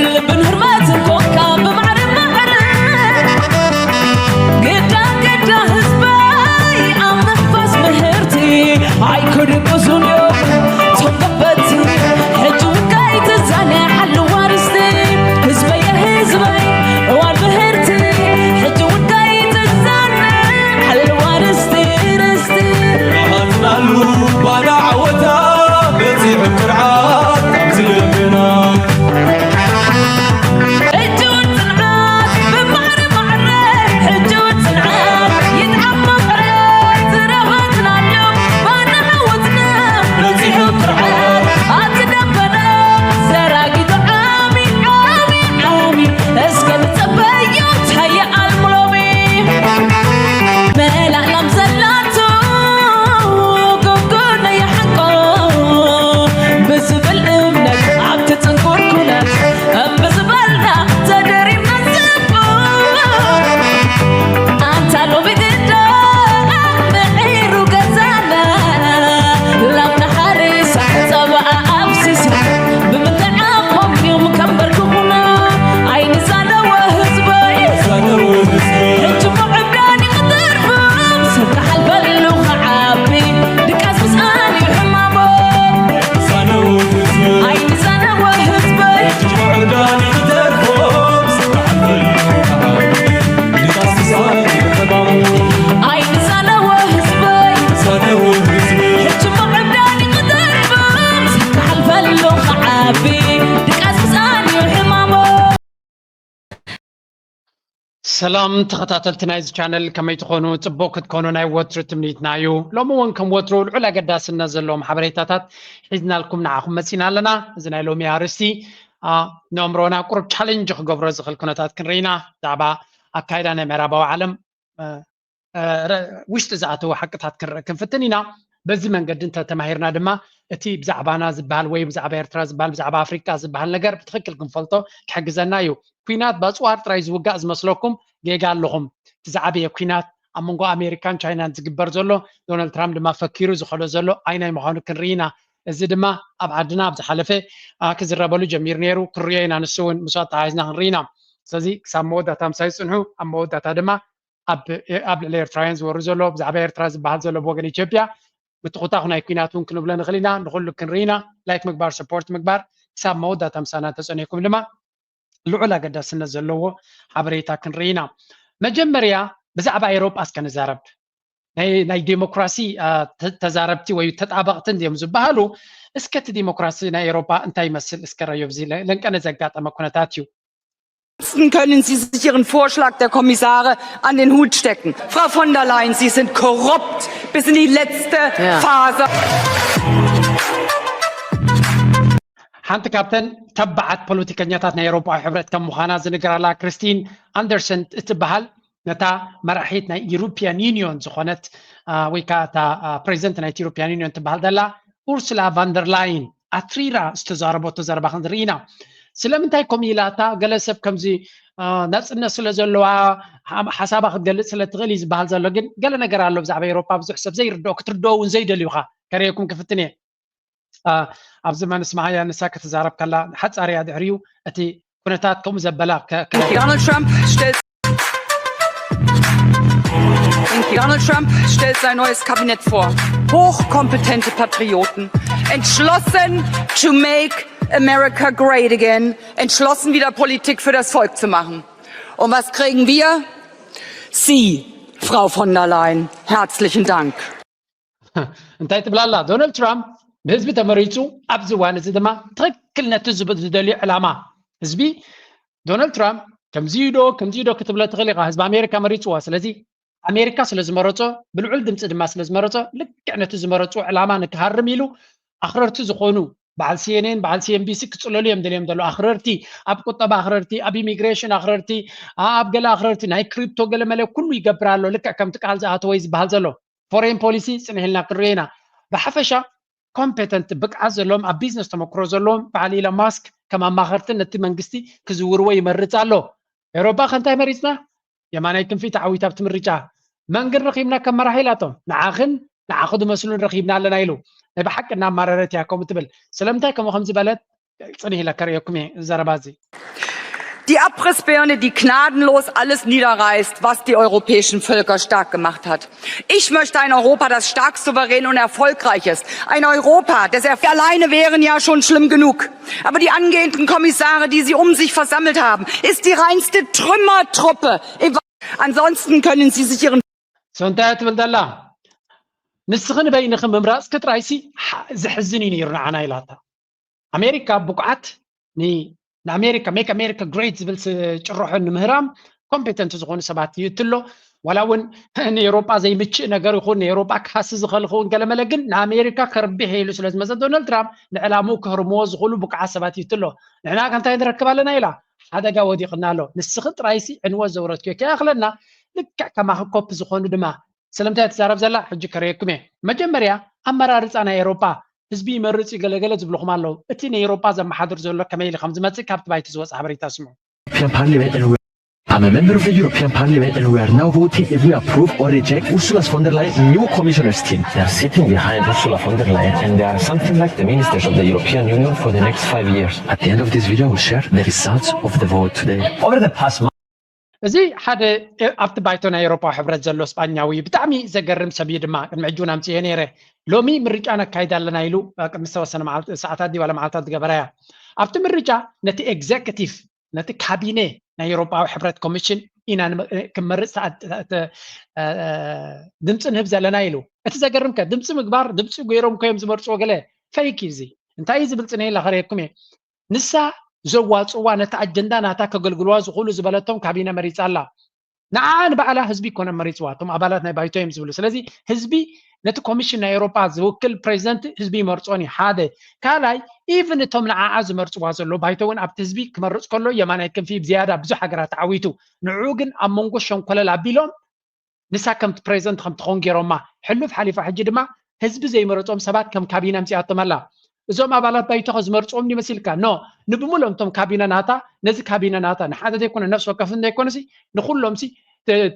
ልብን ህርመትን ኮንካ ብማዕረ ማዕረ ግዳ ግዳ ህዝበይ ኣብ ምፍኳስ ምህርቲ ኣይክድቅሱን እዮም ቶም ገበቲ ሕጂ እውን ከይትዛነ ሓልዋ ርስቲ ህዝበየ ህዝበይ እዋን ምህርቲ ሕጂ እውን ከይትዛነ ሓልዋ ርስቲ ርስቲ ራሃትናሉ ባና ዓወታ በፂሑ ክርዓት ኣብዚ ልብና ሕጂ እውን ጽንዓት ብማዕረ ማዕረ ሕጂ እውን ጽንዓት ይጥዓም መቐረት ዝረኸብናሉ ባና ዓወትና በፂሑ ክርዓት ኣብቲ ደበና ዘራጊቱ ዓሚ ዓሚ ዓሚ እስከ ንጸበዮ ታየ ኣልሙሎሚ መላእላም ዘላቶ ጎጎና ይሓንቆ ብዝብል እምነት ኣብቲ ጽንኩር ኩነት እምቢ ዝበልና ተደሪብና ዝንቁ ኣንታ ሎሚ ግዳ ምዒሩ ገዛና ላምና ሓሪሳ ጸባኣ ኣፍሲሳ ብምንታይ ዓቕሞም እዮም ከንበርክኹና ኣይንዛነወ ህዝበይ ሕጂ ምዕብዳን ይቕደርኩም ሰብ ክሓልፈሉ ክዓቢ ድቃስ ምስኣን እዩ ሕማሞ ኣይንዛነወ ህዝበይ ኣይንዛነወ ህዝበይ ሕጂ ምዕብዳን ይቕደርኩም ሰብ ክሓልፈሉ ክዓቢ ድቃስ ምስኣን እዩ ሕማሞ ሰላም ተኸታተልቲ ናይዚ ቻነል ከመይ ትኾኑ? ፅቡቅ ክትኮኑ ናይ ወትሩ ትምኒትና እዩ። ሎሚ እውን ከም ወትሩ ልዑል ኣገዳስነት ዘለዎም ሓበሬታታት ሒዝናልኩም ንዓኹም መፂና ኣለና። እዚ ናይ ሎሚ ኣርእስቲ ነእምሮና ቁሩብ ቻሌንጅ ክገብሮ ዝኽእል ኩነታት ክንርኢ ኢና። ብዛዕባ ኣካይዳ ናይ ምዕራባዊ ዓለም ውሽጢ ዝኣተዉ ሓቅታት ክንርኢ ክንፍትን ኢና። በዚ መንገዲ እንተተማሂርና ድማ እቲ ብዛዕባና ዝበሃል ወይ ብዛዕባ ኤርትራ ዝበሃል ብዛዕባ ኣፍሪቃ ዝበሃል ነገር ብትኽክል ክንፈልጦ ክሕግዘና እዩ። ኲናት ብኣፅዋር ጥራይ ዝውጋእ ዝመስለኩም ጌጋ ኣለኹም። እቲ ዝዓበየ ኲናት ኣብ መንጎ ኣሜሪካን ቻይናን ዝግበር ዘሎ ዶናልድ ትራምፕ ድማ ፈኪሩ ዝኸዶ ዘሎ ኣይናይ ምዃኑ ክንርኢ ኢና። እዚ ድማ ኣብ ዓድና ኣብ ዝሓለፈ ክዝረበሉ ጀሚሩ ነይሩ። ክንሪኦ ኢና። ንሱ እውን ምስ ኣተሓሒዝና ክንርኢ ኢና። ስለዚ ክሳብ መወዳእታ ምሳይ ፅንሑ። ኣብ መወዳእታ ድማ ኣብ ልዕሊ ኤርትራውያን ዝወርድ ዘሎ ብዛዕባ ኤርትራ ዝበሃል ዘሎ ብወገን ኢትዮጵያ ምትኹታኹ ናይ ኲናት እውን ክንብሎ ንኽእል ኢና። ንኹሉ ክንርኢ ኢና። ላይክ ምግባር፣ ሰፖርት ምግባር ክሳብ መወዳእታ ምሳና እንተጸኒሕኩም ድማ ልዑል ኣገዳስነት ዘለዎ ሓበሬታ ክንርኢ ኢና። መጀመርያ ብዛዕባ ኤውሮጳ እስከ ንዛረብ። ናይ ዴሞክራሲ ተዛረብቲ ወይ ተጣበቕቲ እንድዮም ዝበሃሉ። እስከ እቲ ዴሞክራሲ ናይ ኤውሮጳ እንታይ ይመስል እስከ ረዮ ብዚ ለንቀነ ዘጋጠመ ኩነታት እዩ። Können Sie sich Ihren Vorschlag der Kommissare an den Hut stecken. Frau von der Leyen, Sie sind korrupt bis in die letzte Phase. ሓንቲ ካብተን ተባዓት ፖለቲከኛታት ናይ ኤውሮጳዊ ሕብረት ከም ምዃና ዝንገራላ ክርስቲን ኣንደርሰን እትበሃል ነታ መራሒት ናይ ኢሮፒያን ዩኒዮን ዝኾነት ወይ ከዓ እታ ፕሬዚደንት ናይ ኢሮፒያን ዩኒዮን ትበሃል ዘላ ኡርሱላ ቫንደርላይን ኣትሪራ ዝተዛረበቶ ዘረባ ክንርኢ ኢና። ስለምንታይ ከምኡ ኢላ እታ ገለ ሰብ ከምዚ ናፅነት ስለ ዘለዋ ሓሳባ ክትገልፅ ስለ ትኽእል እዩ ዝበሃል ዘሎ። ግን ገለ ነገር ኣሎ ብዛዕባ ኤውሮጳ ብዙሕ ሰብ ዘይርድኦ ክትርድኦ እውን ዘይደልዩኻ ከርእየኩም ክፍትን እየ። ኣብዚ መንስማዓያ ንሳ ክትዛረብ ከላ ሓፃር እያ ድሕሪኡ እቲ ኩነታት ከምኡ ዘበላ Donald Trump stellt Donald Trump stellt sein neues Kabinett vor. Hochkompetente Patrioten, entschlossen to make America great again, entschlossen wieder Politik für das Volk zu machen. Und was kriegen wir? Sie, Frau von der Leyen. Herzlichen Dank. እንታይ ትብላላ ዶናልድ ትራምፕ ብህዝቢ ተመሪፁ ኣብዚ እዋን እዚ ድማ ትኽክል ነቲ ዝደልዮ ዕላማ ህዝቢ ዶናልድ ትራምፕ ከምዚዩ ዶ ከምዚዩ ዶ ክትብሎ ትኽእል ኢኻ። ህዝቢ ኣሜሪካ መሪፅዋ። ስለዚ ኣሜሪካ ስለ ዝመረፆ ብልዑል ድምፂ ድማ ስለ ዝመረፆ ልክዕ ነቲ ዝመረፁ ዕላማ ንክሃርም ኢሉ ኣኽረርቲ ዝኾኑ በዓል ሲኤንኤን በዓል ሲኤንቢሲ ክፅለሉ እዮም ደልዮም ዘለዉ። ኣኽረርቲ ኣብ ቁጠባ ኣኽረርቲ ኣብ ኢሚግሬሽን ኣኽረርቲ ኣብ ገለ ኣኽረርቲ ናይ ክሪፕቶ ገለ መለ ኩሉ ይገብር ኣሎ። ልክዕ ከምቲ ቃል ዝኣተወ እዩ ዝበሃል ዘሎ። ፎሬን ፖሊሲ ፅንሕ ኢልና ክንሪኦ ኢና። ብሓፈሻ ኮምፔተንት ብቅዓት ዘለዎም ኣብ ቢዝነስ ተመክሮ ዘለዎም በዓል ኢሎን ማስክ ከም ኣማኸርትን ነቲ መንግስቲ ክዝውርዎ ይመርፅ ኣሎ። ኤውሮጳ ከ እንታይ መሪፅና? የማናይ ክንፊ ተዓዊታ ኣብቲ ምርጫ። መን ግን ረኺብና ከም መራሒ ኢላቶም። ንዓኽን ንዓኺ ዝመስሉን ረኺብና ኣለና ኢሉ። ናይ ብሓቂ እናማረረት እያ ከምኡ ትብል። ስለምንታይ ከምኡ ከም ዝበለት ጽንሕ ኢለ ከርእየኩም እየ ዘረባ እዚ። Die Abrissbirne, die gnadenlos alles niederreißt, was die europäischen Völker stark gemacht hat. Ich möchte ein Europa, das stark, souverän und erfolgreich ist. Ein Europa, das er alleine wären ja schon schlimm genug. Aber die angehenden Kommissare, die sie um sich versammelt haben, ist die reinste Trümmertruppe. Ansonsten können sie sich ihren So እንታይ ትብል ዘላ? ንስኺ ንበይንኺ ምምራፅኪ ጥራይሲ ዘሕዝን እዩ ነይሩ ንዓና ኢላታ። ኣሜሪካ ብቁዓት ንኣሜሪካ make America great ዝብል ጭርሖ ንምህራም ኮምፔተንት ዝኾኑ ሰባት ይእትሎ። ዋላ እውን ንኤውሮጳ ዘይምችእ ነገር ይኹን ንኤውሮጳ ክሃሲ ዝኸል ኸውን ገለመለ ግን ንኣሜሪካ ከርቢሕ ኢሉ ስለ ዝመፀ ዶናልድ ትራምፕ ንዕላምኡ ክህርምዎ ዝኽእሉ ብቁዓት ሰባት ይእትሎ። ንሕና ከ እንታይ ንረክብ ኣለና ኢላ ሓደጋ ወዲቕና ኣሎ። ንስኺ ጥራይሲ ዕንወት ዘውረድክዮ ከይኣኽለና ልክዕ ከማኺ ኮፕ ዝኾኑ ድማ ስለምንታይ ትዛረብ ዘላ ሕጂ ከርእየኩም እየ። መጀመርያ ኣመራርፃ ናይ ኤውሮጳ ህዝቢ ይመርፅ እዩ ገለገለ ዝብልኹም ኣለዉ። እቲ ንኤውሮጳ ዘመሓድር ዘሎ ከመይ ኢሉ ከም ዝመፅእ ካብቲ ባይቲ ዝወፅእ ሓበሬታ ስምዑ። European Parliament and we I'm a member of the European Parliament and we are now voting if we approve or reject Ursula von der Leyen's new commissioner's team. They are sitting behind Ursula von der Leyen and they are something like the ministers of the European Union for the next five years. At the end of this video, I will share the results of the vote today. Over the past month, እዚ ሓደ ኣብቲ ባይቶ ናይ ኤውሮፓዊ ሕብረት ዘሎ ስጳኛዊ ብጣዕሚ ዘገርም ሰብ እዩ ድማ ቅድሚ ሕጂ እውን ኣምፅኤ ነይረ። ሎሚ ምርጫ ነካይድ ኣለና ኢሉ ቅድሚ ዝተወሰነ ሰዓታት ድዩ ዋላ መዓልታት ዝገበራ እያ። ኣብቲ ምርጫ ነቲ ኤግዜክቲቭ ነቲ ካቢነ ናይ ኤውሮፓዊ ሕብረት ኮሚሽን ኢና ክመርፅ ድምፂ ንህብ ዘለና ኢሉ። እቲ ዘገርምከ ድምፂ ምግባር ድምፂ ገይሮም ኮዮም ዝመርፅዎ ገለ ፈይክ እዩ። እዚ እንታይ እዩ ዝብል ፅነ ኢላ ከርእየኩም እየ። ንሳ ዘዋፅዋ ነቲ ኣጀንዳ ናታ ከገልግልዋ ዝኽእሉ ዝበለቶም ካቢነ መሪፃ ኣላ። ንዓ ንባዕላ ህዝቢ ይኮነ መሪፅዋ እቶም ኣባላት ናይ ባይቶ እዮም ዝብሉ። ስለዚ ህዝቢ ነቲ ኮሚሽን ናይ ኤውሮፓ ዝውክል ፕሬዚደንት ህዝቢ ይመርፆን እዩ ሓደ። ካልኣይ ኢቭን እቶም ንዓዓ ዝመርፅዋ ዘሎ ባይቶ እውን ኣብቲ ህዝቢ ክመርፅ ከሎ የማናይ ክንፊ ብዝያዳ ብዙሕ ሃገራት ተዓዊቱ። ንዕኡ ግን ኣብ መንጎ ሸንኮለል ኣቢሎም ንሳ ከምቲ ፕሬዚደንት ከም ትኸውን ገይሮማ። ሕሉፍ ሓሊፋ ሕጂ ድማ ህዝቢ ዘይመረፆም ሰባት ከም ካቢነ ኣምፂኣቶም ኣላ። እዞም ኣባላት ባይቶ ከ ዝመርፅዎም ድዩ መሲልካ? ኖ። ንብሙሎም እቶም ካቢነ ናታ ነዚ ካቢነ ናታ ንሓደ ዘይኮነ ነፍሲ ወከፍ እንተይኮነሲ ንኩሎም ሲ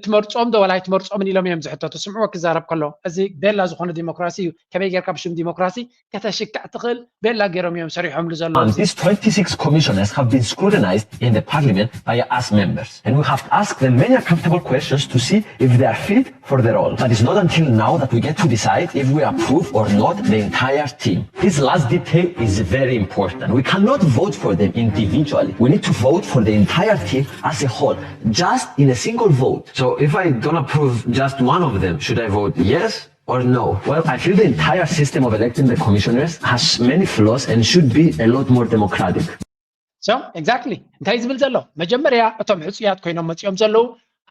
ትመርፆም ዶ ዋላ ኣይትመርፆምን ኢሎም እዮም ዝሕተቱ። ስምዕዎ ክዛረብ ከሎ እዚ ቤላ ዝኾነ ዲሞክራሲ እዩ። ከመይ ጌርካ ብሽም ዲሞክራሲ ከተሽክዕ ትኽእል? ቤላ ገይሮም እዮም ሰሪሖምሉ ዘለዉ። These twenty-six commissioners have been scrutinized in the parliament by us members. And we have asked them many uncomfortable questions to see if they are fit for the role. But it's not until now that we get to decide if we approve or not the entire team. This last detail is very important. We cannot vote for them individually. We need to vote for the entire team as a whole, just in a single vote. So if I don't approve just one of them, should I vote yes or no? Well, I feel the entire system of electing the commissioners has many flaws and should be a lot more democratic. So exactly እንታይ ዝብል ዘሎ መጀመርያ እቶም ሕፁያት ኮይኖም መፂኦም ዘለዉ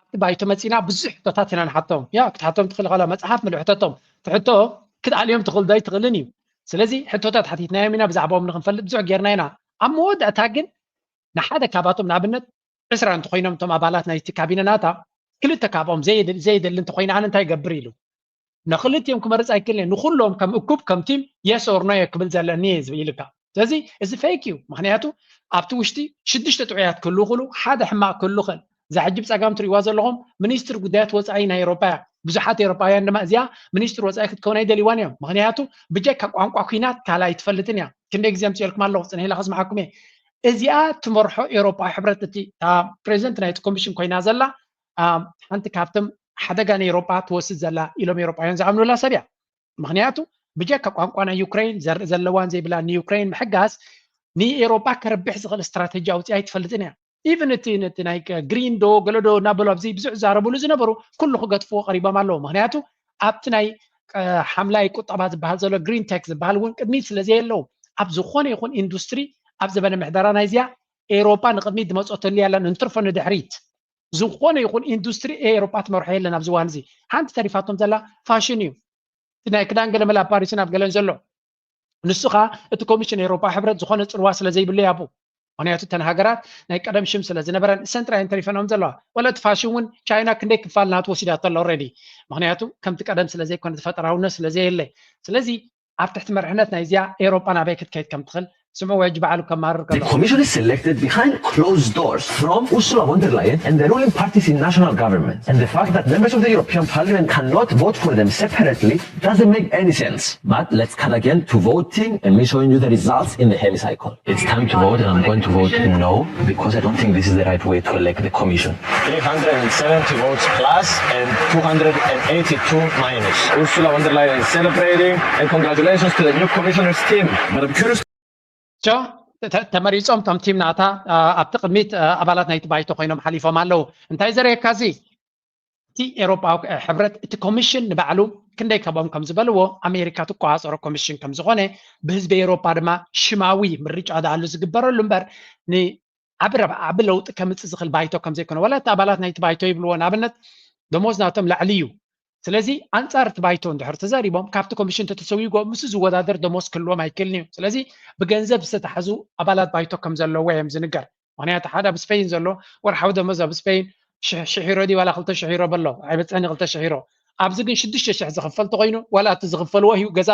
ኣብቲ ባይቶ መፂና ብዙሕ ሕቶታት ኢና ንሓቶም። ያ ክትሓቶም ትኽእል ኢኻ መፅሓፍ ምሉ ሕተቶም ትሕቶ ክትኣልዮም ትኽእል ዶ ኣይትኽእልን እዩ። ስለዚ ሕቶታት ሓቲትናዮም ኢና ብዛዕባኦም ንክንፈልጥ ብዙሕ ጌርና ኢና። ኣብ መወዳእታ ግን ንሓደ ካባቶም ንኣብነት ዕስራ እንተኮይኖም እቶም ኣባላት ናይቲ ካቢነ ናታ ክልተ ካብኦም ዘይደሊ እንተኮይነ ኣነ እንታይ ይገብር ኢሉ ንክልቲኦም ክመርፅ ኣይክእልን ንኩሎም ከም እኩብ ከም ቲም yes or no እየ ክብል ዘለኒ እየ ዝብል ኢልካ። ስለዚ እዚ ፌክ እዩ። ምክንያቱ ኣብቲ ውሽጢ ሽዱሽተ ጥዑያት ክህልዉ ክእሉ ሓደ ሕማቅ ክህሉ ክእል። እዛ ሕጂ ብፀጋም ትሪእዋ ዘለኹም ሚኒስትር ጉዳያት ወፃኢ ናይ ኤሮፓ እያ። ብዙሓት ኤሮፓውያን ድማ እዚኣ ሚኒስትር ወፃኢ ክትከውን ኣይደልይዋን እዮም። ምክንያቱ ብጀካ ቋንቋ ኩናት ካልእ ኣይትፈልጥን እያ። ክንደይ ግዜ ኣምፅኤልኩም ኣለኹ ፅንሕ ኢለ ከስምዓኩም እየ። እዚኣ ትመርሖ ኤሮፓዊ ሕብረት እቲ ፕሬዚደንት ናይቲ ኮሚሽን ኮይና ዘላ ሓንቲ ካብቶም ሓደጋ ንኤሮጳ ትወስድ ዘላ ኢሎም ኤሮጳውያን ዝኣምኑላ ሰብ እያ። ምኽንያቱ ብጀካ ቋንቋ ናይ ዩክሬን ዘለዋን ዘይብላን ንዩክሬን ምሕጋዝ ንኤሮጳ ከረብሕ ዝኽእል ስትራተጂ ኣውፂኣ ኣይትፈልጥን እያ። ኢቭን እቲ ነቲ ናይ ግሪን ዶ ገለ ዶ እናበሉ ኣብዚ ብዙሕ ዝዛረብሉ ዝነበሩ ኩሉ ክገጥፍዎ ቀሪቦም ኣለዉ። ምኽንያቱ ኣብቲ ናይ ሓምላይ ቁጠባ ዝበሃል ዘሎ ግሪን ቴክ ዝበሃል እውን ቅድሚት ስለ ዘየለዉ ኣብ ዝኾነ ይኹን ኢንዱስትሪ ኣብ ዘበነ ምሕደራ ናይዚኣ ኤሮጳ ንቅድሚት ዝመፀተሉ ያለን እንትርፎ ንድሕሪት ዝኾነ ይኹን ኢንዱስትሪ ኤሮጳ ትመርሖ የለን ኣብዚ እዋን እዚ። ሓንቲ ተሪፋቶም ዘላ ፋሽን እዩ። እቲ ናይ ክዳን ገለመለ ኣብ ፓሪስን ኣብ ገለን ዘሎ ንሱ ኸዓ እቲ ኮሚሽን ኤሮጳ ሕብረት ዝኾነ ፅልዋ ስለ ዘይብሉ ያቡ ምክንያቱ እተን ሃገራት ናይ ቀደም ሽም ስለ ዝነበረን እሰን ጥራይ እንተሪፈንኦም ዘለዋ ወላ እቲ ፋሽን እውን ቻይና ክንደይ ክፋል ናቱ ወሲዳቶ ኣላ ኦረዲ ምክንያቱ ከምቲ ቀደም ስለ ዘይኮነ ተፈጠራውነት ስለ ዘየለ ስለዚ ኣብ ትሕቲ መርሕነት ናይዚኣ ኤሮጳ ናበይ ክትከይድ ከም ትኽእል ስምዕዎ፣ ሕጂ ባዕሉ ከማርር The ከሎ። Commission is selected behind closed doors from Ursula von der Leyen and the ruling parties in national government. And the fact that members of the European Parliament cannot vote for them separately doesn't make any sense. But let's cut again to voting, and me showing you the results in the hemicycle. It's time to vote, and I'm going to vote no, because I don't think this is the right way to elect the Commission. Three hundred and seventy votes plus and two hundred and eighty-two minus. Ursula von der Leyen is celebrating, and congratulations to the new Commissioner's team. But I'm curious ቸ ተ- ተመሪጾም፣ እቶም ቲም ናታ፣ አ፣ ኣብቲ ቅድሚት፣ አ፣ ኣባላት ናይቲ ባይቶ ኮይኖም ሓሊፎም ኣለዉ። እንታይ ዘርእየካ እዚ? እቲ ኤውሮጳዊ፣ አ፣ ሕብረት፣ እቲ ኮሚሽን ንባዕሉ ክንደይ ካብኦም ከም ዝበልዎ፣ ኣሜሪካ ትቆጻጸሮ ኮሚሽን ከም ዝኾነ፣ ብህዝቢ ኤውሮጳ ድማ ሽማዊ ምርጫ ዝኣሉ ዝግበረሉ እምበር፣ ንዓቢ ረብሓ፣ ዓቢ ለውጢ ከምጽእ ዝኽእል ባይቶ ከም ዘይኮነ፣ ዋላ እቲ ኣባላት ናይቲ ባይቶ ይብልዎ፣ ንኣብነት፣ ደሞዝ ናቶም ላዕሊ እዩ። ስለዚ ኣንጻር እቲ ባይቶ እንድሕር ተዛሪቦም፣ ካብቲ ኮሚሽን እንተተሰዊጎም፣ ምስኡ ዝወዳደር ደሞዝ ክህልዎም ኣይክእልን እዩ። ስለዚ ብገንዘብ ዝተታሕዙ ኣባላት ባይቶ ከም ዘለዎ እዮም ዝንገር። ምኽንያቱ ሓደ ኣብ ስፔን ዘሎ ወርሓዊ ደሞዝ ኣብ ስፔን ሽሕ፣ ሽሕ ዩሮ ድዩ ዋላ ክልተ ሽሕ ዩሮ በሎ፣ ኣይበጽሕን እዩ ክልተ ሽሕ ዩሮ። ኣብዚ ግን ሽዱሽተ ሽሕ ዝኽፈል ተኾይኑ፣ ዋላ እቲ ዝኽፈልዎ እዩ፣ ገዛ፣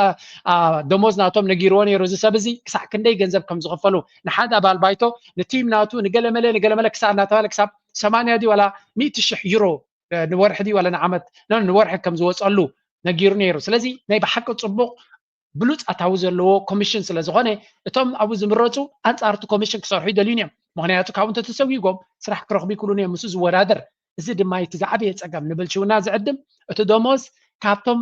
አ፣ ደሞዝ ናቶም ነጊርዎ ነይሩ። እዚ ሰብ እዚ ክሳዕ ክንደይ ገንዘብ ከም ዝኽፈሉ፣ ንሓደ ኣባል ባይቶ፣ ንቲም ናቱ፣ ንገለመለ፣ ንገለመለ ክሳብ እናተባለ ክሳብ ሰማንያ ድዩ ዋላ ሚእቲ ሽሕ ዩሮ፣ እ፣ ንወርሒ ድዩ ዋላ ንዓመት፣ ኖ፣ ንወርሒ ከም ዝወጸሉ ነጊሩ ነይሩ። ስለዚ ናይ ብሓቂ ጽቡቕ ብሉጽ ኣታዊ ዘለዎ ኮሚሽን ስለ ዝኾነ፣ እቶም ኣብኡ ዝምረጹ ኣንጻር እቲ ኮሚሽን ክሰርሑ ይደልዩን እዮም። ምኽንያቱ ካብኡ እንተተሰዊጎም ስራሕ ክረኽቡ ይክእሉን እዮም፣ ምስኡ ዝወዳደር። እዚ ድማ እቲ ዝዓበየ ጸገም ንብልሽውና ዝዕድም፣ እቲ ደሞዝ ካብቶም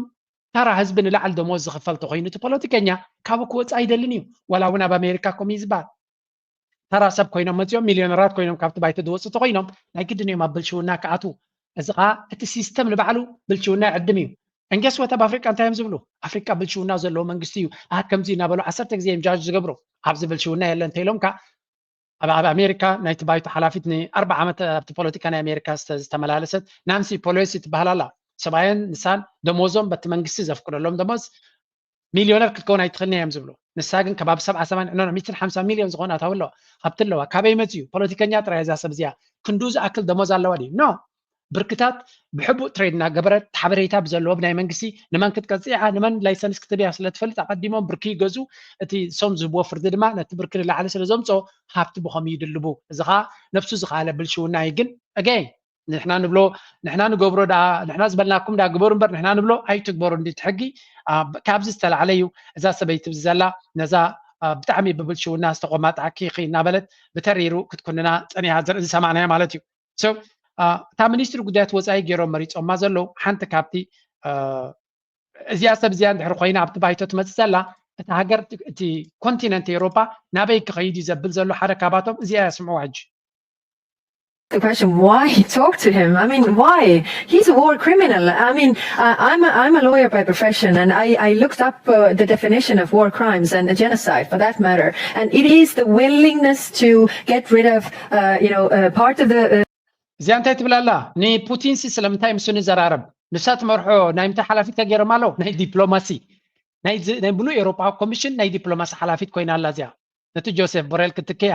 ተራ ህዝቢ ንላዕሊ ደሞዝ ዝኽፈል ተኾይኑ፣ እቲ ፖለቲከኛ ካብኡ ክወጽእ ኣይደልን እዩ። ዋላ እውን ኣብ ኣሜሪካ ከምኡ እዩ ዝበሃል። ተራ ሰብ ኮይኖም መጺኦም፣ ሚልዮነራት ኮይኖም ካብቲ ባይቶ ዝወጽኡ ተኾይኖም፣ ናይ ግድን እዮም ኣብ ብልሽውና ክኣትዉ። እዚ ኸኣ እቲ ሲስተም ንባዕሉ ብልሽውና ይዕድም እዩ። And guess what? ኣብ ኣፍሪቃ እንታይ እዮም ዝብሉ? ኣፍሪቃ ብልሽውና ዘለዎ መንግስቲ እዩ፣ ኣሃ፣ ከምዚ እናበሉ ዓሰርተ ግዜ እዮም ጃጅ ዝገብሩ። ኣብዚ ብልሽውና የለን እንተኢሎምካ፣ ኣብ፣ ኣብ ኣሜሪካ ናይቲ ባይቶ ሓላፊት ንኣርብዓ ዓመት ኣብቲ ፖለቲካ ናይ ኣሜሪካ ዝተ-፣ ዝተመላለሰት ናንሲ ፖሎሲ ትበሃል ኣላ። ሰብኣየን ንሳን ደሞዞም በቲ መንግስቲ ዘፍቅደሎም ደሞዝ ሚልዮነር ክትከውን ኣይትኽእልን እዮም ዝብሉ። ንሳ ግን ከባቢ ሰብዓ ሰማንያ፣ ኖ፣ ኖ፣ ሚእትን ሓምሳ ሚልዮን ዝኾነ ኣታዊ ኣለዋ፣ ሃብቲ ኣለዋ። ካበይ መጽኡ? ፖለቲከኛ ጥራይ እዛ ሰብ እዚኣ። ክንዱ ዝኣክል ደሞዝ ኣለዋ ድዩ? ኖ። ብርክታት ብሕቡእ ትሬድ እናገበረት፣ ሓበሬታ ብዘለዎ ብናይ መንግስቲ ንመን ክትቀጽዕ እያ፣ ንመን ላይሰንስ ክትህብ እያ ስለ ትፈልጥ፣ ኣቐዲሞም ብርኪ ይገዝኡ። እቲ እሶም ዝህብዎ ፍርዲ ድማ ነቲ ብርኪ ንላዕሊ ስለ ዘምጽኦ፣ ሃብቲ ብኸምኡ ይድልቡ። እዚ ኸኣ ነብሱ ዝኸኣለ ብልሽውና እዩ። ግን፣ ኣገይን፣ ንሕና ንብሎ፣ ንሕና ንገብሮ ደኣ፣ ንሕና ዝበልናኩም ደኣ ግበሩ እምበር፣ ንሕና ንብሎ ኣይትግበሩ። እንዲ እቲ ሕጊ፣ አ፣ ብ-፣ ካብዚ ዝተላዕለ እዩ። እዛ ሰበይቲ ኣብዚ ዘላ፣ ነዛ፣ አ፣ ብጣዕሚ ብብልሽውና ዝተቖማጣዕኪ ኢኺ እናበለት ብተሪሩ ክትኩንና ጸኒሓ ዘር-፣ ዝሰማዕናዮ ማለት እዩ። So፣ አ፣ እታ ሚኒስትሪ ጉዳያት ወጻኢ ገይሮም መሪጾማ ዘለዉ፣ ሓንቲ ካብቲ፣ አ፣ እዚኣ ሰብ እዚኣ እንድሕር ኮይና ኣብቲ ባይቶ ትመጽእ ዘላ፣ እታ ሃገር፣ እቲ ኮንቲነንት ኤውሮጳ ናበይ ክኸይድ እዩ ዘብል ዘሎ ሓደ ካባቶም እዚኣ እያ። ስምዕዋ ሕጂ። The question, why talk to him? I mean, why? He's a war criminal. I mean, I, I'm a, I'm a lawyer by profession, and I, I looked up uh, the definition of war crimes and a genocide, for that matter. And it is the willingness to get rid of, uh, you know, uh, part of the uh, እዚኣ እንታይ ትብል ኣላ? ንፑቲንሲ ስለምንታይ ምስ ንዘራረብ? ንሳ ትመርሖ ናይ ምንታይ ሓላፊት ከ ገይሮም ኣለዉ? ናይ ዲፕሎማሲ። ናይ ዝ-፣ ናይ ምሉእ ኤውሮጳዊ ኮሚሽን ናይ ዲፕሎማሲ ሓላፊት ኮይና ኣላ እዚኣ። ነቲ ጆሴፍ ቦሬል ክትክያ፣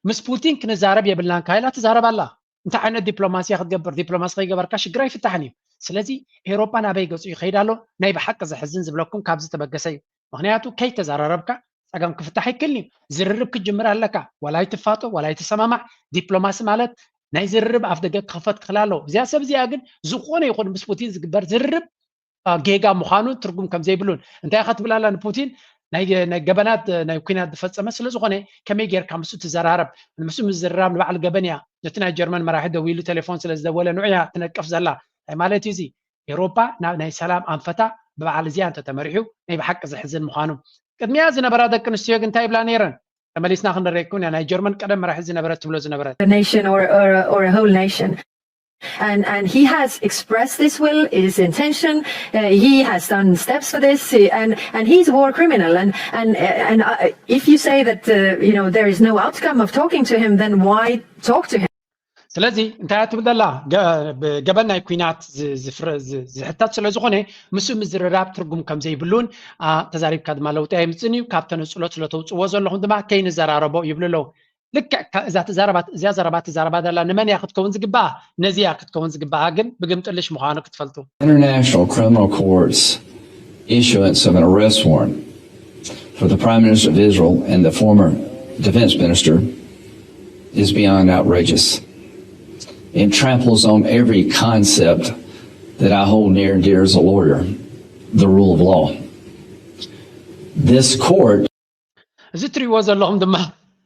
ምስ ፑቲን ክንዛረብ የብልናን ካይላ ትዛረብ ኣላ። እንታይ ዓይነት ዲፕሎማሲ እያ ክትገብር? ዲፕሎማሲ ከይገበርካ ሽግር ኣይፍታሕን እዩ። ስለዚ ኤውሮጳ ናበይ ገጹ ይኸይድ ኣሎ? ናይ ብሓቂ ዘሕዝን ዝብለኩም ካብዚ ተበገሰ እዩ። ምኽንያቱ ከይተዘራረብካ ጸገም ክፍታሕ ኣይክእልን እዩ። ዝርርብ ክትጅምር ኣለካ። ዋላ ኣይትፋጦ፣ ዋላ ኣይትሰማማዕ። ዲፕሎማሲ ማለት ናይ ዝርርብ ኣፍ ደገ ክኽፈት ክኽእል ኣለዎ። እዚኣ ሰብ እዚኣ ግን ዝኾነ ይኹን ምስ ፑቲን ዝግበር ዝርርብ፣ አ፣ ጌጋ ምዃኑን ትርጉም ከም ዘይብሉን። እንታይ ኢኻ ትብል ኣላ ንፑቲን? ናይ፣ ናይ ገበናት፣ ናይ ኲናት ዝፈጸመ ስለ ዝኾነ ከመይ ጌርካ ምስኡ ትዘራረብ? ምስኡ ምዝርራብ ንባዕሉ ገበን እያ። ነቲ ናይ ጀርመን መራሒ ደዊሉ ቴሌፎን ስለ ዝደወለ ንዑ እያ ትነቅፍ ዘላ። እንታይ ማለት እዩ እዚ? ኤውሮጳ ናብ ናይ ሰላም ኣንፈታ ብበዓል እዚኣ እንተተመሪሑ ናይ ብሓቂ ዘሕዝን ምዃኑ። ቅድሚያ ዝነበራ ደቂ ኣንስትዮ ግን እንታይ ይብላ ነይረን? ተመሊስና ክንረኤኩም ኢና። ናይ ጀርመን ቀደም መራሒ ዝነበረት ትብሎ ዝነበረት። a nation or, or, or a whole nation. And, and he has expressed this will, his intention. Uh, he has done steps for this, uh, and, and he's a war criminal. And, and, uh, and uh, if you say that, uh, you know, there is no outcome of talking to him, then why talk to him? ስለዚ እንታይ እያ ትብል ዘላ? ገ-፣ ብ-፣ ገበን ናይ ኲናት ዝ-፣ ዝፍረ-፣ ዝ-፣ ዝሕተት ስለ ዝኾነ ምስኡ ምዝርራብ ትርጉም ከም ዘይብሉን፣ አ፣ ተዛሪብካ ድማ ለውጢ ኣይምጽእን እዩ፣ ካብ ተነጽሎ ስለ ተውጽዎ ዘለኹም ድማ ከይንዘራረቦ ይብሉ ኣለዉ። ልክዕ ከ-፣ እዛ ትዛረባት፣ እዚኣ ዘረባ ትዛረባ ዘላ ንመን እያ ክትከውን ዝግባኣ? ነዚ እያ ክትከውን ዝግባኣ፣ ግን ብግምጥልሽ ምዃኑ ክትፈልጡ። International Criminal Court's issuance of an arrest warrant for the Prime Minister of Israel and the former defense minister is beyond outrageous. It tramples on every concept that I hold near and dear as a lawyer, the rule of law. This court እዚ እትሪእዎ ዘለኹም ድማ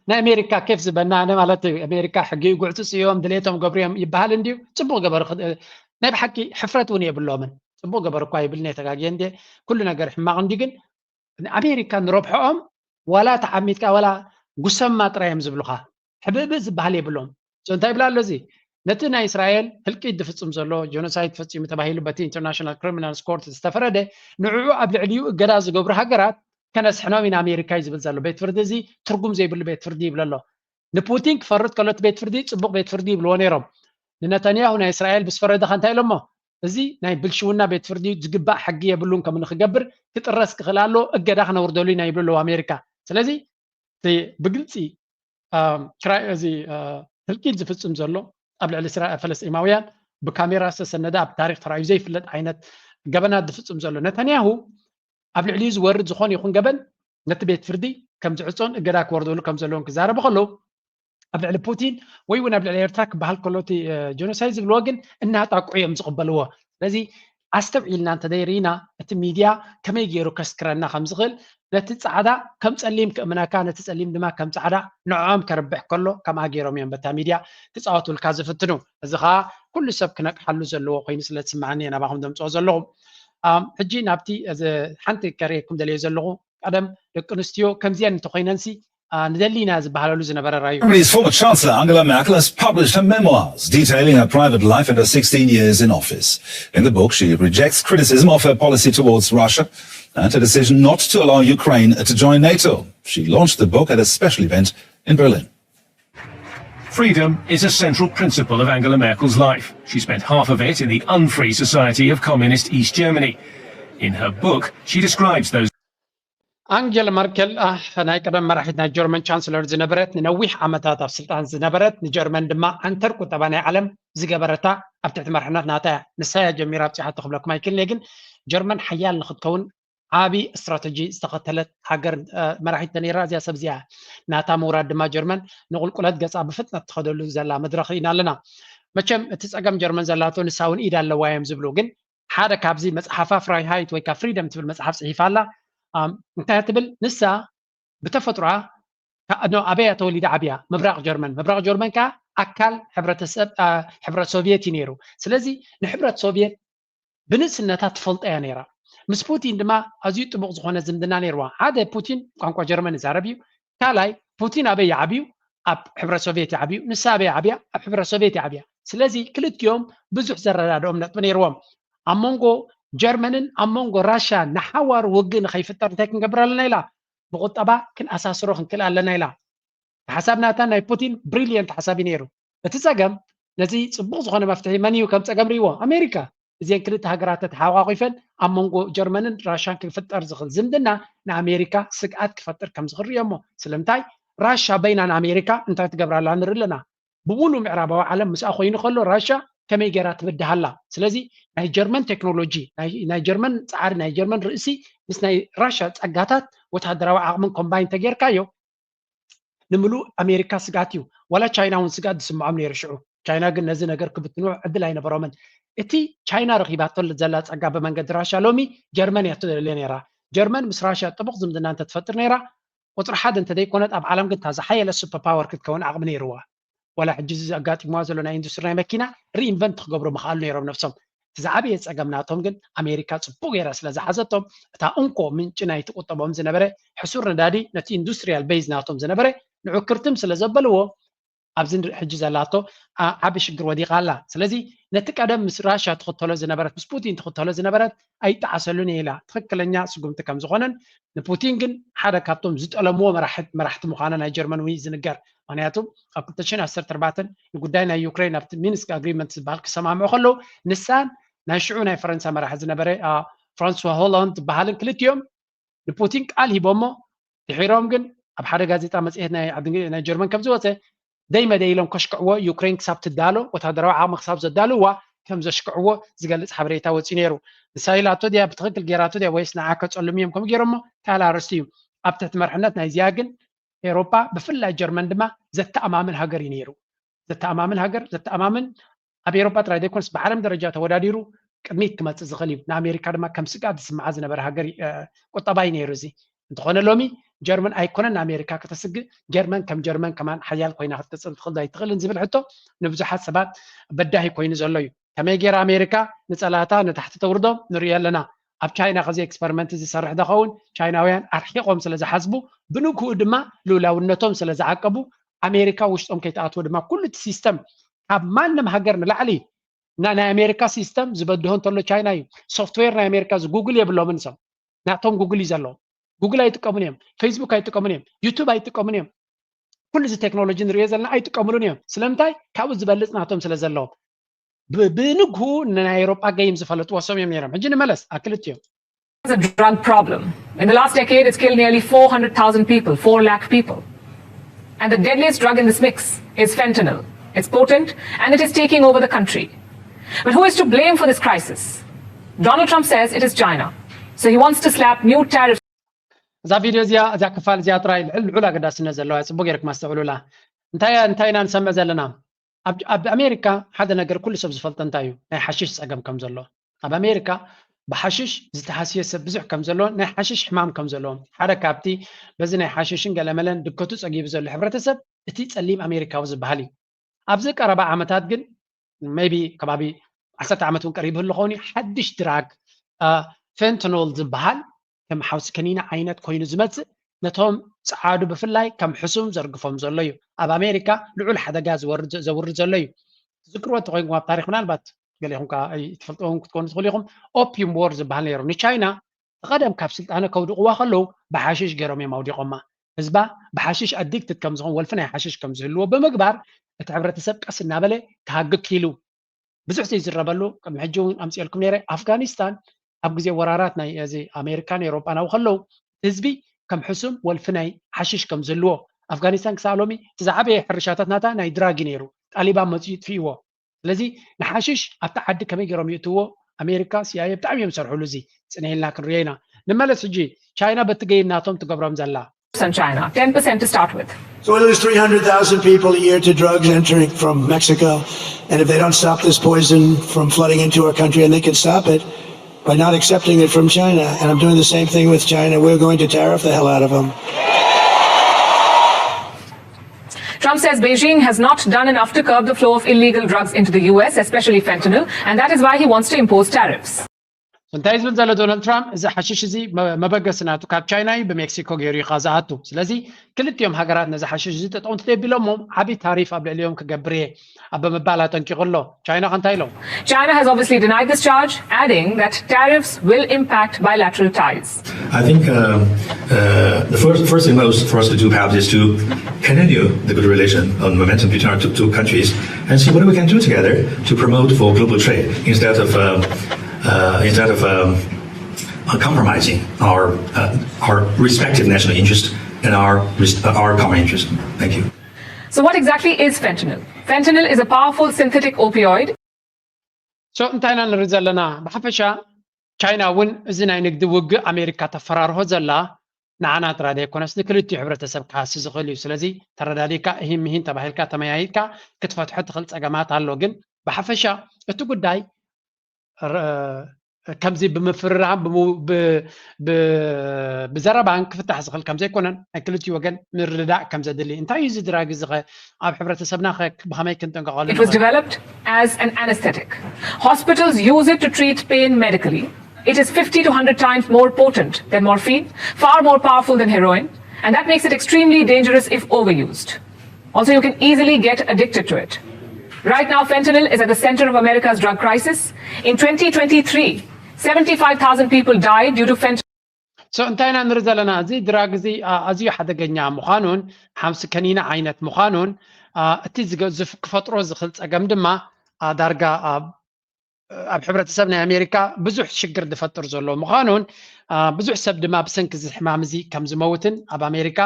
ናይ ኣሜሪካ ኬፍ ዝበና ኣነ ማለት እዩ። ኣሜሪካ ሕጊ ይጉዕፅፅ እዮም፣ ድሌቶም ገብሩ እዮም ይበሃል እንድዩ። ፅቡቅ ገበሩ ክድ- ናይ ብሓቂ ሕፍረት እውን የብሎምን። ፅቡቅ ገበሩ እኳ ይብል እየ፣ ተጋግየ እንድየ። ኩሉ ነገር ሕማቅ እንድዩ፣ ግን ኣሜሪካ ንረብሖኦም ዋላ ተዓሚትካ ዋላ ጉሰማ ጥራይ እዮም ዝብሉኻ። ሕብእብእ ዝበሃል የብሎም። So እንታይ ይብላ ኣሎ እዚ? ነቲ ናይ እስራኤል ህልቂት ዝፍፅም ዘሎ፣ ጀኖሳይድ ፈፂሙ ተባሂሉ በቲ ኢንተርናሽናል ክሪሚናል ኮርት ዝተፈረደ፣ ንዕኡ ኣብ ልዕሊኡ እገዳ ዝገብሩ ሃገራት ከነስሕኖም ኢና ኣሜሪካ እዩ ዝብል ዘሎ። ቤት ፍርዲ እዚ ትርጉም ዘይብሉ ቤት ፍርዲ ይብል ኣሎ። ንፑቲን ክፈርድ ከሎ እቲ ቤት ፍርዲ ፅቡቅ ቤት ፍርዲ ይብልዎ ነይሮም። ንነታንያሁ ናይ እስራኤል ምስ ፈረደ ከ እንታይ ኢሎሞ? እዚ ናይ ብልሽውና ቤት ፍርዲ እዩ፣ ዝግባእ ሕጊ የብሉን፣ ከም ንክገብር ክጥረስ ክኽእል ኣለዎ፣ እገዳ ክነውርደሉ ኢና ይብሉ ኣለዉ ኣሜሪካ። ስለዚ እቲ ብግልፂ ኣም፣ ክራይ እዚ እ፣ ህልቂት ዝፍፅም ዘሎ ኣብ ልዕሊ እስራኤል ፈለስጢማውያን ብካሜራ ዝተሰነደ ኣብ ታሪክ ተራእዩ ዘይፍለጥ ዓይነት ገበናት ዝፍፅም ዘሎ ነታንያሁ ኣብ ልዕሊኡ ዝወርድ ዝኾነ ይኹን ገበን ነቲ ቤት ፍርዲ ከም ዝዕፆን እገዳ ክወርደሉ ከም ዘለዎን ክዛረቡ ከለዉ ኣብ ልዕሊ ፑቲን ወይ እውን ኣብ ልዕሊ ኤርትራ ክበሃል ከሎ እቲ እ፣ ጀኖሳይድ ዝብልዎ ግን እናጣቅዑ እዮም ዝቕበልዎ። ስለዚ ኣስተውዒልና እንተዘይርኢና እቲ ሚድያ ከመይ ገይሩ ከስክረና ከም ዝኽእል ነቲ ፃዕዳ ከም ፀሊም ክእምነካ ነቲ ፀሊም ድማ ከም ፃዕዳ ንዕኦም ከርብሕ ከሎ ከምኣ ገይሮም እዮም በታ ሚድያ ክፃወቱልካ ዝፍትኑ። እዚ ከዓ ኩሉ ሰብ ክነቅሓሉ ዘለዎ ኮይኑ ስለ ዝስማዓኒ እየ ናባኹም ዘምፅኦ ዘለኹ። ኣም፣ ሕጂ ናብቲ እዚ ሓንቲ ከርእየኩም ደልየ ዘለኹ ቀደም ደቂ ኣንስትዮ ከምዚአን እንተኮይነንሲ ኣ፣ ንደሊ ኢና ዝበሃለሉ ዝነበረ ራእዩ። Germany's former Chancellor Angela Merkel has published her memoirs detailing her private life and her sixteen years in office. In the book, she rejects criticism of her policy towards Russia and her decision not to allow Ukraine to join NATO. She launched the book at a special event in Berlin. Freedom is a central principle of Angela Merkel's life. She spent half of it in the unfree society of communist East Germany. In her book, she describes those ኣንጌላ መርከል ኣ፣ ናይ ቀደም መራሒት ናይ ጀርመን ቻንስለር ዝነበረት፣ ንነዊሕ ዓመታት ኣብ ስልጣን ዝነበረት፣ ንጀርመን ድማ ዓንተር ቁጠባ ናይ ዓለም ዝገበረታ ኣብ ትሕቲ መርሕነት ናታ እያ። ንሳ እያ ጀሚራ ኣብፂሓቶ ክብለኩም ኣይክእልን እየ፣ ግን ጀርመን ሓያል ንክትከውን ዓቢ ስትራተጂ ዝተኸተለት ሃገር እ፣ መራሒት ተነይራ እዚኣ ሰብ እዚኣ። ናታ ምውራድ ድማ ጀርመን ንቁልቁለት ገፃ ብፍጥነት ትኸደሉ ዘላ መድረኽ ርኢና ኣለና። መቸም እቲ ፀገም ጀርመን ዘላቶ ንሳ እውን ኢድ ኣለዋ እዮም ዝብሉ፣ ግን ሓደ ካብዚ መፅሓፋ ፍራይሃይት ወይ ከዓ ፍሪደም ትብል መፅሓፍ ፅሒፋ ኣላ። ኣም፣ እንታይ ትብል ንሳ ብተፈጥሮኣ ከ- ኖ፣ ኣበያ ተወሊዳ ዓብያ ምብራቕ ጀርመን። ምብራቕ ጀርመን ከዓ ኣካል ሕብረተሰብ ኣ፣ ሕብረት ሶቪየት እዩ ነይሩ። ስለዚ ንሕብረት ሶቪየት ብንእስነታ ትፈልጦ እያ ነይራ። ምስ ፑቲን ድማ ኣዝዩ ጥቡቕ ዝኾነ ዝምድና ነይርዋ። ሓደ ፑቲን ቋንቋ ጀርመን ይዛረብ እዩ። ካልኣይ ፑቲን ኣበይ ይዓብዩ? ኣብ ሕብረት ሶቪየት ይዓብዩ። ንሳ ኣበይ ዓብያ? ኣብ ሕብረት ሶቪየት ይዓብያ። ስለዚ ክልቲኦም ብዙሕ ዘረዳድኦም ነጥቢ ነይርዎም። ኣብ መንጎ ጀርመንን ኣብ መንጎ ራሻ ንሓዋሩ ውግእ ንኸይፍጠር እንታይ ክንገብር ኣለና ኢላ? ብቁጠባ ክንኣሳስሮ ክንክእል ኣለና ኢላ። ሓሳብ ናታ ናይ ፑቲን ብሪልየንት ሓሳብ እዩ ነይሩ። እቲ ፀገም ነዚ ፅቡቕ ዝኾነ መፍትሒ መን እዩ ከም ፀገም ርእይዎ? ኣሜሪካ። እዚአን ክልተ ሃገራት ተተሓቋቒፈን ኣብ መንጎ ጀርመንን ራሻን ክፍጠር ዝኽእል ዝምድና ንኣሜሪካ ስግኣት ክፈጥር ከም ዝኽእል ርእዮሞ። ስለምንታይ ራሻ በይና ንኣሜሪካ እንታይ ትገብራላ ንርኢ ኣለና። ብሙሉ ምዕራባዊ ዓለም ምስኣ ኮይኑ ከሎ ራሻ ከመይ ገይራ ትብድሃላ። ስለዚ ናይ ጀርመን ቴክኖሎጂ፣ ናይ ናይ ጀርመን ፃዕሪ፣ ናይ ጀርመን ርእሲ ምስ ናይ ራሻ ፀጋታት ወታደራዊ ዓቕምን ኮምባይን ተጌርካዮ ንምሉእ ኣሜሪካ ስግኣት እዩ። ዋላ ቻይና እውን ስግኣት ዝስምዖም ነይሩ ሽዑ። ቻይና ግን ነዚ ነገር ክብትንዎ ዕድል ኣይነበሮምን። እቲ ቻይና ረኺባቶ ዘላ ጸጋ ብመንገዲ ራሻ ሎሚ ጀርመን እያ ትደልዮ ነይራ። ጀርመን ምስ ራሻ ጥቡቕ ዝምድና እንተትፈጥር ነይራ ቁጽሪ ሓደ እንተዘይኮነት ኣብ ዓለም ግን እታ ዝሓየለት ሱፐር ፓወር ክትከውን ዓቕሚ ነይርዋ። ዋላ ሕጂ እዚ ኣጋጢምዋ ዘሎ ናይ ኢንዱስትሪ ናይ መኪና ሪኢንቨንት ክገብሩ ምኽኣሉ ነይሮም ነብሶም። እቲ ዝዓበየ ጸገም ናቶም ግን ኣሜሪካ ጽቡቕ ገይራ ስለ ዝሓዘቶም እታ እንኮ ምንጪ ናይቲ ቁጠቦም ዝነበረ ሕሱር ነዳዲ ነቲ ኢንዱስትሪያል ቤዝ ናቶም ዝነበረ ንዑ ክርትም ስለ ዘበልዎ ኣብዚ ንርኢ ሕጂ ዘላቶ ዓ- ዓቢ ሽግር ወዲቓ ኣላ። ስለዚ ነቲ ቀደም ምስ ራሻ ትኽተሎ ዝነበረት ምስ ፑቲን ትኽተሎ ዝነበረት ኣይጠዓሰሉን እየ ኢላ ትኽክለኛ ስጉምቲ ከም ዝኾነን ንፑቲን ግን ሓደ ካብቶም ዝጠለምዎ መራሕት- መራሕቲ ምዃና ናይ ጀርመን እውን እዩ ዝንገር። ምክንያቱ ኣብ ክልተ ሽሕን ዓሰርተ ኣርባዕተን ንጉዳይ ናይ ዩክሬን ኣብቲ ሚንስክ ኣግሪመንት ዝበሃል ክሰማምዑ ከለዉ ንሳን ናይ ሽዑ ናይ ፈረንሳ መራሒ ዝነበረ ኣ፣ ፍራንስዋ ሆላንድ ዝበሃልን ክልቲኦም ንፑቲን ቃል ሂቦሞ ድሒሮም ግን ኣብ ሓደ ጋዜጣ መፅሄት ናይ ዓዲ እንግሊ- ናይ ጀርመን ከም ዝወፀ ደይ መደይ ኢሎም ከሽክዕዎ ዩክሬን ክሳብ ትዳሎ ወታደራዊ ዓቕሚ ክሳብ ዘዳልዋ ከም ዘሽክዕዎ ዝገልፅ ሓበሬታ ወፂኡ ነይሩ። ንሳ ኢላቶ ድያ ብትኽክል ገይራቶ ድያ ወይስ ንዓ ከፀልሙ እዮም ከምኡ ገይሮሞ ካልእ ኣርእስቲ እዩ። ኣብ ትሕቲ መርሕነት ናይዚኣ ግን ኤውሮጳ ብፍላይ ጀርመን ድማ ዘተኣማምን ሃገር እዩ ነይሩ። ዘተኣማምን ሃገር፣ ዘተኣማምን ኣብ ኤውሮጳ ጥራይ ዘይኮነስ ብዓለም ደረጃ ተወዳዲሩ ቅድሚት ክመጽእ ዝኽእል እዩ። ንኣሜሪካ ድማ ከም ስግኣት ዝስምዓ ዝነበረ ሃገር ቁጠባ እዩ ነይሩ። እዚ እንተኾነ ሎሚ ጀርመን ኣይኮነን ንኣሜሪካ ከተስግእ፣ ጀርመን ከም ጀርመን ከማን ሓያል ኮይና ክትቅጽል ትኽእል ኣይትኽእልን ዝብል ሕቶ ንብዙሓት ሰባት በዳሂ ኮይኑ ዘሎ እዩ። ከመይ ገይራ ኣሜሪካ ንጸላእታ ንታሕቲ ተውርዶም ንሪኦ ኣለና። ኣብ ቻይና ከዚ ኤክስፐሪመንት ዝሰርሕ ዝኸውን ቻይናውያን ኣርሒቖም ስለ ዝሓስቡ፣ ብንግኡ ድማ ልኡላውነቶም ስለ ዝዓቀቡ፣ ኣሜሪካ ውሽጦም ከይትኣትዎ ድማ ኩሉ እቲ ሲስተም ካብ ማንም ሃገር ንላዕሊ እና ናይ ኣሜሪካ ሲስተም ዝበድሆ እንተሎ ቻይና እዩ። ሶፍትዌር ናይ ኣሜሪካ እዚ ጉግል የብሎምን። ሰው ናቶም ጉግል እዩ ዘለዎም። ጉግል ኣይጥቀሙን እዮም፣ ፌስቡክ ኣይጥቀሙን እዮም፣ ዩቱብ ኣይጥቀሙን እዮም። ኩሉ እዚ ቴክኖሎጂ ንሪኦ ዘለና ኣይጥቀምሉን እዮም። ስለምንታይ? ካብኡ ዝበልፅ ናቶም ስለ ዘለዎም። ብንግሁ ናይ ኤውሮጳ ገይም ዝፈለጥዎ ሰም እዮም ነይሮም። ሕጂ ንመለስ ኣብ ክልቲኦም። It's a drug problem. In the last decade, it's killed nearly four hundred thousand people, four lakh people. And the deadliest drug in this mix is fentanyl. It's potent and it is taking over the country. But who is to blame for this crisis? Donald Trump says it is China. So he wants to slap new tariffs. እዛ ቪድዮ እዚኣ እዛ ክፋል እዚኣ ጥራይ ልዕል ልዑል ኣገዳስነት ዘለዋ ጽቡቅ ጌርኩም ኣስተውዕሉላ። እንታይ እንታይ ኢና ንሰምዕ ዘለና? ኣብ ኣብ ኣሜሪካ ሓደ ነገር ኩሉ ሰብ ዝፈልጦ እንታይ እዩ? ናይ ሓሽሽ ጸገም ከም ዘሎ። ኣብ ኣሜሪካ ብሓሽሽ ዝተሃስየ ሰብ ብዙሕ ከም ዘሎ፣ ናይ ሓሽሽ ሕማም ከም ዘለዎም ሓደ ካብቲ በዚ ናይ ሓሽሽን ገለመለን ድከቱ ጸጊቡ ዘሎ ሕብረተሰብ እቲ ጸሊም ኣሜሪካዊ ዝበሃል እዩ። ኣብዚ ቀረባ ዓመታት ግን maybe ከባቢ ዓሰርተ ዓመት እውን ቀሪቡ ህሉ ኸውን ሓድሽ ድራግ ፌንቶኖል ዝበሃል ከም ሓውሲ ከኒና ዓይነት ኮይኑ ዝመፅእ ነቶም ፀዓዱ ብፍላይ ከም ሕሱም ዘርግፎም ዘሎ እዩ። ኣብ ኣሜሪካ ልዑል ሓደጋ ዘውርድ ዘሎ እዩ። ትዝክርዎ እንተኮይንኩም ኣብ ታሪክ ምናልባት ገሌኹም ከዓ ትፈልጥዎም ክትኮኑ ትኽእሉ ኢኹም። ኦፒዩም ዎር ዝበሃል ነይሩ። ንቻይና ብቐደም ካብ ስልጣነ ከውድቕዋ ከለዉ ብሓሽሽ ገይሮም እዮም ኣውዲቖማ። ህዝባ ብሓሽሽ ኣዲክትድ ከም ዝኾን ወልፊ ናይ ሓሽሽ ከም ዝህልዎ ብምግባር እቲ ሕብረተሰብ ቀስ እናበለ ክሃግግ ክኢሉ። ብዙሕ ዘይዝረበሉ ቅድሚ ሕጂ እውን ኣምፅኤልኩም ነይረ። ኣፍጋኒስታን ኣብ ግዜ ወራራት ናይ እዚ ኣሜሪካን ኤውሮጳን ኣብኡ ከለዉ ህዝቢ ከም ሕሱም ወልፊ ናይ ሓሽሽ ከም ዝህልዎ ኣፍጋኒስታን ክሳብ ሎሚ እቲ ዝዓበየ ሕርሻታት ናታ ናይ ድራግ እዩ ነይሩ። ጣሊባን መፅኡ ይጥፍእዎ። ስለዚ ንሓሽሽ ኣብቲ ዓዲ ከመይ ገይሮም ይእትዎ ኣሜሪካ ሲኣይኤ ብጣዕሚ እዮም ዝሰርሕሉ። እዚ ፅንሕ ኢልና ክንሪኦ ኢና። ንመለስ ሕጂ ቻይና በቲ ገይም ናቶም ትገብሮም ዘላ and China, ten percent to start with. So we lose three hundred thousand people a year to drugs entering from Mexico. And if they don't stop this poison from flooding into our country, and they can stop it by not accepting it from China, and I'm doing the same thing with China, we're going to tariff the hell out of them. Trump says Beijing has not done enough to curb the flow of illegal drugs into the U S, especially fentanyl, and that is why he wants to impose tariffs. እንታይ ዝብል ዘሎ ዶናልድ ትራምፕ፣ እዚ ሓሽሽ እዚ መበገሲ ናቱ ካብ ቻይና እዩ፣ ብሜክሲኮ ገይሩ እዩ ዝኣቱ። ስለዚ ክልቲኦም ሃገራት ነዚ ሓሽሽ እዚ ተጠውንቲ ተቢሎሞ ዓብዪ ታሪፍ ኣብ ልዕሊኦም ክገብር እየ ኣብ ብምባል ኣጠንቂቑ ኣሎ። ቻይና ከ እንታይ ኢሎም? China has obviously denied this charge, adding that tariffs will impact bilateral ties. I think uh, uh, the first, first thing most for us to do perhaps is to continue the good relation and momentum between our two, two countries and see what we can do together to promote for global trade instead of uh, uh, instead of um, uh, compromising our uh, our respective national interest and our our common interest. Thank you. So, what exactly is fentanyl? Fentanyl is a powerful synthetic opioid. So እንታይ ኢና ንርኢ ዘለና? ብሓፈሻ ቻይና እውን እዚ ናይ ንግዲ ውግእ ኣሜሪካ ተፈራርሆ ዘላ ንዓና ጥራይ ዘይኮነስ ንክልቲኡ ሕብረተሰብ ክሃሲ ዝኽእል እዩ። ስለዚ ተረዳዲእካ እሂን ምሂን ተባሂልካ ተመያይጥካ ክትፈትሖ ትኽእል ጸገማት ኣሎ። ግን ብሓፈሻ እቲ ጉዳይ ከምዚ ብምፍርራም ብዘረባን ክፍታሕ ዝኽእል ከም ዘይኮነን ናይ ክልቲኡ ወገን ምርድዳእ ከም ዘድሊ። እንታይ እዩ እዚ ድራግ እዚ ኸ ኣብ ሕብረተሰብና ኸ ብኸመይ ክንጥንቀቐሉ It was developed as an anesthetic. Hospitals use it to treat pain medically. It is fifty to hundred times more potent than morphine, far more powerful than heroin, and that makes it extremely dangerous if overused. Also, you can easily get addicted to it. Right now, fentanyl is at the center of America's drug crisis. In twenty twenty-three, seventy-five thousand people died due to fentanyl. So እንታይ ኢና ንርኢ ዘለና? እዚ ድራግ እዚ ኣዝዩ ሓደገኛ ምዃኑን ሓምሲ ከኒና ዓይነት ምዃኑን እቲ ክፈጥሮ ዝኽእል ጸገም ድማ ዳርጋ ኣብ ሕብረተሰብ ናይ ኣሜሪካ ብዙሕ ሽግር ዝፈጥር ዘሎ ምዃኑን ብዙሕ ሰብ ድማ ብሰንኪ እዚ ሕማም እዚ ከም ዝመውትን ኣብ ኣሜሪካ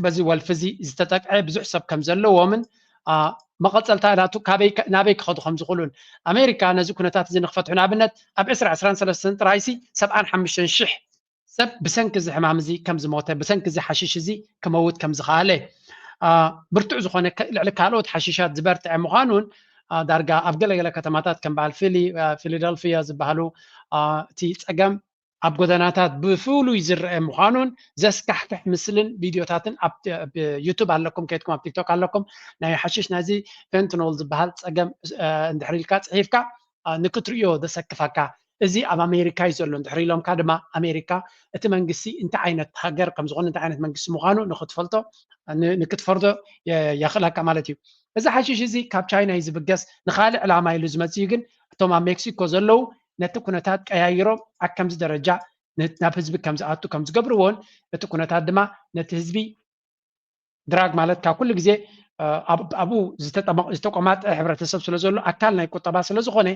በዚ ወልፊ እዚ ዝተጠቅዐ ብዙሕ ሰብ ከም ዘለዎምን መቐፀልታ ናቱ ናበይ ክኸዱ ከም ዝኽእሉን ኣሜሪካ ነዚ ኩነታት እዚ ንክፈትሑ ንኣብነት ኣብ ዕስራ ዕስራን ሰለስተን ጥራይሲ ሰብዓን ሓሙሽተን ሽሕ ሰብ ብሰንኪ እዚ ሕማም እዚ ከም ዝሞተ፣ ብሰንኪ እዚ ሓሽሽ እዚ ክመውት ከም ዝኸኣለ፣ አ፣ ብርቱዕ ዝኾነ ከ-፣ ልዕሊ ካልኦት ሓሽሻት ዝበርትዐ ምዃኑን፣ አ፣ ዳርጋ ኣብ ገለገለ ከተማታት ከም በዓል ፊሊ-፣ አ፣ ፊላደልፊያ ዝበሃሉ፣ አ፣ እቲ ጸገም ኣብ ጎደናታት ብፍሉይ ዝረአ ምዃኑን ዘስካሕክሕ ምስልን ቪድዮታትን ኣብ፣ ኣብ ዩቱብ ኣለኩም፣ ከይድኩም ኣብ ቲክቶክ ኣለኩም፣ ናይ ሓሽሽ ናይዚ ፌንትኖል ዝበሃል ጸገም፣ አ፣ እንድሕር ኢልካ ጽሒፍካ፣ አ፣ ንክትርእዮ ዘሰክፈካ። እዚ ኣብ ኣሜሪካ እዩ ዘሎ። እንድሕር ኢሎምካ ድማ ኣሜሪካ እቲ መንግስቲ እንታይ ዓይነት ሃገር ከም ዝኾነ፣ እንታይ ዓይነት መንግስቲ ምዃኑ ንክትፈልጦ፣ ን-፣ ንክትፈርዶ የ-፣ የኽእለካ ማለት እዩ። እዚ ሓሽሽ እዚ ካብ ቻይና እዩ ዝብገስ፣ ንኻልእ ዕላማ ኢሉ ዝመጽእ እዩ። ግን እቶም ኣብ ሜክሲኮ ዘለዉ ነቲ ኩነታት ቀያይሮም ኣብ ከምዚ ደረጃ ን-፣ ናብ ህዝቢ ከም ዝኣቱ ከም ዝገብርዎን እቲ ኩነታት ድማ ነቲ ህዝቢ ድራግ ማለት ካብ ኩሉ ግዜ፣ እ፣ ኣብ-፣ ኣብኡ ዝተጠመ-፣ ዝተቆማጠ ሕብረተሰብ ስለ ዘሎ ኣካል ናይ ቁጠባ ስለ ዝኾነ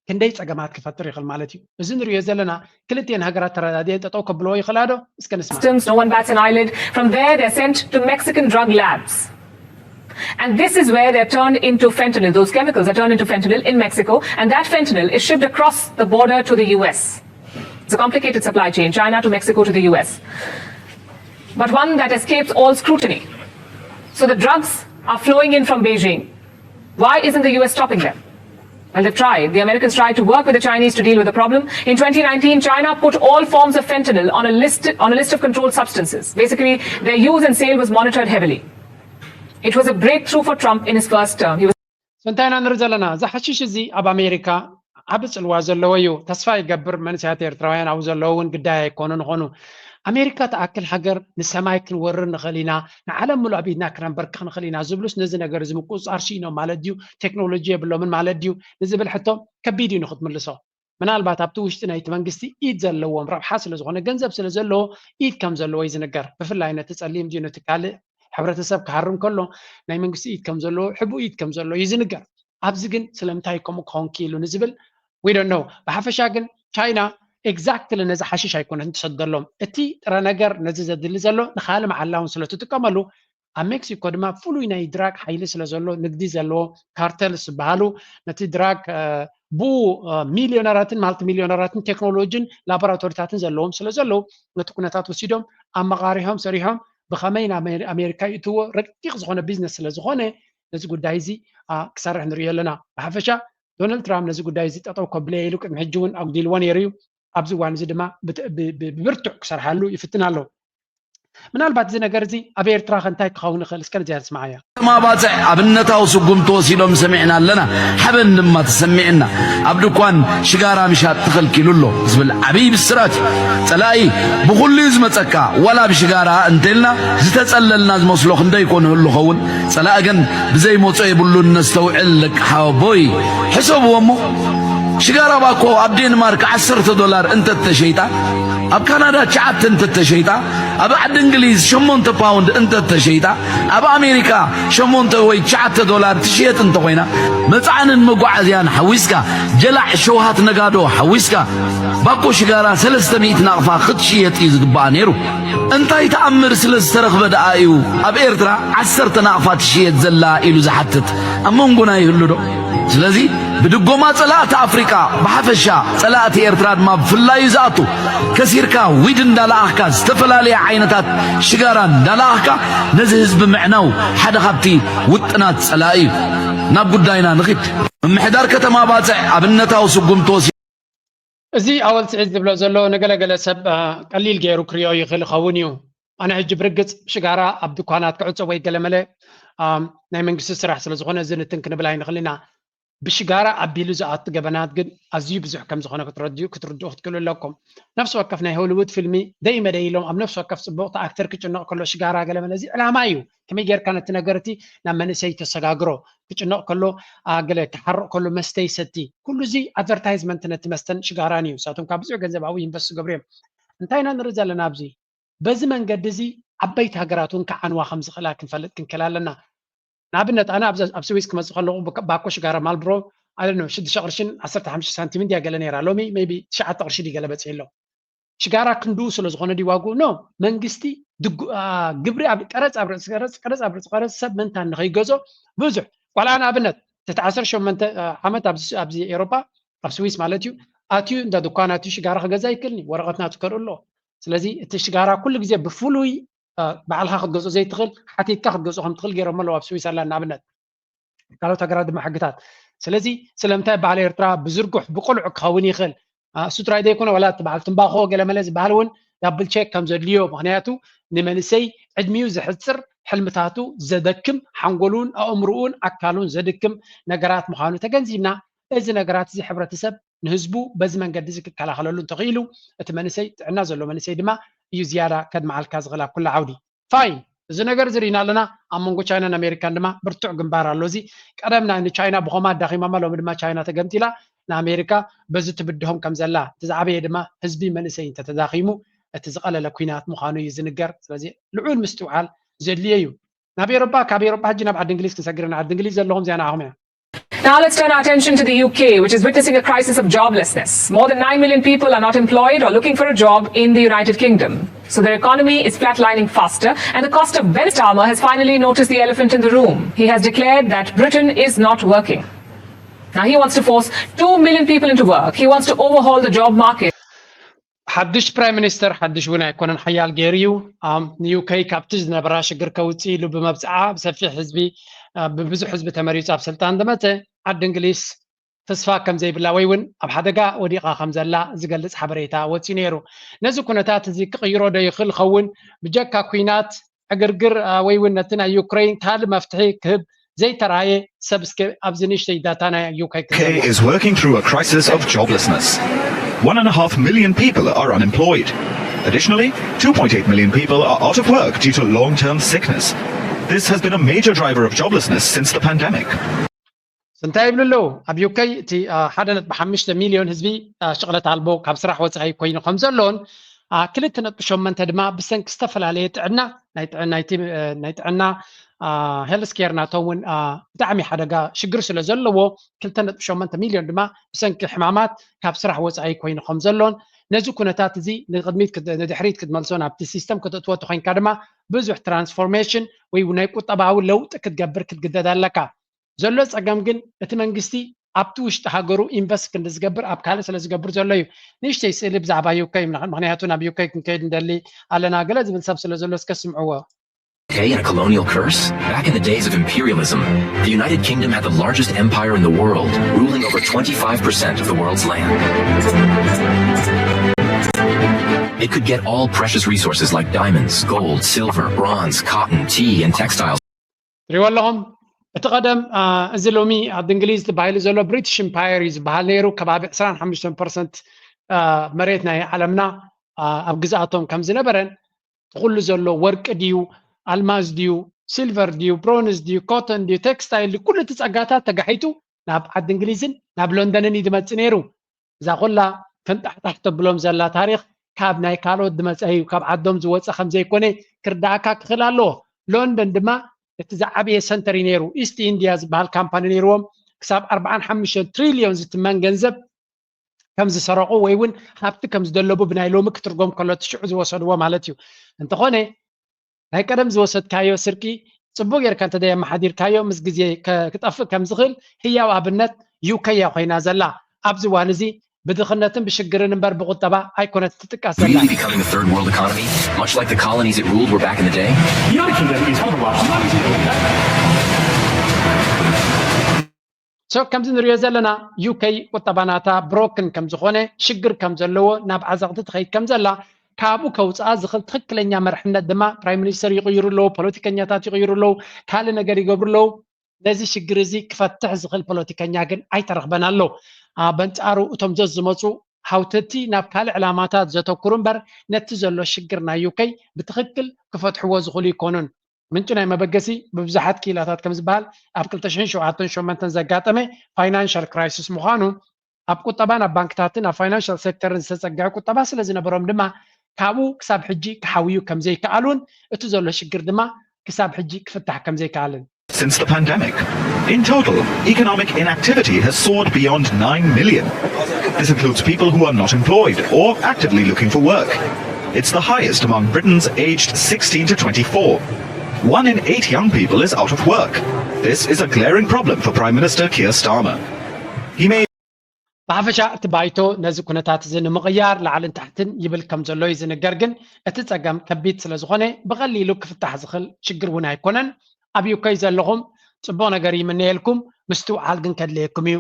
ክንደይ ጸገማት ክፈጥር ይኽእል ማለት እዩ። እዚ ንሪኦ ዘለና ክልቲኤን ሃገራት ተረዳዲኤን ጠጠው ከብልዎ ይኽእላ ዶ? እስከ ንስማ። Customs, no one bats an eyelid. From there, they're sent to Mexican drug labs. And this is where they're turned into fentanyl. Those chemicals are turned into fentanyl in Mexico, and that fentanyl is shipped across the border to the U S. It's a complicated supply chain, China to Mexico to the U S, but one that escapes all scrutiny. So the drugs are flowing in from Beijing. Why isn't the U S stopping them? Well, they've tried. The Americans tried to work with the Chinese to deal with the problem. In twenty nineteen, China put all forms of fentanyl on a list, on a list of controlled substances. Basically, their use and sale was monitored heavily. It was a breakthrough for Trump in his first term. He was እንታይ ኢና ንርኢ ዘለና? እዚ ሓሽሽ እዚ ኣብ ኣሜሪካ ዓቢ ጽልዋ ዘለዎ እዩ። ተስፋ ይገብር መንእሰያት ኤርትራውያን ኣብኡ ዘለዉ እውን ግዳይ ኣይኮኑን ይኾኑ። ኣሜሪካ ትኣክል ሃገር ንሰማይ ክንወርር ንኽእል ኢና፣ ንዓለም ሙሉእ ኣብ ኢድና ክነንበርክኽ ንኽእል ኢና ዝብሉስ ነዚ ነገር እዚ ምቁጽጻር ስኢኖም ማለት ድዩ? ቴክኖሎጂ የብሎምን ማለት ድዩ? ንዝብል ሕቶ ከቢድ እዩ ንኽትምልሶ። ምናልባት ኣብቲ ውሽጢ ናይቲ መንግስቲ ኢድ ዘለዎም ረብሓ ስለ ዝኾነ ገንዘብ ስለ ዘለዎ ኢድ ከም ዘለዎ እዩ ዝንገር። ብፍላይ ነቲ ጸሊም ድዩ ነቲ ካልእ ሕብረተሰብ ክሃርም ከሎ ናይ መንግስቲ ኢድ ከም ዘለዎ፣ ሕቡእ ኢድ ከም ዘሎ እዩ ዝንገር። ኣብዚ ግን ስለምንታይ ከምኡ ክኸውን ክኢሉ ንዝብል we don't know። ብሓፈሻ ግን ቻይና ኤግዛክትሊ ነዚ ሓሽሽ ኣይኮነትን ትሰደሎም። እቲ ጥረ ነገር ነዚ ዘድሊ ዘሎ ንኻልእ መዓላ እውን ስለ ትጥቀመሉ ኣብ ሜክሲኮ ድማ ፍሉይ ናይ ድራግ ሓይሊ ስለ ዘሎ ንግዲ ዘለዎ ካርተልስ ዝበሃሉ ነቲ ድራግ፣ እ፣ ብኡ፣ እ፣ ሚልዮነራትን ማልቲ ሚልዮነራትን ቴክኖሎጂን ላቦራቶሪታትን ዘለዎም ስለ ዘለዉ ነቲ ኩነታት ወሲዶም ኣመቓሪሖም ሰሪሖም ብኸመይ ናብ ኣሜሪ-፣ ኣሜሪካ ይእትዎ ረቂቕ ዝኾነ ቢዝነስ ስለ ዝኾነ ነዚ ጉዳይ እዚ፣ አ፣ ክሰርሕ ንሪኦ ኣለና። ብሓፈሻ ዶናልድ ትራምፕ ነዚ ጉዳይ እዚ ጠጠው ከብሎ ኢሉ ቅድሚ ሕጂ እውን ኣጉዲልዎ ነይሩ እዩ። ኣብዚ እዋን እዚ ድማ ብት-፣ ብ-፣ ብ-፣ ብብርቱዕ ክሰርሓሉ ይፍትን ኣሎ። ምናልባት እዚ ነገር እዚ ኣብ ኤርትራ ከ እንታይ ክኸውን ይኽእል? እስከ ነዚኣ ንስምዓያ። ማባፅዕ ኣብነታዊ ስጉምቲ ወሲዶም ሰሚዕና ኣለና። ሓበን ድማ ተሰሚዕና። ኣብ ድኳን ሽጋራ ምሻጥ ተኸልኪሉ ኣሎ ዝብል ዓብዪ ብስራት እዩ። ፀላኢ ብኹሉ እዩ ዝመፀካ። ዋላ ብሽጋራ እንተልና ዝተፀለልና ዝመስሎ ክንደይ ኮን ህሉ ኸውን። ፀላኢ ግን ብዘይመፆ የብሉን። ነስተውዕል ደቂ ሓወቦይ። ሕሰብዎ እሞ ሽጋራ ባኮ ኣብ ዴንማርክ ዓሰርተ ዶላር እንተተሸይጣ፣ ኣብ ካናዳ ትሽዓተ እንተተሸይጣ፣ ኣብ ዓዲ እንግሊዝ ሸሞንተ ፓውንድ እንተተሸይጣ፣ ኣብ ኣሜሪካ ሸሞንተ ወይ ትሽዓተ ዶላር ትሽየጥ እንተኾይና፣ መጽዓንን መጓዓዝያን ሓዊስካ፣ ጀላዕ ሸውሃት ነጋዶ ሓዊስካ፣ ባኮ ሽጋራ ሰለስተ ሚእቲ ናቕፋ ክትሽየጥ እዩ ዝግባኣ ነይሩ። እንታይ ተኣምር ስለ ዝተረኽበ ደኣ እዩ ኣብ ኤርትራ ዓሰርተ ናቕፋ ትሽየጥ ዘላ ኢሉ ዝሓትት ኣብ መንጎና ይህሉ ዶ? ስለዚ ብድጎማ ጸላእቲ ኣፍሪቃ ብሓፈሻ ጸላእቲ ኤርትራ ድማ ብፍላይ እዩ ዝኣቱ። ከሲርካ ዊድ እንዳለኣኽካ ዝተፈላለየ ዓይነታት ሽጋራ እንዳለኣኽካ ነዚ ህዝቢ ምዕናው ሓደ ካብቲ ውጥናት ጸላኢ እዩ። ናብ ጉዳይና ንኺድ። ምምሕዳር ከተማ ባጽዕ ኣብነታዊ ስጉምቲ ወሲዱ። እዚ ኣወል ስዒድ ዝብሎ ዘሎ ንገለገለ ሰብ፣ አ፣ ቀሊል ገይሩ ክሪኦ ይኽእል ይኸውን እዩ። ኣነ ሕጂ ብርግጽ ሽጋራ ኣብ ድኳናት ክዕጸ ወይ ገለመለ፣ አ፣ ናይ መንግስቲ ስራሕ ስለ ዝኾነ እዚ ንትን ክንብል ኣይንኽእል ኢና። ብሽጋራ ኣቢሉ ዝኣቱ ገበናት ግን ኣዝዩ ብዙሕ ከም ዝኾነ ክትረድኡ፣ ክትርድኡ ክትክእሉ ኣለኩም። ነፍሲ ወከፍ ናይ ሆሊውድ ፊልሚ ደይ መደይ ኢሎም ኣብ ነፍሲ ወከፍ ጽቡቕቲ ኣክተር ክጭነቕ ከሎ ሽጋራ ገለመለ እዚ ዕላማ እዩ። ከመይ ጌርካ ነቲ ነገር እቲ ናብ መንእሰይ ተሰጋግሮ? ክጭነቕ ከሎ፣ አ፣ ገለ ክሓርቕ ከሎ መስተ ይሰቲ። ኩሉ እዚ ኣድቨርታይዝመንት ነቲ መስተን ሽጋራን እዩ። ንሳቶም ካብ ብዙሕ ገንዘብ ኣብኡ ኢንቨስት ዝገብሩ እዮም። እንታይ ኢና ንርኢ ዘለና ኣብዚ? በዚ መንገዲ እዚ ዓበይቲ ሃገራት እውን ክዓንዋ ከም ዝኽእላ ክንፈልጥ ክንክእል ኣለና። ንኣብነት ኣነ ኣብዚ፣ ኣብ ስዊስ ክመጽእ ከለኹ ብካ-፣ ባኮ ሽጋራ ማልብሮ ኣለ ሽዱሽተ ቅርሽን ዓሰርተ ሓሙሽተ ሳንቲምን ድያ ገለ ነይራ። ሎሚ ሜይቢ ትሽዓተ ቅርሺ ድዩ ገለ በጺሑ ኣሎ። ሽጋራ ክንድኡ ስለ ዝኾነ ድዩ ዋግኡ? ኖ፣ መንግስቲ ድጉ-፣ አ፣ ግብሪ ኣብ፣ ቀረጽ ኣብ ርእሲ ቀረጽ፣ ቀረጽ ኣብ ርእሲ ቀረጽ ሰብ መንታን ንኸይገዝኦ ብዙሕ። ዋላ ንኣብነት ትሕቲ ዓሰርተ ሸሞንተ ዓመት ኣብዚ፣ ኣብዚ ኤውሮጳ፣ ኣብ ስዊስ ማለት እዩ፣ ኣትዩ እንዳ ድኳን ኣትዩ ሽጋራ ክገዛ ይክእልኒ፣ ወረቐት ናቱ ከርኢ ኣሎ። ስለዚ እቲ ሽጋራ ኩሉ ግዜ ብፍሉይ ባዕልካ ክትገዝኦ ዘይትኽእል፣ ሓቲትካ ክትገዝኦ ከም ትኽእል ገይሮም ኣለዉ ኣብ ስዊዘርላንድ ንኣብነት። ካልኦት ሃገራት ድማ ሕግታት። ስለዚ ስለምንታይ በዓል ኤርትራ ብዝርጉሕ ብቁልዕ ክኸውን ይኽእል? እሱ ጥራይ ዘይኮነ ዋላ እቲ በዓል ትንባኾ ገለመለ ዝበሃል እውን ዳብል ቼክ ከም ዘድልዮ፣ ምክንያቱ ንመንእሰይ ዕድሚኡ ዘሕፅር፣ ሕልምታቱ ዘደክም፣ ሓንጎሉን ኣእምርኡን ኣካሉን ዘድክም ነገራት ምዃኑ ተገንዚብና፣ እዚ ነገራት እዚ ሕብረተሰብ ንህዝቡ በዚ መንገዲ እዚ ክከላኸለሉ እንተኽኢሉ፣ እቲ መንእሰይ ጥዕና ዘለዎ መንእሰይ ድማ እዩ ዝያዳ ከድምዓልካ ዝኽእል ኣብ ኩሉ ዓውዲ። ፋይን፣ እዚ ነገር እዚ ርኢና ኣለና። ኣብ መንጎ ቻይናን ኣሜሪካን ድማ ብርቱዕ ግንባር ኣሎ። እዚ ቀደም ንቻይና ብኸማ ኣዳኺማማ፣ ሎሚ ድማ ቻይና ተገምጢላ ንኣሜሪካ በዚ ትብድሆም ከም ዘላ፣ እቲ ዝዓበየ ድማ ህዝቢ መንእሰይ እንተተዳኺሙ እቲ ዝቐለለ ኲናት ምዃኑ እዩ ዝንገር። ስለዚ ልዑል ምስትውዓል ዘድልዮ እዩ። ናብ ኤሮጳ፣ ካብ ኤሮጳ ሕጂ ናብ ዓዲ እንግሊዝ ክንሰግር ኢና። ዓዲ እንግሊዝ ዘለኹም እዚኣ ንዓኹም እያ። Now let's turn our attention to the U K, which is witnessing a crisis of joblessness. More than nine million people are not employed or looking for a job in the United Kingdom. So their economy is flatlining faster, and the cost of benefits. Starmer has finally noticed the elephant in the room. He has declared that Britain is not working. Now he wants to force two million people into work. He wants to overhaul the job market. ሓድሽ ፕራይም ሚኒስተር ሓድሽ እውን ኣይኮነን፣ ሓያል ገይሩ እዩ። ንዩከይ ካብቲ ዝነበራ ሽግር ከውፅእ ኢሉ ብመብፅዓ ብሰፊሕ ህዝቢ፣ ብብዙሕ ህዝቢ ተመሪፁ ኣብ ስልጣን ዝመፀ ዓዲ እንግሊዝ ተስፋ ከም ዘይብላ ወይ እውን ኣብ ሓደጋ ወዲቓ ከም ዘላ ዝገልፅ ሓበሬታ ወፂኡ ነይሩ። ነዚ ኩነታት እዚ ክቕይሮ ዶ ይኽእል ይኸውን? ብጀካ ኲናት ዕግርግር ወይ እውን ነቲ ናይ ዩክሬን ካልእ መፍትሒ ክህብ ዘይተራእየ ሰብ እስከ ኣብዚ ንእሽተይ ዳታ ናይ ዩከይ UK is working through a crisis of joblessness. One and a half million people are unemployed. Additionally, two point eight million people are out of work due to long term sickness. This has been a major driver of joblessness since the pandemic. እንታይ ይብሉ ኣለዉ? ኣብ ዩከይ እቲ ሓደ ነጥቢ ሓሙሽተ ሚልዮን ህዝቢ ሽቕለት ኣልቦ ካብ ስራሕ ወፃኢ ኮይኑ ከም ዘሎን ክልተ ነጥቢ ሸሞንተ ድማ ብሰንኪ ዝተፈላለየ ጥዕና ናይ ጥዕና ሄልስ ኬር ናቶም እውን ብጣዕሚ ሓደጋ ሽግር ስለ ዘለዎ ክልተ ነጥቢ ሸሞንተ ሚልዮን ድማ ብሰንኪ ሕማማት ካብ ስራሕ ወፃኢ ኮይኑ ከም ዘሎን ነዚ ኩነታት እዚ ንቅድሚት ንድሕሪት ክትመልሶ ናብቲ ሲስተም ከተእትዎ ተኮይንካ ድማ ብዙሕ ትራንስፎርሜሽን ወይ ናይ ቁጠባዊ ለውጢ ክትገብር ክትግደድ ኣለካ። ዘሎ ፀገም ግን እቲ መንግስቲ ኣብቲ ውሽጢ ሃገሩ ኢንቨስት ክንዲ ዝገብር ኣብ ካልእ ስለ ዝገብር ዘሎ እዩ። ንእሽተይ ስእሊ ብዛዕባ ዩከይ ምክንያቱ ናብ ዩከይ ክንከይድ እንደሊ ኣለና ገለ ዝብል ሰብ ስለ ዘሎ እስከ ስምዕዎ። K in a colonial curse? Back in the days of imperialism, the United Kingdom had the largest empire in the world, ruling over twenty-five percent of the world's land. It could get all precious resources like diamonds, gold, silver, bronze, cotton, tea, and textiles. ትሪእዎ ኣለኹም እቲ ቀደም እዚ ሎሚ ኣብ እንግሊዝ ተባሂሉ ዘሎ ብሪቲሽ ኢምፓየር እዩ ዝበሃል ነይሩ። ከባቢ ዕስራን ሓሙሽተን ፐርሰንት መሬት ናይ ዓለምና ኣብ ግዝኣቶም ከም ዝነበረን እቲ ኩሉ ዘሎ ወርቂ ድዩ ኣልማዝ ድዩ ሲልቨር ድዩ ብሮንዝ ድዩ ኮተን ድዩ ቴክስታይል ድዩ ኩሉ እቲ ፀጋታት ተጋሒጡ ናብ ዓዲ እንግሊዝን ናብ ሎንደንን እዩ ዝመፅእ ነይሩ። እዛ ኩላ ፍንጣሕጣሕ ተብሎም ዘላ ታሪኽ ካብ ናይ ካልኦት ዝመፀ እዩ፣ ካብ ዓዶም ዝወፀ ከም ዘይኮነ ክርዳእካ ክኽእል ኣለዎ። ሎንደን ድማ እቲ ዝዓበየ ሰንተር እዩ ነይሩ። ኢስት ኢንድያ ዝበሃል ካምፓኒ ነይርዎም። ክሳብ ኣርባዓን ሓሙሽተን ትሪልዮን ዝትመን ገንዘብ ከም ዝሰረቑ ወይ እውን ሃብቲ ከም ዝደለቡ ብናይ ሎሚ ክትርጎም ከሎ እቲ ሽዑ ዝወሰድዎ ማለት እዩ። እንተኾነ ናይ ቀደም ዝወሰድካዮ ስርቂ ጽቡቅ ጌርካ እንተ ኣመሓዲርካዮ ምስ ግዜ ክጠፍእ ከም ዝኽእል ህያው ኣብነት ዩከይ እያ ኮይና ዘላ። ኣብዚ እዋን እዚ ብድኽነትን ብሽግርን እምበር ብቁጠባ ኣይኮነትን ትጥቀስ ዘላ። Really becoming a third world economy, much like the colonies it ruled were back in the day? The United Kingdom is overwhelmed. So ከምዚ ንሪኦ ዘለና ዩከይ ቁጠባ ናታ ብሮክን ከም ዝኾነ ሽግር ከም ዘለዎ ናብ ዓዘቕቲ ትኸይድ ከም ዘላ ካብኡ ከውፅኣ ዝኽእል ትኽክለኛ መርሕነት ድማ ፕራይም ሚኒስተር ይቕይሩ ኣለዉ፣ ፖለቲከኛታት ይቕይሩ ኣለዉ፣ ካልእ ነገር ይገብሩ ኣለዉ። ነዚ ሽግር እዚ ክፈትሕ ዝኽእል ፖለቲከኛ ግን ኣይተረኽበን ኣሎ። በንጻሩ እቶም ዘዝመፁ ሃውተቲ ናብ ካልእ ዕላማታት ዘተኩሩ እምበር ነቲ ዘሎ ሽግር ናይ ዩከይ ብትኽክል ክፈትሕዎ ዝኽእሉ ይኮኑን። ምንጪ ናይ መበገሲ ብብዙሓት ክኢላታት ከም ዝበሃል ኣብ ክልተ ሽሕን ሸውዓተን ሸሞንተን ዘጋጠመ ፋይናንሻል ክራይሲስ ምዃኑ ኣብ ቁጠባን ኣብ ባንክታትን ኣብ ፋይናንሻል ሴክተርን ዝተጸግዐ ቁጠባ ስለ ዝነበሮም ድማ ካብኡ ክሳብ ሕጂ ክሓውዩ ከም ዘይከኣሉን እቲ ዘሎ ሽግር ድማ ክሳብ ሕጂ ክፍታሕ ከም ዘይከኣልን Since the pandemic, in total, economic inactivity has soared beyond nine million. This includes people who are not employed or actively looking for work. It's the highest among Britons aged sixteen to twenty-four. One in eight young people is out of work. This is a glaring problem for Prime Minister Keir Starmer. He made ብሓፈሻ እቲ ባይቶ ነዚ ኩነታት እዚ ንምቕያር ላዕልን ታሕትን ይብል ከም ዘሎ እዩ ዝንገር። ግን እቲ ጸገም ከቢድ ስለ ዝኾነ ብቐሊሉ ክፍታሕ ዝኽእል ሽግር እውን ኣይኮነን። ኣብ ዩከይ ዘለኹም ጽቡቕ ነገር ይምነየልኩም፣ ምስትውዓል ግን ከድልየኩም እዩ።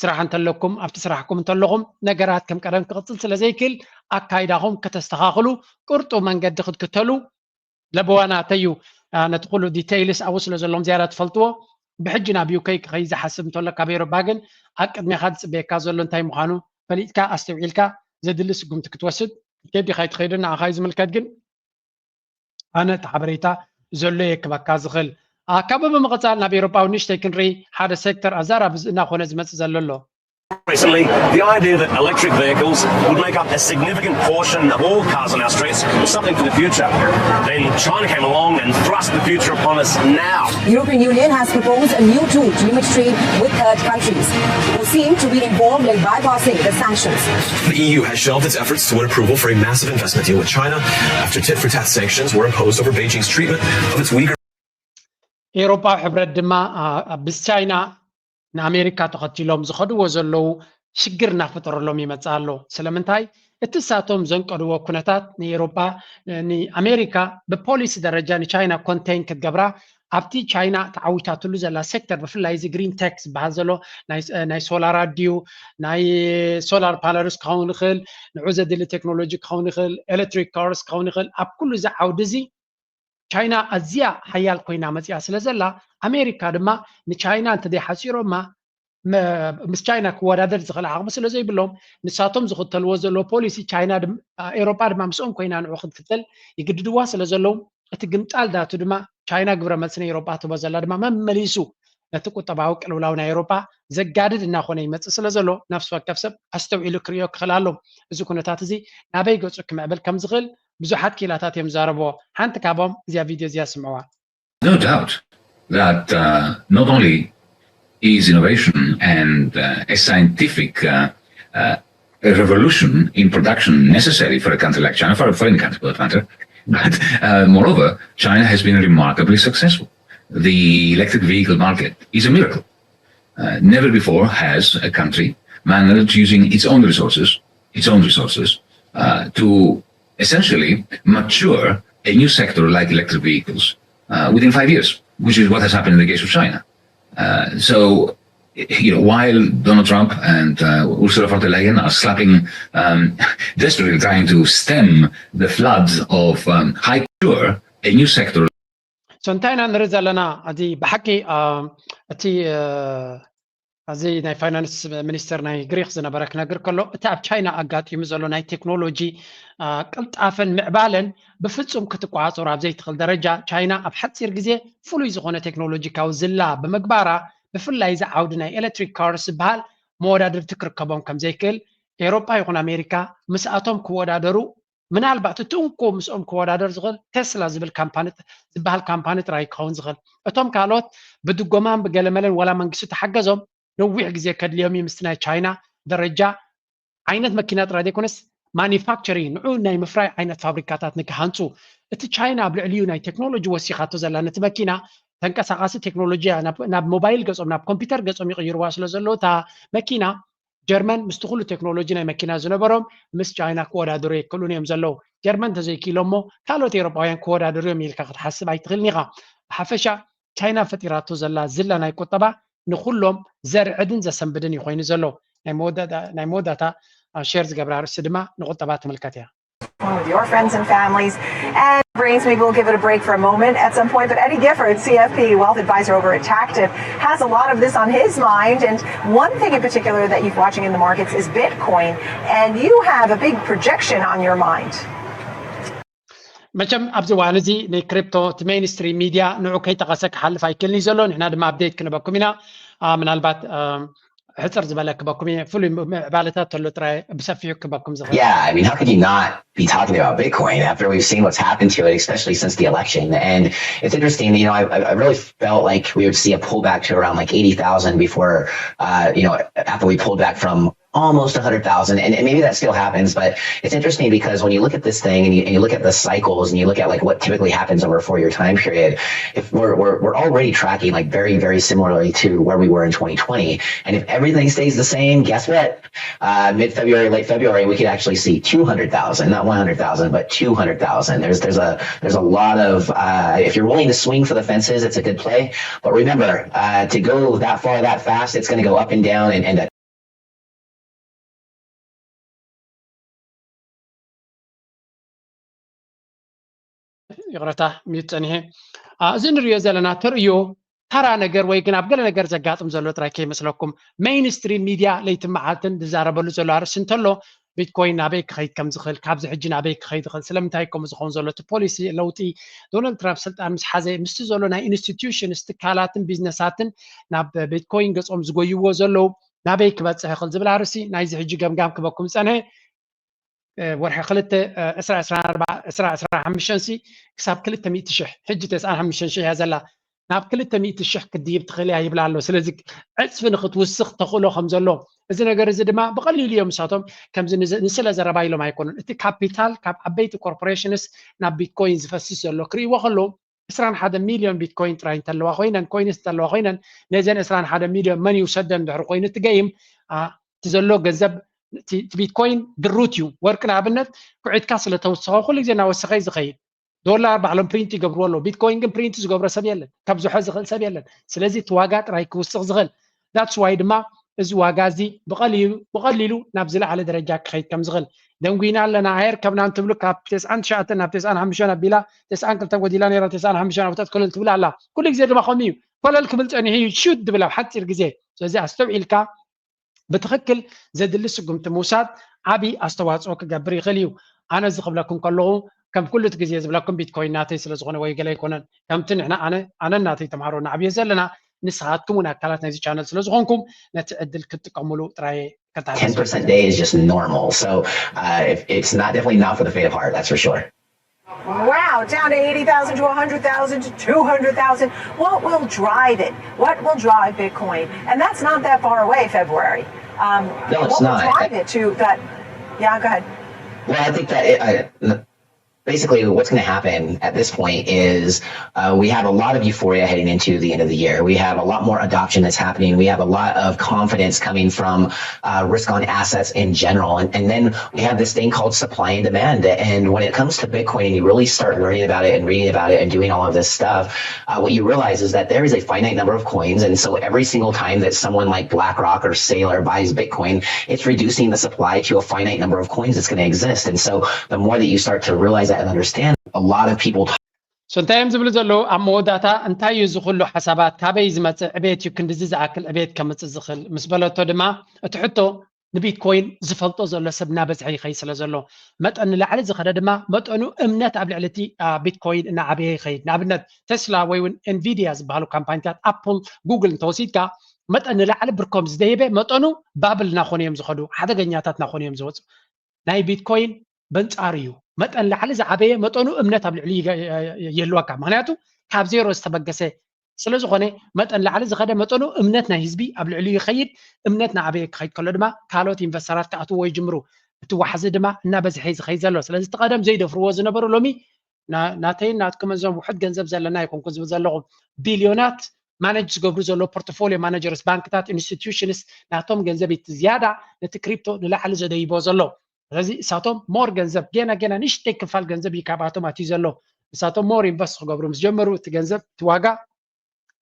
ስራሕ እንተለኩም ኣብቲ ስራሕኩም እንተለኹም ነገራት ከም ቀደም ክቕጽል ስለ ዘይክእል ኣካይዳኹም ከተስተኻኽሉ ቅርጡ መንገዲ ክትክተሉ ለበዋናተይ እዩ። ነቲ ኩሉ ዲተይልስ ኣብኡ ስለ ዘሎም ዝያዳ ትፈልጥዎ። ብሕጂ ናብ ዩከይ ክኸይ ዝሓስብ እንተሎ ካብ ኤሮባ ግን ኣብ ቅድሜኻ ዝፅበየካ ዘሎ እንታይ ምዃኑ ፈሊጥካ ኣስተውዒልካ ዘድሊ ስጉምቲ ክትወስድ። ቴዲ ከይትኸይድን ንዓኻ እዩ ዝምልከት። ግን ኣነ እቲ ሓበሬታ ዘሎ የክበካ ዝኽእል። ካብ ብምቕፃል ናብ ኤሮጳዊ ንእሽተይ ክንርኢ። ሓደ ሴክተር ኣዛራቢ እናኾነ ዝመፅእ ዘሎ ኣሎ። Recently, the idea that electric vehicles would make up a significant portion of all cars on our streets was something for the future. Then China came along and thrust the future upon us now. The European Union has proposed a new tool to limit trade with third countries, who seem to be involved in bypassing the sanctions. The E U has shelved its efforts to win approval for a massive investment deal with China after tit for tat sanctions were imposed over Beijing's treatment of its Uyghur. ኤሮጳዊ ሕብረት ድማ ምስ ቻይና ንኣሜሪካ ተኸቲሎም ዝኸድዎ ዘለዉ ሽግር እናፈጠረሎም ይመፅእ ኣሎ። ስለምንታይ? እቲ እሳቶም ዘንቀድዎ ኩነታት ንኤሮጳ ንኣሜሪካ ብፖሊሲ ደረጃ ንቻይና ኮንቴን ክትገብራ ኣብቲ ቻይና ተዓዊታትሉ ዘላ ሴክተር ብፍላይ እዚ ግሪን ቴክ ዝበሃል ዘሎ ናይ ሶላር ኣድዩ ናይ ሶላር ፓነልስ ክኸውን ይኽእል፣ ንዑ ዘድሊ ቴክኖሎጂ ክኸውን ይኽእል፣ ኤሌክትሪክ ካርስ ክኸውን ይኽእል። ኣብ ኩሉ እዚ ዓውዲ እዚ ቻይና ኣዝያ ሓያል ኮይና መፂኣ ስለ ዘላ ኣሜሪካ ድማ ንቻይና እንተዘይሓፂሮማ ምስ ቻይና ክወዳደር ዝኽእል ዓቕሚ ስለ ዘይብሎም ንሳቶም ዝኽተልዎ ዘለዎ ፖሊሲ ቻይና ኤሮጳ ድማ ምስኦም ኮይና ንዑ ክትክተል ይግድድዋ ስለ ዘለዉ እቲ ግምጣል ዳቱ ድማ ቻይና ግብረ መልሲ ንኤሮጳ ትቦ ዘላ ድማ መመሊሱ ነቲ ቁጠባዊ ቅልውላው ናይ ኤሮጳ ዘጋድድ እናኾነ ይመፅእ ስለ ዘሎ ነፍሲ ወከፍ ሰብ ኣስተውዒሉ ክርእዮ ክኽእል ኣሎ። እዚ ኩነታት እዚ ናበይ ገፁ ክምዕብል ከም ዝኽእል ብዙሓት ክኢላታት እዮም ዝዛረብዎ። ሓንቲ ካብኦም እዚኣ ቪድዮ እዚኣ ስምዕዋ። No doubt that uh, not only is innovation and uh, a scientific uh, uh, a revolution in production necessary for a country like China, for a foreign country for that matter, but uh, moreover, China has been remarkably successful. The electric vehicle market is a miracle. Uh, never before has a country managed using its own resources, its own resources, uh, to essentially mature a new sector like electric vehicles uh, within five years, which is what has happened in the case of China. Uh, so, you know, while Donald Trump and uh, Ursula von der Leyen are slapping, um, desperately trying to stem the floods of um, high culture, a new sector So እንታይ ኢና ንርኢ ዘለና? እዚ ብሓቂ እቲ እዚ ናይ ፋይናንስ ሚኒስተር ናይ ግሪክ ዝነበረ ክነግር ከሎ እቲ ኣብ ቻይና ኣጋጢሙ ዘሎ ናይ ቴክኖሎጂ ቅልጣፈን ምዕባለን ብፍጹም ክትቋፀሩ ኣብ ዘይትኽእል ደረጃ ቻይና ኣብ ሓፂር ግዜ ፍሉይ ዝኾነ ቴክኖሎጂካዊ ዝላ ብምግባራ ብፍላይ እዚ ዓውዲ ናይ ኤሌክትሪክ ካርስ ዝበሃል መወዳድርቲ ክርከቦም ከም ዘይክእል ኤሮጳ ይኹን ኣሜሪካ ምስኣቶም ክወዳደሩ ምናልባት እቲ እንኮ ምስኦም ክወዳደር ዝኽእል ቴስላ ዝብል ዝበሃል ካምፓኒ ጥራይ ክኸውን ዝኽእል። እቶም ካልኦት ብድጎማን ብገለመለን ዋላ መንግስቲ ተሓገዞም ነዊሕ ግዜ ከድልዮም እዩ ምስቲ ናይ ቻይና ደረጃ ዓይነት መኪና ጥራይ ዘይኮነስ ማኒፋክቸሪንግ ንዑ ናይ ምፍራይ ዓይነት ፋብሪካታት ንክሃንፁ እቲ ቻይና ኣብ ልዕሊኡ ናይ ቴክኖሎጂ ወሲኻቶ ዘላ ነቲ መኪና ተንቀሳቃሲ ቴክኖሎጂ ናብ ሞባይል ገጾም ናብ ኮምፒውተር ገጾም ይቕይርዋ ስለ ዘለዉ እታ መኪና ጀርመን ምስቲ ኩሉ ቴክኖሎጂ ናይ መኪና ዝነበሮም ምስ ቻይና ክወዳደሩ የክእሉን እዮም ዘለዉ። ጀርመን እንተዘይክኢሎም እሞ ካልኦት ኤውሮጳውያን ክወዳደሩ እዮም ኢልካ ክትሓስብ ኣይትኽእልን ኢኻ። ብሓፈሻ ቻይና ፈጢራቶ ዘላ ዝላ ናይ ቁጠባ ንኹሎም ዘርዕድን ዘሰንብድን እዩ ኮይኑ ዘሎ። ናይ መወዳእታ ሼር ዝገብራ ርእሲ ድማ ንቁጠባ ትምልከት እያ። with your friends and families. And Brains, maybe we'll give it a break for a moment at some point. But Eddie Gifford, C F P Wealth Advisor over at Tactive, has a lot of this on his mind. And one thing in particular that you're watching in the markets is Bitcoin. And you have a big projection on your mind. መቸም ኣብዚ እዋን እዚ ንክሪፕቶ እቲ ሜንስትሪም ሚድያ ንዑ ከይጠቐሰ ክሓልፍ ኣይክእልን እዩ ዘሎ። ንሕና ድማ ኣፕዴት ክንበኩም ኢና። ምናልባት ሕፅር ዝበለ ክበኩም እየ። ፍሉይ ምዕባለታት ተሎ ጥራይ ብሰፊሑ ክበኩም ዝኽእል። Yeah, I mean, how could you not be talking about Bitcoin after we've seen what's happened to it, especially since the election? And it's interesting, you know, I, I really felt like we would see a pullback to around like eighty thousand before, uh, you know, after we pulled back from almost a hundred thousand, and, and maybe that still happens, but it's interesting because when you look at this thing and you, and you look at the cycles and you look at like what typically happens over a four-year time period, if we're, we're, we're already tracking like very, very similarly to where we were in twenty twenty. And if everything stays the same, guess what? Uh, mid-February, late February, we could actually see two hundred thousand, not one hundred thousand, but two hundred thousand. There's, there's a, there's a lot of, uh, if you're willing to swing for the fences, it's a good play. But remember, uh, to go that far, that fast, it's going to go up and down and, and ይቕረታ ሚዩት ጸኒሐ። እዚ እንሪኦ ዘለና ተርእዮ ተራ ነገር ወይ ግን ኣብ ገለ ነገር ዘጋጥም ዘሎ ጥራይ ከይመስለኩም። ሜይንስትሪም ሚድያ ለይትን መዓልትን ዝዛረበሉ ዘሎ ኣርእስቲ እንተሎ ቢትኮይን ናበይ ክኸይድ ከም ዝኽእል፣ ካብዚ ሕጂ ናበይ ክኸይድ ይኽእል፣ ስለምንታይ ከምኡ ዝኸውን ዘሎ፣ እቲ ፖሊሲ ለውጢ ዶናልድ ትራምፕ ስልጣን ምስ ሓዘ ምስቲ ዘሎ ናይ ኢንስቲትዩሽንስ ትካላትን ቢዝነሳትን ናብ ቢትኮይን ገጾም ዝጎይዎ ዘለዉ ናበይ ክበፅሕ ይኽእል ዝብል ኣርእስቲ ናይዚ ሕጂ ገምጋም ክበኩም ዝፀንሐ ወርሒ ክልተ ዕስራ ዕስራ ሓሙሽተ ሲ ክሳብ ክልተ ሚእቲ ሽሕ ሕጂ ተስዓን ሓሙሽተ ሽሕ እያ ዘላ። ናብ ክልተ ሚእቲ ሽሕ ክትድይብ ትኽእል እያ ይብላ ኣሎ። ስለዚ ዕፅፊ ንክትውስኽ ተኽእሎ ከም ዘሎ እዚ ነገር እዚ ድማ ብቐሊሉ እዮም ንሳቶም ከምዚ ንስለ ዘረባ ኢሎም ኣይኮኑን። እቲ ካፒታል ካብ ዓበይቲ ኮርፖሬሽንስ ናብ ቢትኮይን ዝፈስስ ዘሎ ክርእይዎ ከለዉ ዕስራን ሓደ ሚልዮን ቢትኮይን ጥራይ እንተለዋ ኮይነን ኮይንስ እንተለዋ ኮይነን ነዘን ዕስራን ሓደ ሚልዮን መን ይውሰደን ድሕሪ ኮይኑ እቲ ገይም እቲ ዘሎ ገንዘብ እቲ ቢትኮይን ድሩት እዩ። ወርቂ ንኣብነት ኩዒትካ ስለተወሰኸ ኩሉ ግዜ እናወሰኸ እዩ ዝኸይድ። ዶላር ባዕሎም ፕሪንት ይገብርዎ ኣለዉ። ቢትኮይን ግን ፕሪንት ዝገብሮ ሰብ የለን፣ ከብዝሖ ዝኽእል ሰብ የለን። ስለዚ እቲ ዋጋ ጥራይ ክውስኽ ዝኽእል that's why ድማ እዚ ዋጋ እዚ ብቐሊሉ ናብ ዝለዓለ ደረጃ ክኸይድ ከም ዝኽእል ደንጉይና ኣለና። ሃየር ከብና እንትብሉ ካብ ተስዓን ትሽዓተን ናብ ተስዓን ሓሙሽተን ኣቢላ ተስዓን ክልተን ጎዲላ ነይራ ተስዓን ሓሙሽተን ኣብታት ኮለል ትብል ኣላ። ኩሉ ግዜ ድማ ከምኡ እዩ። ኮለል ክብል ጸኒሑ እዩ ሹት ድብል ኣብ ሓፂር ግዜ። ስለዚ ኣስተውዒልካ ብትኽክል ዘድሊ ስጉምቲ ምውሳድ ዓብዪ ኣስተዋፅኦ ክገብር ይኽእል እዩ። ኣነ እዚ ክብለኩም ከለኹ ከም ኩሉ እቲ ግዜ ዝብለኩም ቢትኮይን ናተይ ስለ ዝኾነ ወይ ገለ ኣይኮነን። ከምቲ ንሕና ኣነ ኣነን ናተይ ተምሃሮ ንዓብዮ ዘለና ንስኻትኩም እውን ኣካላት ናይዚ ቻነል ስለ ዝኾንኩም ነቲ ዕድል ክትጥቀሙሉ ጥራይ ከተሓሳስብ። ten percent day is just normal. So uh, if it's not definitely not for the faint of heart, that's for sure. Wow, down to eighty thousand to a hundred thousand to two hundred thousand. What will drive it? What will drive Bitcoin? And that's not that far away, February. Um, No, it's what will not. drive it to that? Yeah, go ahead. Well, I think that it, I, basically what's going to happen at this point is uh, we have a lot of euphoria heading into the end of the year. We have a lot more adoption that's happening. We have a lot of confidence coming from uh, risk on assets in general. And, and then we have this thing called supply and demand. And when it comes to Bitcoin, and you really start learning about it and reading about it and doing all of this stuff, uh, what you realize is that there is a finite number of coins. And so every single time that someone like BlackRock or Saylor buys Bitcoin, it's reducing the supply to a finite number of coins that's going to exist. And so the more that you start to realize that and understand, a lot of people so እንታይ እዮም ዝብሉ ዘለዉ ኣብ መወዳእታ እንታይ እዩ እዚ ኩሉ ሓሳባት ካበይ ዝመፅእ ዕቤት እዩ ክንድዚ ዝኣክል ዕቤት ከምፅእ ዝኽእል ምስ በለቶ ድማ እቲ ሕቶ ንቢትኮይን ዝፈልጦ ዘሎ ሰብ እናበዝሐ ይኸይድ ስለ ዘሎ መጠን ንላዕሊ ዝኸደ ድማ መጠኑ እምነት ኣብ ልዕሊ እቲ ቢትኮይን እናዓበየ ይኸይድ። ንኣብነት ቴስላ ወይ እውን ኤንቪዲያ ዝበሃሉ ካምፓኒታት ኣፕል ጉግል እንተወሲድካ መጠን ንላዕሊ ብርኮም ዝደየበ መጠኑ ባብል እናኾኑ እዮም ዝኸዱ፣ ሓደገኛታት እናኾኑ እዮም ዝወፁ። ናይ ቢትኮይን በንፃሩ እዩ። መጠን ላዕሊ ዝዓበየ መጠኑ እምነት ኣብ ልዕሊ ይህልወካ። ምክንያቱ ካብ ዜሮ ዝተበገሰ ስለ ዝኾነ መጠን ላዕሊ ዝኸደ መጠኑ እምነት ናይ ህዝቢ ኣብ ልዕሊኡ ይኸይድ። እምነት ናዓበየ ክኸይድ ከሎ ድማ ካልኦት ኢንቨስተራት ክኣትዎ ይጅምሩ። እቲ ዋሕዚ ድማ እናበዝሐ እዩ ዝኸይድ ዘሎ። ስለዚ እቲ ቀደም ዘይደፍርዎ ዝነበሩ ሎሚ ናተይን ናትኩምን እዞም ውሑድ ገንዘብ ዘለና ኣይኮንኩን ዝብል ዘለኹ ቢልዮናት ማነጅ ዝገብሩ ዘሎ ፖርትፎሊዮ ማነጀርስ ባንክታት ኢንስቲትዩሽንስ ናቶም ገንዘብ እቲ ዝያዳ ነቲ ክሪፕቶ ንላዕሊ ዘደይቦ ዘሎ። ስለዚ እሳቶም ሞር ገንዘብ ገና ገና ንእሽተይ ክፋል ገንዘብ እዩ ካብኣቶም ኣትዩ ዘሎ። እሳቶም ሞር ኢንቨስት ክገብሩ ምስ ጀመሩ እቲ ገንዘብ እቲ ዋጋ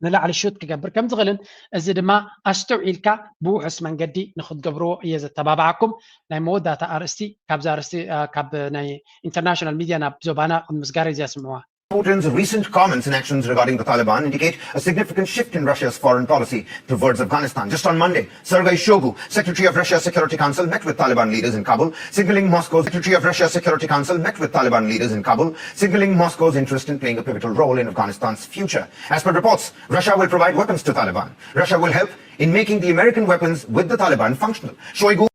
ንላዕሊ ሹት ክገብር ከም ዝኽእልን እዚ ድማ ኣስተውዒልካ ብውሑስ መንገዲ ንክትገብርዎ እየ ዘተባብዓኩም። ናይ መወዳእታ ኣርእስቲ ካብዚ ኣርእስቲ ካብ ናይ ኢንተርናሽናል ሚድያ ናብ ዞባና ቅድሚ ምስጋር እዚኣ ስምዕዋ። Putin's recent comments and actions regarding the Taliban indicate a significant shift in Russia's foreign policy towards Afghanistan. Just on Monday, Sergei Shoigu, Secretary of Russia's Security Council, met with Taliban leaders in Kabul, signaling Moscow's Secretary of Russia's Security Council met with Taliban leaders in Kabul, signaling Moscow's interest in playing a pivotal role in Afghanistan's future. As per reports, Russia will provide weapons to Taliban. Russia will help in making the American weapons with the Taliban functional. Shoigu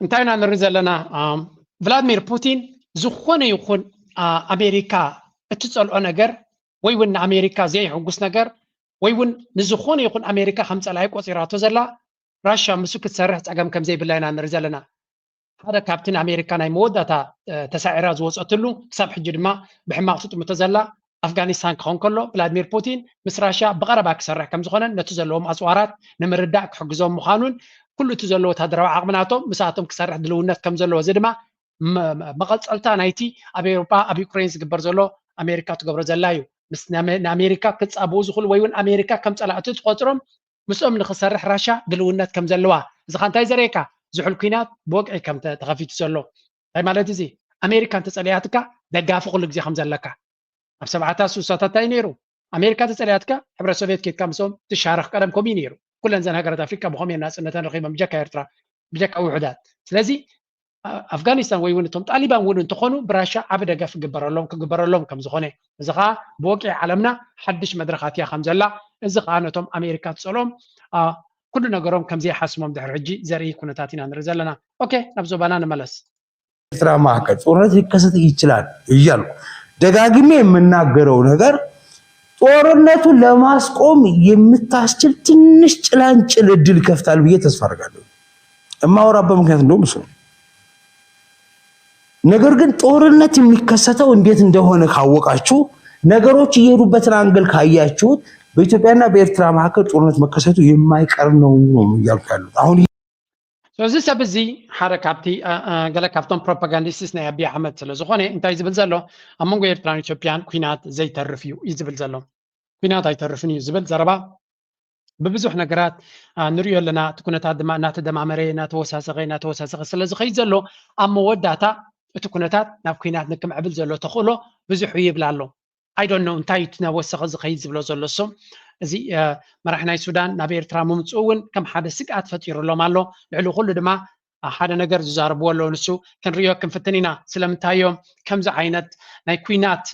እንታይ ኢና ንርኢ ዘለና? ቭላድሚር ፑቲን ዝኾነ ይኹን ኣሜሪካ እትፀልኦ ነገር ወይ እውን ንኣሜሪካ ዘየሕጉስ ነገር ወይ እውን ንዝኾነ ይኹን ኣሜሪካ ከም ፀላኢ ቆፂራቶ ዘላ ራሻ ምስኡ ክትሰርሕ ፀገም ከም ዘይብላ ኢና ንርኢ ዘለና። ሓደ ካብቲ ንኣሜሪካ ናይ መወዳእታ ተሳዒራ ዝወፀትሉ ክሳብ ሕጂ ድማ ብሕማቕ ትጥምቶ ዘላ ኣፍጋኒስታን ክኸውን ከሎ፣ ቭላድሚር ፑቲን ምስ ራሻ ብቐረባ ክሰርሕ ከም ዝኾነን ነቲ ዘለዎም ኣፅዋራት ንምርዳእ ክሕግዞም ምዃኑን ኩሉ እቲ ዘለዎ ወታደራዊ ዓቕሚ ናቶም ምስኣቶም ክሰርሕ ድልውነት ከም ዘለዎ፣ እዚ ድማ መቐፀልታ ናይቲ ኣብ ኤውሮጳ ኣብ ዩክሬን ዝግበር ዘሎ ኣሜሪካ ትገብሮ ዘላ እዩ። ምስ ንኣሜሪካ ክፃብኡ ዝኽእሉ ወይ እውን ኣሜሪካ ከም ፀላእቲ ትቆፅሮም ምስኦም ንክሰርሕ ራሻ ድልውነት ከም ዘለዋ፣ እዚ ካ እንታይ ዘርእየካ? ዝሑል ኩናት ብወግዒ ከም ተኸፊቱ ዘሎ። እንታይ ማለት እዚ? ኣሜሪካ እንተጸሊኣትካ ደጋፊ ኩሉ ግዜ ከም ዘለካ። ኣብ ሰብዓታት ስሳታት እንታይ ነይሩ? ኣሜሪካ ተጸሊኣትካ ሕብረት ሶቪየት ኬድካ ምስኦም ትሻረኽ። ቀደም ከምኡ እዩ ነይሩ። ኩለን ዘን ሃገራት ኣፍሪቃ ብኸምኡ ናጽነተን ረኺበን ብጀካ ኤርትራ፣ ብጀካ ውሑዳት። ስለዚ ኣፍጋኒስታን ወይ እውን እቶም ጣሊባን እውን እንተኾኑ ብራሻ ዓቢ ደገፍ ክግበረሎም ክግበረሎም ከም ዝኾነ፣ እዚ ከዓ ብወግዒ ዓለምና ሓድሽ መድረኻት እያ ከም ዘላ፣ እዚ ከዓ ነቶም ኣሜሪካ ትጸልኦም ኩሉ ነገሮም ከም ዘይሓስሞም ድሕሪ ሕጂ ዘርኢ ኩነታት ኢና ንርኢ ዘለና። ኦኬ፣ ናብ ዞባና ንመለስ። ኤርትራ ማዕቀብ ጦርነት ሊከሰት ይችላል እያልኩ ደጋግሜ የምናገረው ነገር ጦርነቱን ለማስቆም የምታስችል ትንሽ ጭላንጭል እድል ይከፍታል ብዬ ተስፋ አደርጋለሁ። እማወራበት ምክንያት እንደውም እሱ ነው። ነገር ግን ጦርነት የሚከሰተው እንዴት እንደሆነ ካወቃችሁ፣ ነገሮች እየሄዱበትን አንግል ካያችሁት በኢትዮጵያና በኤርትራ መካከል ጦርነት መከሰቱ የማይቀር ነው ነው እያልኩ ያሉት አሁን እዚ ሰብ እዚ ሓደ ካብቲ ገለ ካብቶም ፕሮፓጋንዲስትስ ናይ ኣቢይ ኣሕመድ ስለ ዝኾነ እንታይ ዝብል ዘሎ፣ ኣብ መንጎ ኤርትራን ኢትዮጵያን ኩናት ዘይተርፍ እዩ እዩ ዝብል ዘሎ። ኩናት ኣይተርፍን እዩ ዝብል ዘረባ ብብዙሕ ነገራት ንሪኦ ኣለና። እቲ ኩነታት ድማ እናተደማመረ እናተወሳሰኸ እናተወሳሰኸ ስለ ዝኸይድ ዘሎ ኣብ መወዳእታ እቲ ኩነታት ናብ ኩናት ንክምዕብል ዘሎ ተኽእሎ ብዙሕ እዩ ይብል ኣሎ። I don't know እንታይ እቲ ናብ ወሰኸ ዝኸይድ ዝብሎ ዘሎ እሶም። እዚ መራሕ ናይ ሱዳን ናብ ኤርትራ ምምፅኡ እውን ከም ሓደ ስግኣት ፈጢሩሎም ኣሎ። ልዕሊ ኩሉ ድማ ሓደ ነገር ዝዛረብዎ ኣለዉ። ንሱ ክንሪኦ ክንፍትን ኢና። ስለምንታይ እዮም ከምዚ ዓይነት ናይ ኩናት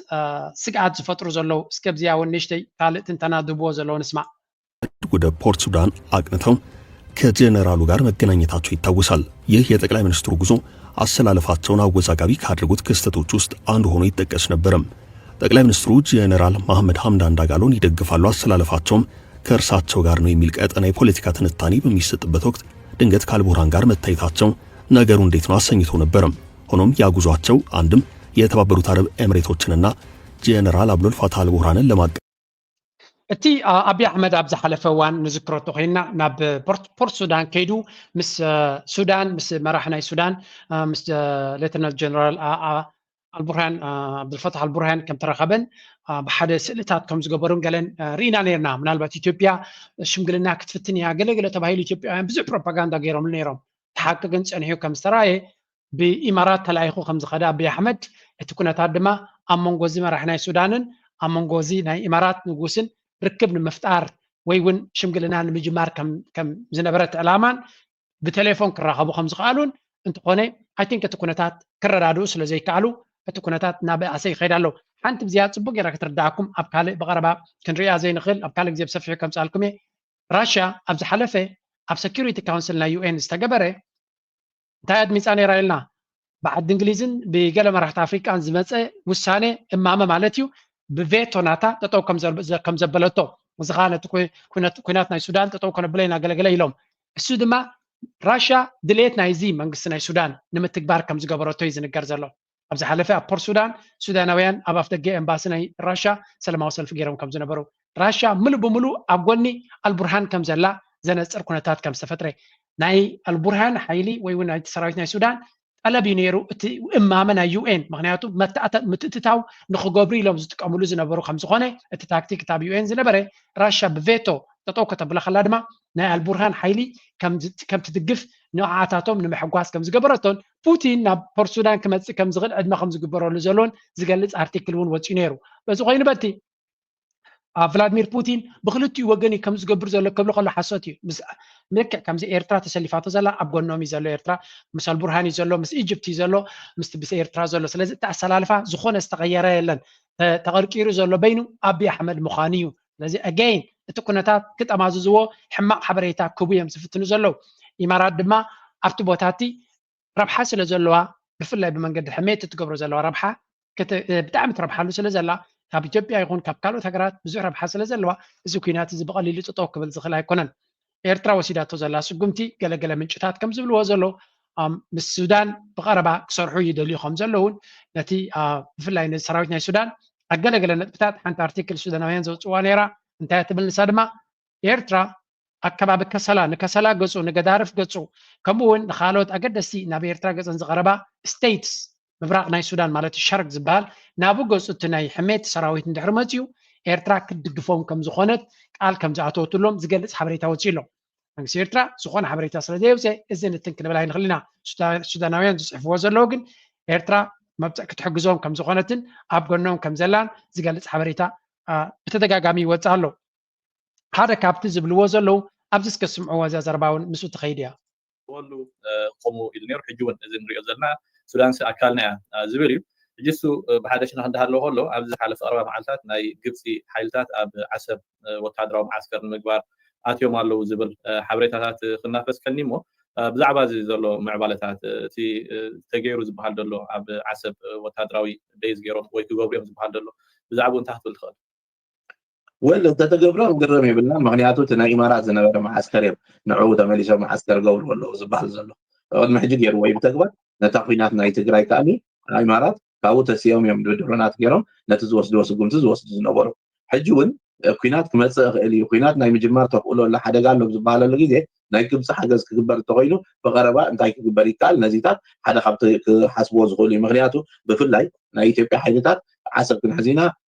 ስግኣት ዝፈጥሩ ዘለዉ? እስከ ኣብዚኣ እውን ንእሽተይ ካልእ ትንተና ዝህብዎ ዘለዉ ንስማዕ። ወደ ፖርት ሱዳን አቅንተው ከጀነራሉ ጋር መገናኘታቸው ይታወሳል። ይህ የጠቅላይ ሚኒስትሩ ጉዞ አሰላለፋቸውን አወዛጋቢ ካደረጉት ክስተቶች ውስጥ አንዱ ሆኖ ይጠቀስ ነበርም። ጠቅላይ ሚኒስትሩ ጀነራል መሐመድ ሐምዳን ዳጋሎን ይደግፋሉ፣ አሰላለፋቸውም ከእርሳቸው ጋር ነው የሚል ቀጠና የፖለቲካ ትንታኔ በሚሰጥበት ወቅት ድንገት ከአልቡርሃን ጋር መታየታቸው ነገሩ እንዴት ነው አሰኝቶ ነበርም። ሆኖም ያ ጉዟቸው አንድም የተባበሩት አረብ ኤምሬቶችንና ጀነራል አብዱል ፋታህ አልቡርሃንን ለማቀ እቲ ኣቢ ኣሕመድ ኣብ ዝሓለፈ እዋን ንዝክረቶ ኮይና ናብ ፖርት ሱዳን ከይዱ ምስ ሱዳን ምስ መራሕ ናይ ሱዳን ምስ ሌተናል ጀነራል ኣልቡርሃን ዓብዱልፈታሕ ኣልቡርሃን ከም ተረኸበን ብሓደ ስእልታት ከም ዝገበሩን ገለን ርኢና ነርና። ምናልባት ኢትዮጵያ ሽምግልና ክትፍትን እያ ገለገለ ተባሂሉ ኢትዮጵያውያን ብዙሕ ፕሮፓጋንዳ ገይሮምሉ ነይሮም። እቲ ሓቂ ግን ፀኒሑ ከም ዝተረኣየ ብኢማራት ተላኢኹ ከም ዝኸደ ኣቢ ኣሕመድ፣ እቲ ኩነታት ድማ ኣብ መንጎ እዚ መራሒ ናይ ሱዳንን ኣብ መንጎ እዚ ናይ ኢማራት ንጉስን ርክብ ንምፍጣር ወይ እውን ሽምግልና ንምጅማር ከም ዝነበረ እቲ ዕላማን ብቴሌፎን ክራኸቡ ከም ዝኸኣሉን እንተኾነ I think እቲ ኩነታት ክረዳድኡ ስለ ዘይከኣሉ እቲ ኩነታት እናበኣሰ ይኸይድ ኣሎ። ሓንቲ ብዚኣ ፅቡቅ ጌራ ክትርዳኣኩም ኣብ ካልእ ብቐረባ ክንሪኣ ዘይንኽእል ኣብ ካልእ ግዜ ብሰፊሑ ከምፅኣልኩም እየ። ራሽያ ኣብ ዝሓለፈ ኣብ ሰኪሪቲ ካውንስል ናይ ዩ ኤን ዝተገበረ እንታይ ኣድሚፃ ነይራ ኢልና ብዓዲ እንግሊዝን ብገለ መራሕቲ ኣፍሪቃን ዝመፀ ውሳነ እማመ ማለት እዩ ብቬቶ ናታ ጠጠው ከም ዘበለቶ እዚ ከዓ ነቲ ኩናት ናይ ሱዳን ጠጠው ከነብሎ ኢና ገለገለ ኢሎም። እሱ ድማ ራሽያ ድሌት ናይዚ መንግስቲ ናይ ሱዳን ንምትግባር ከም ዝገበረቶ እዩ ዝንገር ዘሎ። ኣብ ዝሓለፈ ኣብ ፖርት ሱዳን ሱዳናውያን ኣብ ኣፍደገ ኤምባሲ ናይ ራሻ ሰላማዊ ሰልፊ ገይሮም ከም ዝነበሩ ራሻ ምሉእ ብምሉእ ኣብ ጎኒ ኣልቡርሃን ከም ዘላ ዘነፅር ኩነታት ከም ዝተፈጥረ ናይ ኣልቡርሃን ሓይሊ ወይ እውን ናይቲ ሰራዊት ናይ ሱዳን ጠለብ እዩ ነይሩ እቲ እማመ ናይ ዩ ኤን ምክንያቱ ምትእትታው ንክገብሩ ኢሎም ዝጥቀምሉ ዝነበሩ ከም ዝኾነ እቲ ታክቲክ እታ ኣብ ዩ ኤን ዝነበረ ራሻ ብቬቶ ጠጠው ከተብላ ከላ ድማ ናይ ኣልቡርሃን ሓይሊ ከም ትድግፍ ንዓታቶም ንምሕጓስ ከም ዝገበረቶን ፑቲን ናብ ፖርት ሱዳን ክመፅእ ከም ዝኽእል ዕድመ ከም ዝግበረሉ ዘሎን ዝገልፅ ኣርቲክል እውን ወፂኡ ነይሩ። በዚ ኮይኑ በቲ ቭላድሚር ፑቲን ብክልቲኡ ወገን እዩ ከም ዝገብር ዘሎ ክብል ከሎ ሓሶት እዩ። ልክዕ ከምዚ ኤርትራ ተሰሊፋቶ ዘላ ኣብ ጎኖም እዩ ዘሎ። ኤርትራ ምስ ኣልቡርሃን እዩ ዘሎ፣ ምስ ኢጅፕት እዩ ዘሎ፣ ምስ ብስ ኤርትራ ዘሎ። ስለዚ እቲ ኣሰላልፋ ዝኾነ ዝተቐየረ የለን። ተቐርቂሩ ዘሎ በይኑ ኣቢ ኣሕመድ ምዃኑ እዩ። ስለዚ ኣገይን እቲ ኩነታት ክጠማዝዝዎ ሕማቕ ሓበሬታ ክህቡ እዮም ዝፍትኑ ዘለዉ። ኢማራት ድማ ኣብቲ ቦታ እቲ ረብሓ ስለ ዘለዋ ብፍላይ ብመንገዲ ሕሜት እትገብሮ ዘለዋ ረብሓ ብጣዕሚ ትረብሓሉ ስለ ዘላ ካብ ኢትዮጵያ ይኹን ካብ ካልኦት ሃገራት ብዙሕ ረብሓ ስለ ዘለዋ እዚ ኩናት እዚ ብቐሊሉ ጠጠው ክብል ዝኽእል ኣይኮነን። ኤርትራ ወሲዳቶ ዘላ ስጉምቲ ገለገለ ምንጭታት ከም ዝብልዎ ዘለዉ ምስ ሱዳን ብቐረባ ክሰርሑ ይደልዩ ከም ዘለውን ነቲ ብፍላይ ነዚ ሰራዊት ናይ ሱዳን ኣብ ገለገለ ነጥብታት ሓንቲ ኣርቲክል ሱዳናውያን ዘውፅዋ ነይራ። እንታይ ትብል ንሳ ድማ ኤርትራ ኣብ ከባቢ ከሰላ ንከሰላ ገፁ ንገዳርፍ ገፁ ከምኡ እውን ንካልኦት ኣገደስቲ ናብ ኤርትራ ገፀን ዝቐረባ ስቴትስ ምብራቕ ናይ ሱዳን ማለት ሸርክ ዝበሃል ናብኡ ገፁ እቲ ናይ ሕሜት ሰራዊት እንድሕር መፅኡ ኤርትራ ክትድግፎም ከም ዝኾነት ቃል ከም ዝኣተወትሎም ዝገልፅ ሓበሬታ ወፂኡ ኣሎ። መንግስቲ ኤርትራ ዝኾነ ሓበሬታ ስለ ዘየውፅአ እዚ ንትን ክንብል ኣይንኽእል ኢና። ሱዳናውያን ዝፅሕፍዎ ዘለዉ ግን ኤርትራ መብፅዕ ክትሕግዞም ከም ዝኾነትን ኣብ ጎኖም ከም ዘላን ዝገልፅ ሓበሬታ ብተደጋጋሚ ይወፅእ ኣሎ። ሓደ ካብቲ ዝብልዎ ዘለዉ ኣብዚ እስከ ስምዕዎ እዛ ዘረባ እውን ምስኡ ትኸይድ እያ። ወሉ ከምኡ ኢሉ ነይሩ። ሕጂ እውን እዚ ንሪኦ ዘለና ሱዳንሲ ኣካልና እያ ዝብል እዩ። ሕጂ እሱ ብሓደ ሽነኽ እንዳሃለዎ ከሎ ኣብዚ ዝሓለፈ ኣርባ መዓልታት ናይ ግብፂ ሓይልታት ኣብ ዓሰብ ወታደራዊ መዓስከር ንምግባር ኣትዮም ኣለዉ ዝብል ሓበሬታታት ክናፈስ ከኒ እሞ ብዛዕባ እዚ ዘሎ ምዕባለታት እቲ ተገይሩ ዝበሃል ዘሎ ኣብ ዓሰብ ወታደራዊ ቤዝ ገይሮም ወይ ክገብሩ እዮም ዝበሃል ዘሎ ብዛዕባኡ እንታይ ክትብል ትኽእል? ወል እንተተገብረ ግርም የብልና። ምክንያቱ እቲ ናይ ኢማራት ዝነበረ መዓስከር እዮም ንዕኡ ተመሊሶም መዓስከር ገብሩ ኣለዉ ዝበሃል ዘሎ ቅድሚ ሕጂ ገይርዎ እዩ ብተግባር ነታ ኩናት ናይ ትግራይ ከኣ ኢማራት ካብኡ ተሲኦም እዮም ብድሮናት ገይሮም ነቲ ዝወስድዎ ስጉምቲ ዝወስዱ ዝነበሩ። ሕጂ እውን ኩናት ክመፅእ ይኽእል እዩ፣ ኩናት ናይ ምጅማር ተኽእሎ ኣሎ፣ ሓደጋ ኣሎ ብዝበሃለሉ ግዜ ናይ ግብፂ ሓገዝ ክግበር እንተኮይኑ ብቐረባ እንታይ ክግበር ይከኣል? ነዚታት ሓደ ካብቲ ክሓስብዎ ዝኽእሉ እዩ። ምክንያቱ ብፍላይ ናይ ኢትዮጵያ ሓይልታት ዓሰብ ክንሕዝ ኢና፣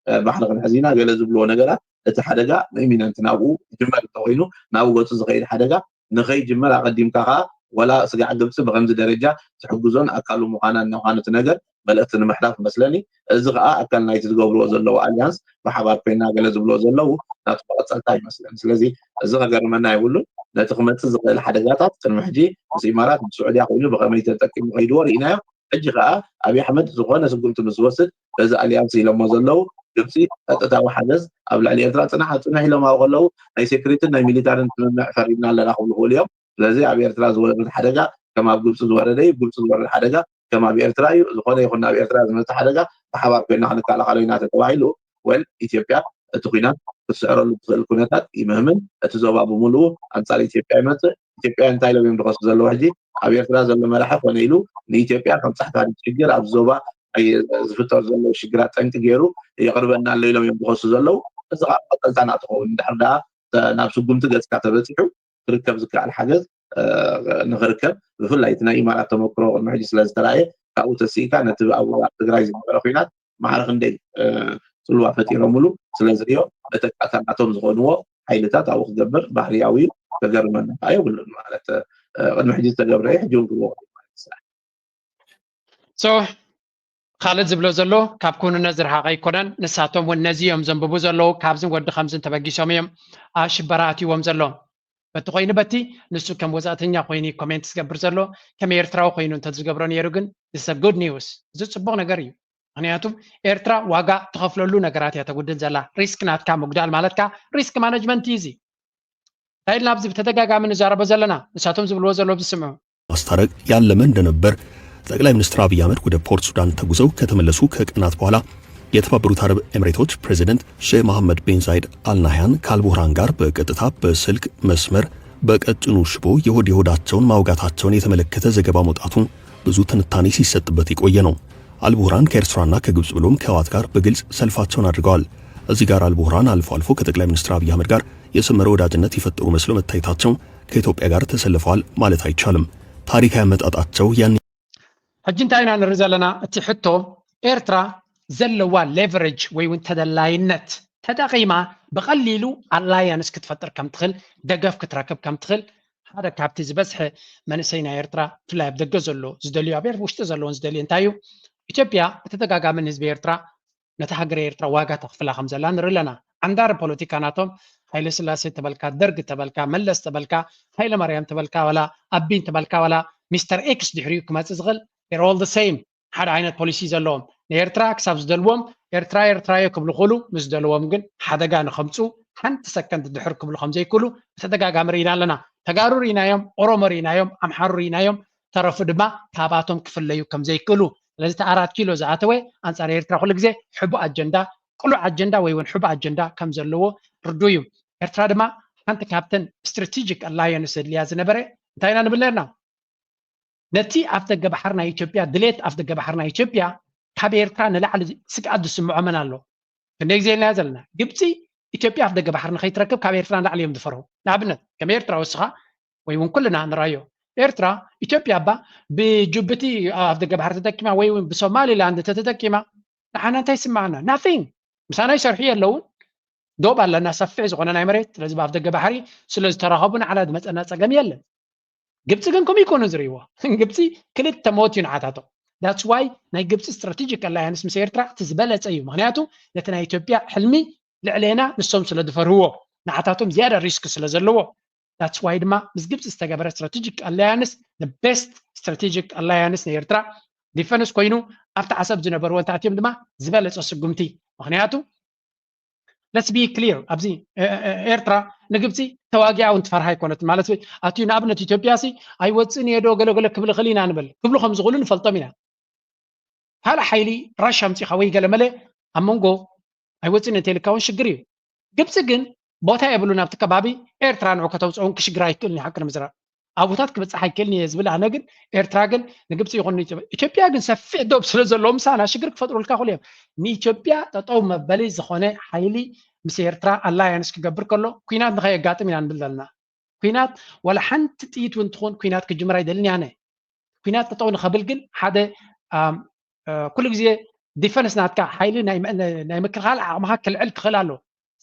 ባሕሪ ክንሕዝ ኢና ገለ ዝብልዎ ነገራት እቲ ሓደጋ ኢሚነንት ናብኡ ይጅመር እንተኮይኑ ናብኡ ገፁ ዝኸይድ ሓደጋ ንኸይጅመር ኣቐዲምካ ከዓ ወላ ስጋዕ ግብፂ ብከምዚ ደረጃ ትሕግዞን ኣካሉ ምዃናን እናኳኑ እቲ ነገር መልእኽቲ ንምሕላፍ መስለኒ። እዚ ከዓ ኣካል ናይቲ ዝገብርዎ ዘለዉ ኣሊያንስ ብሓባር ኮይና ገለ ዝብልዎ ዘለዉ ናቱ መቐፀልታ ይመስለኒ። ስለዚ እዚ ከገርመና የብሉን። ነቲ ክመፅእ ዝኽእል ሓደጋታት ቅድሚ ሕጂ ምስ ኢማራት ምስ ስዑድያ ኮይኑ ብኸመይ ተጠቂሙ ከይድዎ ርኢናዮ። ሕጂ ከዓ ኣብይ ኣሕመድ ዝኾነ ስጉምቲ ምስ ዝወስድ በዚ ኣሊያንስ ኢሎሞ ዘለዉ ግብፂ ቀጥታዊ ሓገዝ ኣብ ልዕሊ ኤርትራ ፅናሕ ኣፅንሕ ኢሎም ኣብኡ ከለዉ ናይ ሴኩሪትን ናይ ሚሊታርን ስምምዕ ፈሪምና ኣለና ክብሉ ክእሉ እዮም። ስለዚ ኣብ ኤርትራ ዝወርድ ሓደጋ ከም ኣብ ግብፂ ዝወረደ እዩ። ግብፂ ዝወርድ ሓደጋ ከም ኣብ ኤርትራ እዩ። ዝኾነ ይኹን ናብ ኤርትራ ዝመፅእ ሓደጋ ብሓባር ኮይና ክንከላኸሎ ኢና ተተባሂሉ ወል ኢትዮጵያ እቲ ኩናት ክትስዕረሉ ትኽእል ኩነታት ይምህምን። እቲ ዞባ ብምሉኡ ኣንፃር ኢትዮጵያ ይመፅእ። ኢትዮጵያ እንታይ ኢሎም እዮም ዝኸሱ ዘለዉ? ሕጂ ኣብ ኤርትራ ዘሎ መራሒ ኮነ ኢሉ ንኢትዮጵያ ከም ፃሕታሪት ሽግር ኣብ ዞባ ዝፍጠሩ ዘለዉ ሽግራት ጠንቂ ገይሩ የቕርበና ኣሎ ኢሎም እዮም ዝኸሱ ዘለዉ። እዚ ከዓ መቐፀልታ ናትኸውን እንድሕር ደኣ ናብ ስጉምቲ ገፅካ ተበፂሑ ክርከብ ዝከኣል ሓገዝ ንክርከብ ብፍላይ እቲ ናይ ኢማራት ተመክሮ ቅድሚ ሕጂ ስለ ዝተረኣየ ካብኡ ተስኢካ ነቲ ኣብ ኣብ ትግራይ ዝነበረ ኩናት ማዕረ ክንደይ ፅልዋ ፈጢሮምሉ ስለ ዝሪኦ መተካእታ ናቶም ዝኾንዎ ሓይልታት ኣብኡ ክገብር ባህርያዊ እዩ። ከገርመና ከዓ የብሉን ማለት ቅድሚ ሕጂ ዝተገብረ እዩ ሕጂ እውን ክገብሮ ማለት ስራሕ so ካልእ ዝብሎ ዘሎ ካብ ክውንነት ዝረሓቐ ኣይኮነን። ንሳቶም እውን ነዚ እዮም ዘንብቡ ዘለዉ። ካብዝን ወዲ ከምዝን ተበጊሶም እዮም ኣብ ሽበራ ኣትይዎም ዘሎ። በቲ ኮይኑ በቲ ንሱ ከም ወፃእተኛ ኮይኑ ኮሜንት ዝገብር ዘሎ ከም ኤርትራዊ ኮይኑ እንተ ዝገብሮ ነይሩ ግን this is a good news። እዚ ፅቡቕ ነገር እዩ። ምክንያቱም ኤርትራ ዋጋ ትኸፍለሉ ነገራት እያ ተጉድል ዘላ። ሪስክ ናትካ ምጉዳል ማለትካ ሪስክ ማነጅመንት እዩ። እዚ እንታይ ኢልና ኣብዚ ብተደጋጋሚ ንዛረቦ ዘለና ንሳቶም ዝብልዎ ዘለዉ ዝስምዑ ማስታረቅ ያለመ እንደነበር ጠቅላይ ሚኒስትር አብይ አህመድ ወደ ፖርት ሱዳን ተጉዘው ከተመለሱ ከቀናት በኋላ የተባበሩት አረብ ኤምሬቶች ፕሬዚደንት ሼህ መሐመድ ቢን ዛይድ አልናህያን ከአልቡርሃን ጋር በቀጥታ በስልክ መስመር በቀጭኑ ሽቦ የሆድ የሆዳቸውን ማውጋታቸውን የተመለከተ ዘገባ መውጣቱ ብዙ ትንታኔ ሲሰጥበት የቆየ ነው። አልቡርሃን ከኤርትራና ከግብጽ ብሎም ከህወሓት ጋር በግልጽ ሰልፋቸውን አድርገዋል። እዚህ ጋር አልቡርሃን አልፎ አልፎ ከጠቅላይ ሚኒስትር አብይ አህመድ ጋር የሰመረ ወዳጅነት የፈጠሩ መስለው መታየታቸው ከኢትዮጵያ ጋር ተሰልፈዋል ማለት አይቻልም። ታሪካዊ አመጣጣቸው ያን ሕጂ እንታይ ኢና ንርኢ ዘለና? እቲ ሕቶ ኤርትራ ዘለዋ ሌቨሬጅ ወይ እውን ተደላይነት ተጠቒማ ብቐሊሉ ኣላያንስ ክትፈጥር ከም ትኽእል ደገፍ ክትረክብ ከም ትኽእል ሓደ ካብቲ ዝበዝሐ መንእሰይ ናይ ኤርትራ ብፍላይ ኣብ ደገ ዘሎ ዝደልዮ ኣብ ውሽጢ ዘለውን ዝደልዮ እንታይ እዩ? ኢትዮጵያ ብተደጋጋሚ ንህዝቢ ኤርትራ ነታ ሃገረ ኤርትራ ዋጋ ተኽፍላ ከም ዘላ ንርኢ ኣለና። ዓንዳሪ ፖለቲካ ናቶም ሃይለ ስላሴ ተበልካ፣ ደርግ ተበልካ፣ መለስ ተበልካ፣ ሃይለ ማርያም ተበልካ፣ ዋላ ኣቢን ተበልካ፣ ዋላ ሚስተር ኤክስ ድሕሪኡ ክመጽእ ዝኽእል they're all the same ሓደ ዓይነት ፖሊሲ ዘለዎም ንኤርትራ ክሳብ ዝደልዎም ኤርትራ ኤርትራዮ ክብሉ ክእሉ ምስ ደልዎም ግን ሓደጋ ንኸምፁ ሓንቲ ሰከንድ ድሕር ክብሉ ከም ዘይክእሉ ብተደጋጋሚ ርኢና ኣለና። ተጋሩ ርኢናዮም፣ ኦሮሞ ርኢናዮም፣ ኣምሓሩ ርኢናዮም፣ ተረፉ ድማ ካብኣቶም ክፍለዩ ከም ዘይክእሉ። ስለዚ እቲ ኣራት ኪሎ ዝኣተወ ኣንፃር ኤርትራ ኩሉ ግዜ ሕቡእ ኣጀንዳ፣ ቅሉዕ ኣጀንዳ ወይ እውን ሕቡእ ኣጀንዳ ከም ዘለዎ ርዱ እዩ። ኤርትራ ድማ ሓንቲ ካብተን ስትራቴጂክ ኣላየንስ ዘድልያ ዝነበረ እንታይ ኢና ንብል ነርና? ነቲ ኣፍ ደገ ባሕሪ ናይ ኢትዮጵያ ድሌት ኣፍ ደገ ባሕሪ ናይ ኢትዮጵያ ካብ ኤርትራ ንላዕሊ ስግኣት ዝስምዖ መን ኣሎ? ክንደይ ግዜ ኢልናዮ ዘለና? ግብፂ ኢትዮጵያ ኣፍ ደገ ባሕሪ ንኸይትረክብ ካብ ኤርትራ ንላዕሊ እዮም ዝፈርሁ። ንኣብነት ከም ኤርትራ ወስኻ ወይ እውን ኩልና ንራዮ ኤርትራ ኢትዮጵያ እባ ብጅቡቲ ኣፍ ደገ ባሕሪ ተጠቂማ ወይ እውን ብሶማሊላንድ ተተጠቂማ ንዓና እንታይ ይስምዓና? ናቲንግ። ምሳና ይሰርሑ የለውን። ዶብ ኣለና ሰፊሕ ዝኾነ ናይ መሬት። ስለዚ ብኣፍ ደገ ባሕሪ ስለ ዝተረኸቡ ንዓና ዝመፀና ፀገም የለን። ግብፂ ግን ከምኡ ይኮኑ ዝርእይዎ። ግብፂ ክልተ ሞት እዩ ንዓታቶም። That's why ናይ ግብፂ ስትራቴጂክ ኣላያንስ ምስ ኤርትራ እቲ ዝበለፀ እዩ። ምክንያቱ ነቲ ናይ ኢትዮጵያ ሕልሚ ልዕሌና ንሶም ስለ ዝፈርህዎ ንዓታቶም ዝያዳ ሪስክ ስለ ዘለዎ። That's why ድማ ምስ ግብፂ ዝተገበረ ስትራቴጂክ ኣላያንስ the best ስትራቴጂክ ኣላያንስ ንኤርትራ ዲፈንስ ኮይኑ ኣብቲ ዓሰብ ዝነበርዎ እንተኣትዮም ድማ ዝበለፀ ስጉምቲ። ምክንያቱ let's be clear ኣብዚ ኤርትራ ንግብፂ ተዋጊኣ እውን ትፈርሃ ኣይኮነትን ማለት ኣትዩ ንኣብነት ኢትዮጵያ ሲ ኣይወፅእን እየ ዶ ገለገለ ክብል ይኽእል ኢና ንብል ክብሉ ከም ዝኽእሉ ንፈልጦም ኢና። ካልእ ሓይሊ ራሻ ኣምፂኻ ወይ ገለ መለ ኣብ መንጎ ኣይወፅእን እንተይልካ እውን ሽግር እዩ። ግብፂ ግን ቦታ የብሉን ኣብቲ ከባቢ። ኤርትራ ንዑ ከተውፅኦ እውን ክሽግር ኣይክእልን ሓቂ ንምዝራብ ኣቦታት ክበፅሕ ኣይክእልን እየ ዝብል ኣነ ግን ኤርትራ ግን ንግብፂ ይኹን ኢትዮጵያ ግን ሰፊሕ ዶብ ስለ ዘለዎ ምሳና ሽግር ክፈጥሩልካ ክሉ እዮም። ንኢትዮጵያ ጠጠው መበሊ ዝኾነ ሓይሊ ምስ ኤርትራ ኣላያንስ ክገብር ከሎ ኩናት ንኸየጋጥም ኢና ንብል ዘለና። ኩናት ዋላ ሓንቲ ጥይት እውን ትኹን ኩናት ክጅምር ኣይደልን ያነ ኩናት ጠጠው ንኸብል ግን ሓደ ኩሉ ግዜ ዲፈንስ ናትካ ሓይሊ ናይ ምክልኻል ዓቕምኻ ክልዕል ክኽእል ኣሎ።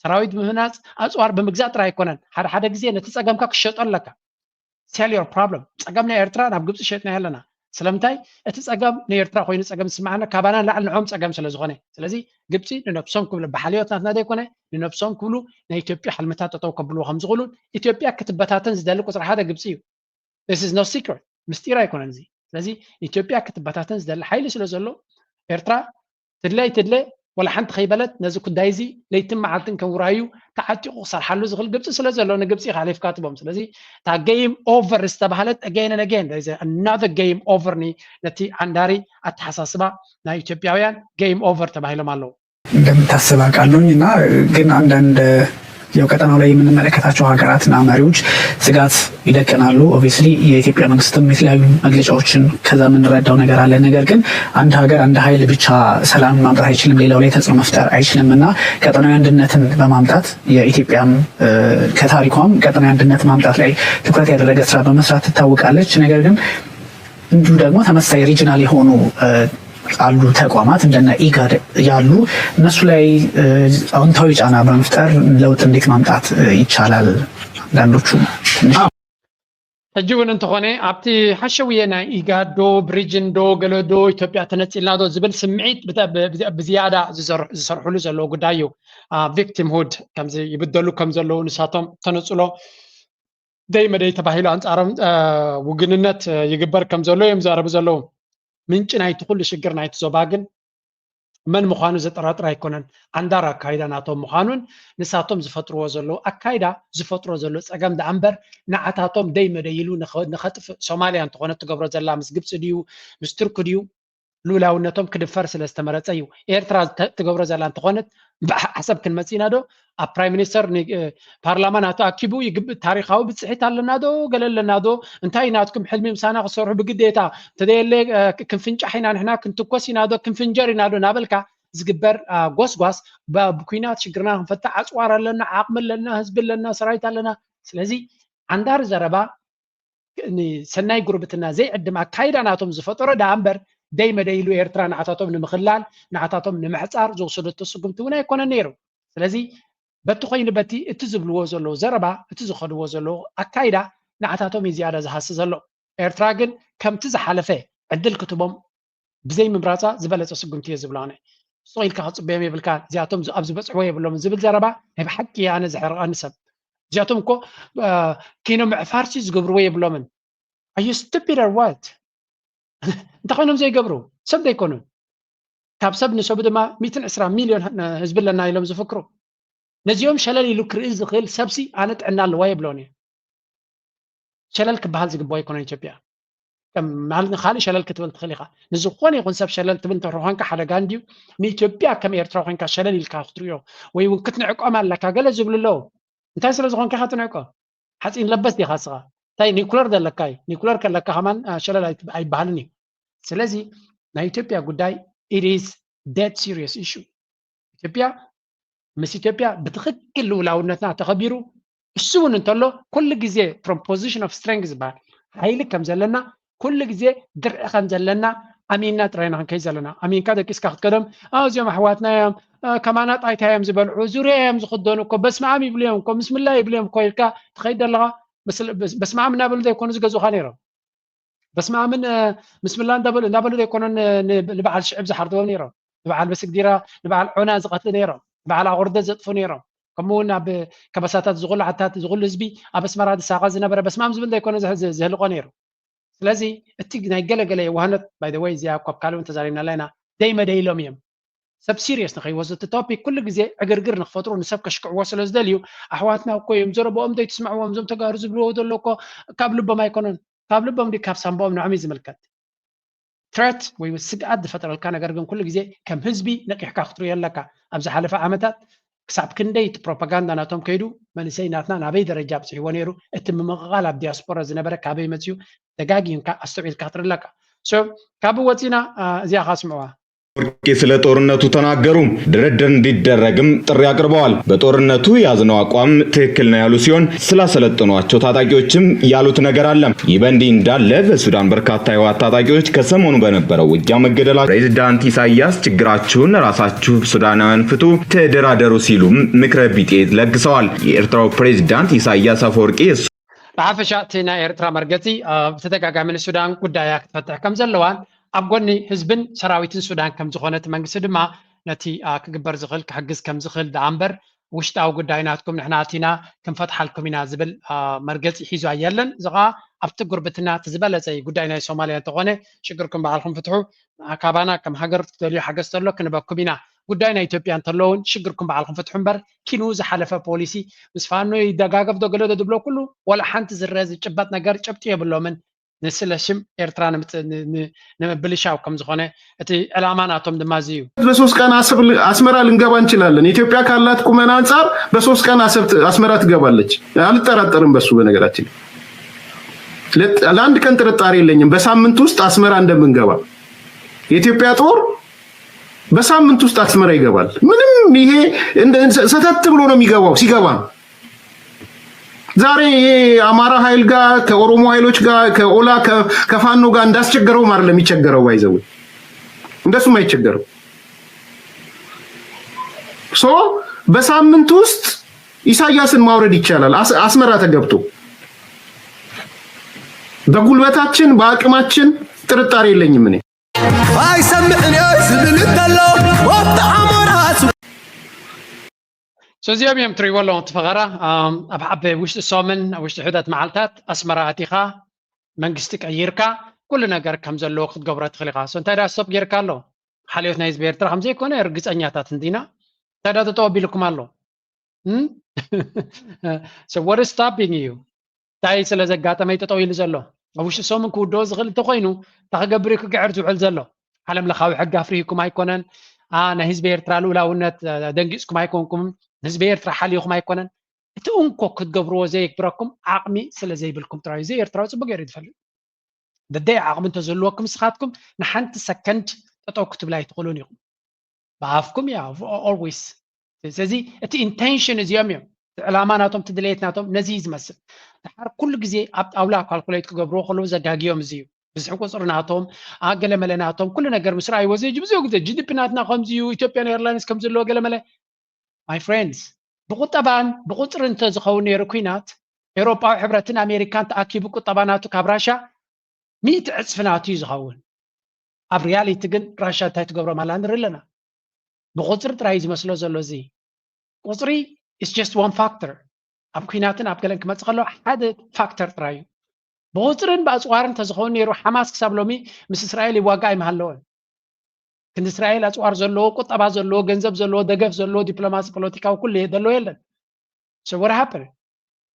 ሰራዊት ብምህናፅ ኣፅዋር ብምግዛእ ጥራይ ኣይኮነን ሓደ ሓደ ግዜ ነቲ ፀገምካ ክሸጦ ኣለካ። Sell your problem። ፀገም ናይ ኤርትራ ናብ ግብፂ ሸጥና ኣለና። ስለምንታይ እቲ ፀገም ንኤርትራ ኮይኑ ፀገም ዝስምዓና ካባና ንላዕሊ ንዖም ፀገም ስለ ዝኾነ። ስለዚ ግብፂ ንነብሶም ክብሉ ብሓልዮት ናትና ዘይኮነ ንነብሶም ክብሉ ናይ ኢትዮጵያ ሕልምታት ጠጠው ከብልዎ ከም ዝኽእሉን ኢትዮጵያ ክትበታተን ዝደሊ ቁፅሪ ሓደ ግብፂ እዩ። This is no secret። ምስጢር ኣይኮነን እዚ። ስለዚ ኢትዮጵያ ክትበታተን ዝደሊ ሓይሊ ስለ ዘሎ ኤርትራ ትድለ ኣይትድለ ወላ ሓንቲ ከይበለት ነዚ ጉዳይ እዚ ለይትን መዓልትን ከም ውራዩ ተዓጢቑ ክሰርሓሉ ዝኽእል ግብፂ ስለ ዘሎ ንግብፂ ኢኻ ሓሊፍካ ትቦም። ስለዚ እታ game over ዝተባህለት again and again there is another game over ኒ ነቲ ዓንዳሪ ኣተሓሳስባ ናይ ኢትዮጵያውያን game over ተባሂሎም ኣለዉ። እንደምታስብ አውቃለሁኝ እና ግን አንዳንድ ያው ቀጠናው ላይ የምንመለከታቸው ሀገራትና መሪዎች ስጋት ይደቅናሉ። Obviously የኢትዮጵያ መንግስትም የተለያዩ መግለጫዎችን ከዛ የምንረዳው ነገር አለ። ነገር ግን አንድ ሀገር አንድ ሀይል ብቻ ሰላም ማምጣት አይችልም፣ ሌላው ላይ ተጽዕኖ መፍጠር አይችልም እና ቀጠናዊ አንድነትን በማምጣት የኢትዮጵያም ከታሪኳም ቀጠናዊ አንድነት ማምጣት ላይ ትኩረት ያደረገ ስራ በመስራት ትታወቃለች። ነገር ግን እንዲሁ ደግሞ ተመሳሳይ regional የሆኑ አሉ ተቋማት እንደነ ኢጋድ ያሉ እነሱ ላይ አዎንታዊ ጫና በመፍጠር ለውጥ እንዴት ማምጣት ይቻላል? አንዳንዶቹ ትንሽ ሕጂ እውን እንተኾነ ኣብቲ ሓሸውየ ናይ ኢጋድ ዶ ብሪጅን ዶ ገለ ዶ ኢትዮጵያ ተነፂልና ዶ ዝብል ስምዒት ብዝያዳ ዝሰርሕሉ ዘለዎ ጉዳይ እዩ። Victimhood ከምዚ ይብደሉ ከም ዘለዉ ንሳቶም ተነፅሎ ደይ መደይ ተባሂሉ ኣንፃሮም ውግንነት ይግበር ከም ዘሎ እዮም ዘረቡ ዘለዉ። ምንጪ ናይቲ ኩሉ ሽግር ናይቲ ዞባ ግን መን ምዃኑ ዘጠራጥር ኣይኮነን። ዓንዳር ኣካይዳ ናቶም ምዃኑን ንሳቶም ዝፈጥርዎ ዘለዉ ኣካይዳ ዝፈጥሮ ዘሎ ፀገም ደኣ እምበር ንዓታቶም ደይ መደይ ኢሉ ንኸጥፍእ ሶማልያ እንተኾነ ትገብሮ ዘላ ምስ ግብፂ ድዩ ምስ ቱርኪ ድዩ ልኡላውነቶም ክድፈር ስለ ዝተመረፀ እዩ። ኤርትራ ትገብሮ ዘላ እንተኾነት ብሓሳብ ክንመፅእ ኢና ዶ? ኣብ ፕራይም ሚኒስተር ፓርላማ ናቱ ኣኪቡ ይግብእ ታሪካዊ ብፅሒት ኣለና ዶ ገለ ኣለና ዶ እንታይ ናትኩም ሕልሚ ምሳና ክሰርሑ ብግዴታ እንተዘየለ ክንፍንጫሕ ኢና ንሕና ክንትኮስ ኢና ዶ ክንፍንጀር ኢና ዶ ናበልካ ዝግበር ጎስጓስ ብኩናት ሽግርና ክንፈታ ኣፅዋር ኣለና ዓቅሚ ኣለና ህዝቢ ኣለና ሰራዊት ኣለና ስለዚ ዓንዳር ዘረባ ሰናይ ጉርብትና ዘይዕድም ኣካይዳ ናቶም ዝፈጠሮ ደኣ እምበር ደይ መደይ ኢሉ ኤርትራ ንዓታቶም ንምኽላል ንዓታቶም ንምሕፃር ዝወሰደቶ ስጉምቲ እውን ኣይኮነን ነይሩ። ስለዚ በቲ ኮይኑ በቲ እቲ ዝብልዎ ዘለዉ ዘረባ እቲ ዝኸድዎ ዘለዉ ኣካይዳ ንዓታቶም እዩ ዝያዳ ዝሃሲ ዘሎ። ኤርትራ ግን ከምቲ ዝሓለፈ ዕድል ክትቦም ብዘይ ምምራፃ ዝበለፀ ስጉምቲ እየ ዝብሎ ኣነ። ስቕ ኢልካ ክፅበዮም የብልካ እዚኣቶም ኣብ ዝበፅሕዎ የብሎምን ዝብል ዘረባ ናይ ብሓቂ ኣነ ዘሕርቐኒ ሰብ እዚኣቶም እኮ ኪኖ ምዕፋርሲ ዝገብርዎ የብሎምን። Are you stupid or what? እንታይ ኮይኖም ዘይገብሩ ሰብ ዘይኮኑን ካብ ሰብ ንሰቡ ድማ ሚትን ዕስራ ሚልዮን ህዝቢ ኣለና ኢሎም ዝፍክሩ ነዚኦም ሸለል ኢሉ ክርኢ ዝኽእል ሰብሲ ኣነ ጥዕና ኣለዋ የብሎን እዩ። ሸለል ክበሃል ዝግባኦ ኣይኮነን ኢትዮጵያ ማለት ንካልእ ሸለል ክትብል ትኽእል ኢኻ። ንዝኾነ ይኹን ሰብ ሸለል ትብል እንተኾንካ ሓደጋ እንድዩ። ንኢትዮጵያ ከም ኤርትራ ኮንካ ሸለል ኢልካ ክትሪኦ ወይ እውን ክትንዕቆም ኣለካ ገለ ዝብሉ ኣለዉ። እንታይ ስለ ዝኾንካ ኢኻ ትንዕቆ? ሓፂን ለበስ ዲኻ ስኻ? እንታይ ኒኩለር ዘለካ እዩ? ኒኩለር ከለካ ከማን ሸለል ኣይበሃልን እዩ። ስለዚ ናይ ኢትዮጵያ ጉዳይ it is dead serious issue። ኢትዮጵያ ምስ ኢትዮጵያ ብትኽክል ልውላውነትና ተኸቢሩ እሱ እውን እንተሎ ኩሉ ግዜ from position of strength ዝበሃል ሓይሊ ከም ዘለና ኩሉ ግዜ ድርዒ ከም ዘለና ኣሚንና ጥራይና ክንከይድ ዘለና። ኣሚንካ ደቂስካ ክትከዶም እዚኦም ኣሕዋትና እዮም፣ ከማና ጣይታ እዮም ዝበልዑ፣ ዙርያ እዮም ዝኽደኑ እኮ፣ በስመ ኣብ ይብሉ እዮም እኮ፣ ምስምላ ይብሉ እዮም እኮ ኢልካ ትኸይድ ኣለኻ። በስመ ኣብ እናበሉ ዘይኮኑ ዝገዙኻ ነይሮም። በስመ ኣብን ምስምላ እናበሉ ዘይኮኑ ንበዓል ሽዕብ ዝሓርድዎም ነይሮም። ንበዓል በስግዲራ፣ ንበዓል ዖና ዝቐትሉ ነይሮም። ንበዓል ኣቑርደት ዘጥፉ ነይሮም። ከምኡ እውን ኣብ ከበሳታት ዝኹሉ ዓድታት ዝኹሉ ህዝቢ ኣብ ኣስመራ ዝሳቐ ዝነበረ በስመ ኣብ ዝብል ዘይኮነ ዘህልቆ ነይሩ። ስለዚ እቲ ናይ ገለገለ የዋህነት by the way እዚኣ እኳ ኣብ ካልእ እውን ተዛሪብናላ ኢና ደይመደይሎም እዮም። ሰብ ሲሪየስ ንኸይወስዱ እቲ ቶፒክ ኩሉ ግዜ ዕግርግር ንክፈጥሩ ንሰብ ከሽክዕዎ ስለ ዝደልዩ ኣሕዋትና እኮ እዮም ዘረብኦም ዘይትስምዕዎም እዞም ተጋሩ ዝብልዎ ዘሎ እኮ ካብ ልቦም ኣይኮነን ካብ ልቦም ድዩ ካብ ሳንቦኦም ንዖም እዩ ዝምልከት ትረት ወይ ስግኣት ዝፈጥረልካ ነገር ግን ኩሉ ግዜ ከም ህዝቢ ነቂሕካ ክትሪኦ ኣለካ ኣብ ዝሓለፈ ዓመታት ክሳብ ክንደይ እቲ ፕሮፓጋንዳ ናቶም ከይዱ መንእሰይ ናትና ናበይ ደረጃ ኣብፅሕዎ ነይሩ እቲ ምምቕቓል ኣብ ዲያስፖራ ዝነበረ ካበይ መፅዩ ደጋጊምካ ኣስተውዒልካ ክትርኢ ኣለካ ካብ ወፂና እዚኣ ካስምዕዋ ወርቄ ስለ ጦርነቱ ተናገሩ። ድርድር እንዲደረግም ጥሪ አቅርበዋል። በጦርነቱ የያዝነው አቋም ትክክል ነው ያሉ ሲሆን ስላሰለጠኗቸው ታጣቂዎችም ያሉት ነገር አለ። ይህ በእንዲህ እንዳለ በሱዳን በርካታ የህወሓት ታጣቂዎች ከሰሞኑ በነበረው ውጊያ መገደላቸው ፕሬዝዳንት ኢሳያስ ችግራችሁን ራሳችሁ ሱዳናውያን ፍቱ፣ ተደራደሩ ሲሉም ምክረ ቢጤ ለግሰዋል። የኤርትራው ፕሬዝዳንት ኢሳያስ አፈወርቂ ብሓፈሻ እቲ ናይ ኤርትራ መርገፂ ብተደጋጋሚ ንሱዳን ጉዳያ ክትፈትሕ ከም ዘለዋን ኣብ ጎኒ ህዝብን ሰራዊትን ሱዳን ከም ዝኾነ እቲ መንግስቲ ድማ ነቲ ክግበር ዝኽእል ክሕግዝ ከም ዝኽእል ደኣ እምበር ውሽጣዊ ጉዳይ ናትኩም ንሕና ኣቲና ክንፈትሓልኩም ኢና ዝብል መርገፂ ሒዙ ኣየለን። እዚ ከዓ ኣብቲ ጉርብትና እቲ ዝበለፀ እዩ። ጉዳይ ናይ ሶማልያ እንተኾነ ሽግርኩም ባዕልኩም ፍትሑ። ካባና ከም ሃገር ትደልዩ ሓገዝ ተሎ ክንበኩም ኢና። ጉዳይ ናይ ኢትዮጵያ እንተሎ እውን ሽግርኩም ባዕልኩም ፍትሑ እምበር ኪኑ ዝሓለፈ ፖሊሲ ምስ ፋኖ ይደጋገፍ ዶ ገለ ዶ ዝብሎ ኩሉ ወላ ሓንቲ ዝረአ ዝጭበጥ ነገር ጭብጢ የብሎምን። ንስለ ሽም ኤርትራ ንምብልሻው ከም ዝኾነ እቲ ዕላማ ናቶም ድማ እዚ እዩ። በሶስት ቀን አሰብ አስመራ ልንገባ እንችላለን። ኢትዮጵያ ካላት ቁመና አንጻር በሶስት ቀን አሰብ አስመራ ትገባለች። አልጠራጠርም በሱ። በነገራችን ለአንድ ቀን ጥርጣሬ የለኝም በሳምንት ውስጥ አስመራ እንደምንገባ። የኢትዮጵያ ጦር በሳምንት ውስጥ አስመራ ይገባል። ምንም ይሄ ሰተት ብሎ ነው የሚገባው። ሲገባ ዛሬ ይሄ አማራ ኃይል ጋር ከኦሮሞ ኃይሎች ጋር ከኦላ ከፋኖ ጋር እንዳስቸገረውም አይደለም የሚቸገረው። ባይዘው እንደሱም አይቸገረው። ሶ በሳምንት ውስጥ ኢሳያስን ማውረድ ይቻላል። አስመራ ተገብቶ በጉልበታችን በአቅማችን ጥርጣሬ የለኝም እኔ። አይሰምዕን ዝብል እንተሎ ወዲ ኣሞራ እዚኦም እዮም ትሪእዎ ኣለኹም እቲ ፈኸራ ኣብ ዓበ ውሽጢ ሶምን ኣብ ውሽጢ ሕደት መዓልታት ኣስመራ ኣቲኻ መንግስቲ ቀይርካ ኩሉ ነገር ከም ዘለዎ ክትገብሮ ትኽእል ኢኻ። እንታይ ዳ ስቶፕ ጌርካ ኣሎ? ሓልዮት ናይ ህዝቢ ኤርትራ ከም ዘይኮነ ርግፀኛታት እንዲና። እንታይ ዳ ጠጠው ኣቢልኩም ኣሎ? So what is stopping you? እንታይ ስለ ዘጋጠመ እዩ ጠጠው ኢሉ ዘሎ? ኣብ ውሽጢ ሰሙን ክውድኦ ዝኽእል እንተኮይኑ እንታይ ክገብር እዩ ክግዕር ዝውዕል ዘሎ? ዓለም ለኻዊ ሕጊ ኣፍሪህኩም ኣይኮነን። ናይ ህዝቢ ኤርትራ ልኡላውነት ደንጊፅኩም ኣይኮንኩም። ንህዝቢ ኤርትራ ሓልይኹም ኣይኮነን። እቲ እንኮ ክትገብርዎ ዘይግብረኩም ዓቕሚ ስለ ዘይብልኩም ጥራይ እዚ ኤርትራዊ ፅቡቅ ገይሩ ዝፈልጥ ደደይ ዓቕሚ እንተዝህልወኩም ንስኻትኩም ንሓንቲ ሰከንድ ጠጠው ክትብል ኣይትኽእሉን ኢኹም። ብኣፍኩም ያ always ስለዚ እቲ ኢንቴንሽን እዚኦም እዮም እቲ ዕላማ ናቶም እቲ ድሌት ናቶም ነዚ እዩ ዝመስል ድሓር ኩሉ ግዜ ኣብ ጣውላ ካልኩሌት ክገብርዎ ከለዉ ዘጋግዮም እዚ እዩ ብዝሒ ቁፅሪ ናቶም ኣገለመለ ናቶም ኩሉ ነገር ምስ ረኣይዎ እዚ ብዙ ግዜ ጂዲፒ ናትና ከምዚ እዩ ኢትዮጵያን ኤርላይንስ ከምዚ ኣለዎ ገለመለ my friends ብቁጠባን ብቁፅሪ እንተዝኸውን ነይሩ ኩናት ኤውሮጳዊ ሕብረትን ኣሜሪካን ተኣኪቡ ቁጠባ ናቱ ካብ ራሻ ሚእቲ ዕፅፊ ናቱ እዩ ዝኸውን ኣብ ሪያሊቲ ግን ራሻ እንታይ ትገብሮም ኣላ ንርኢ ኣለና ብቁፅሪ ጥራይ እዩ ዝመስሎ ዘሎ እዚ ቁፅሪ is just one factor ኣብ ኩናትን ኣብ ገለን ክመፅእ ከሎ ሓደ ፋክተር ጥራይ እዩ ብቁፅርን ብኣፅዋርን እንተዝኸውን ነይሩ ሓማስ ክሳብ ሎሚ ምስ እስራኤል ይዋጋእ ኣይምሃለወን ክንዲ እስራኤል ኣፅዋር ዘለዎ ቁጠባ ዘለዎ ገንዘብ ዘለዎ ደገፍ ዘለዎ ዲፕሎማሲ ፖለቲካዊ ኩሉ ዘለዎ የለን so what happened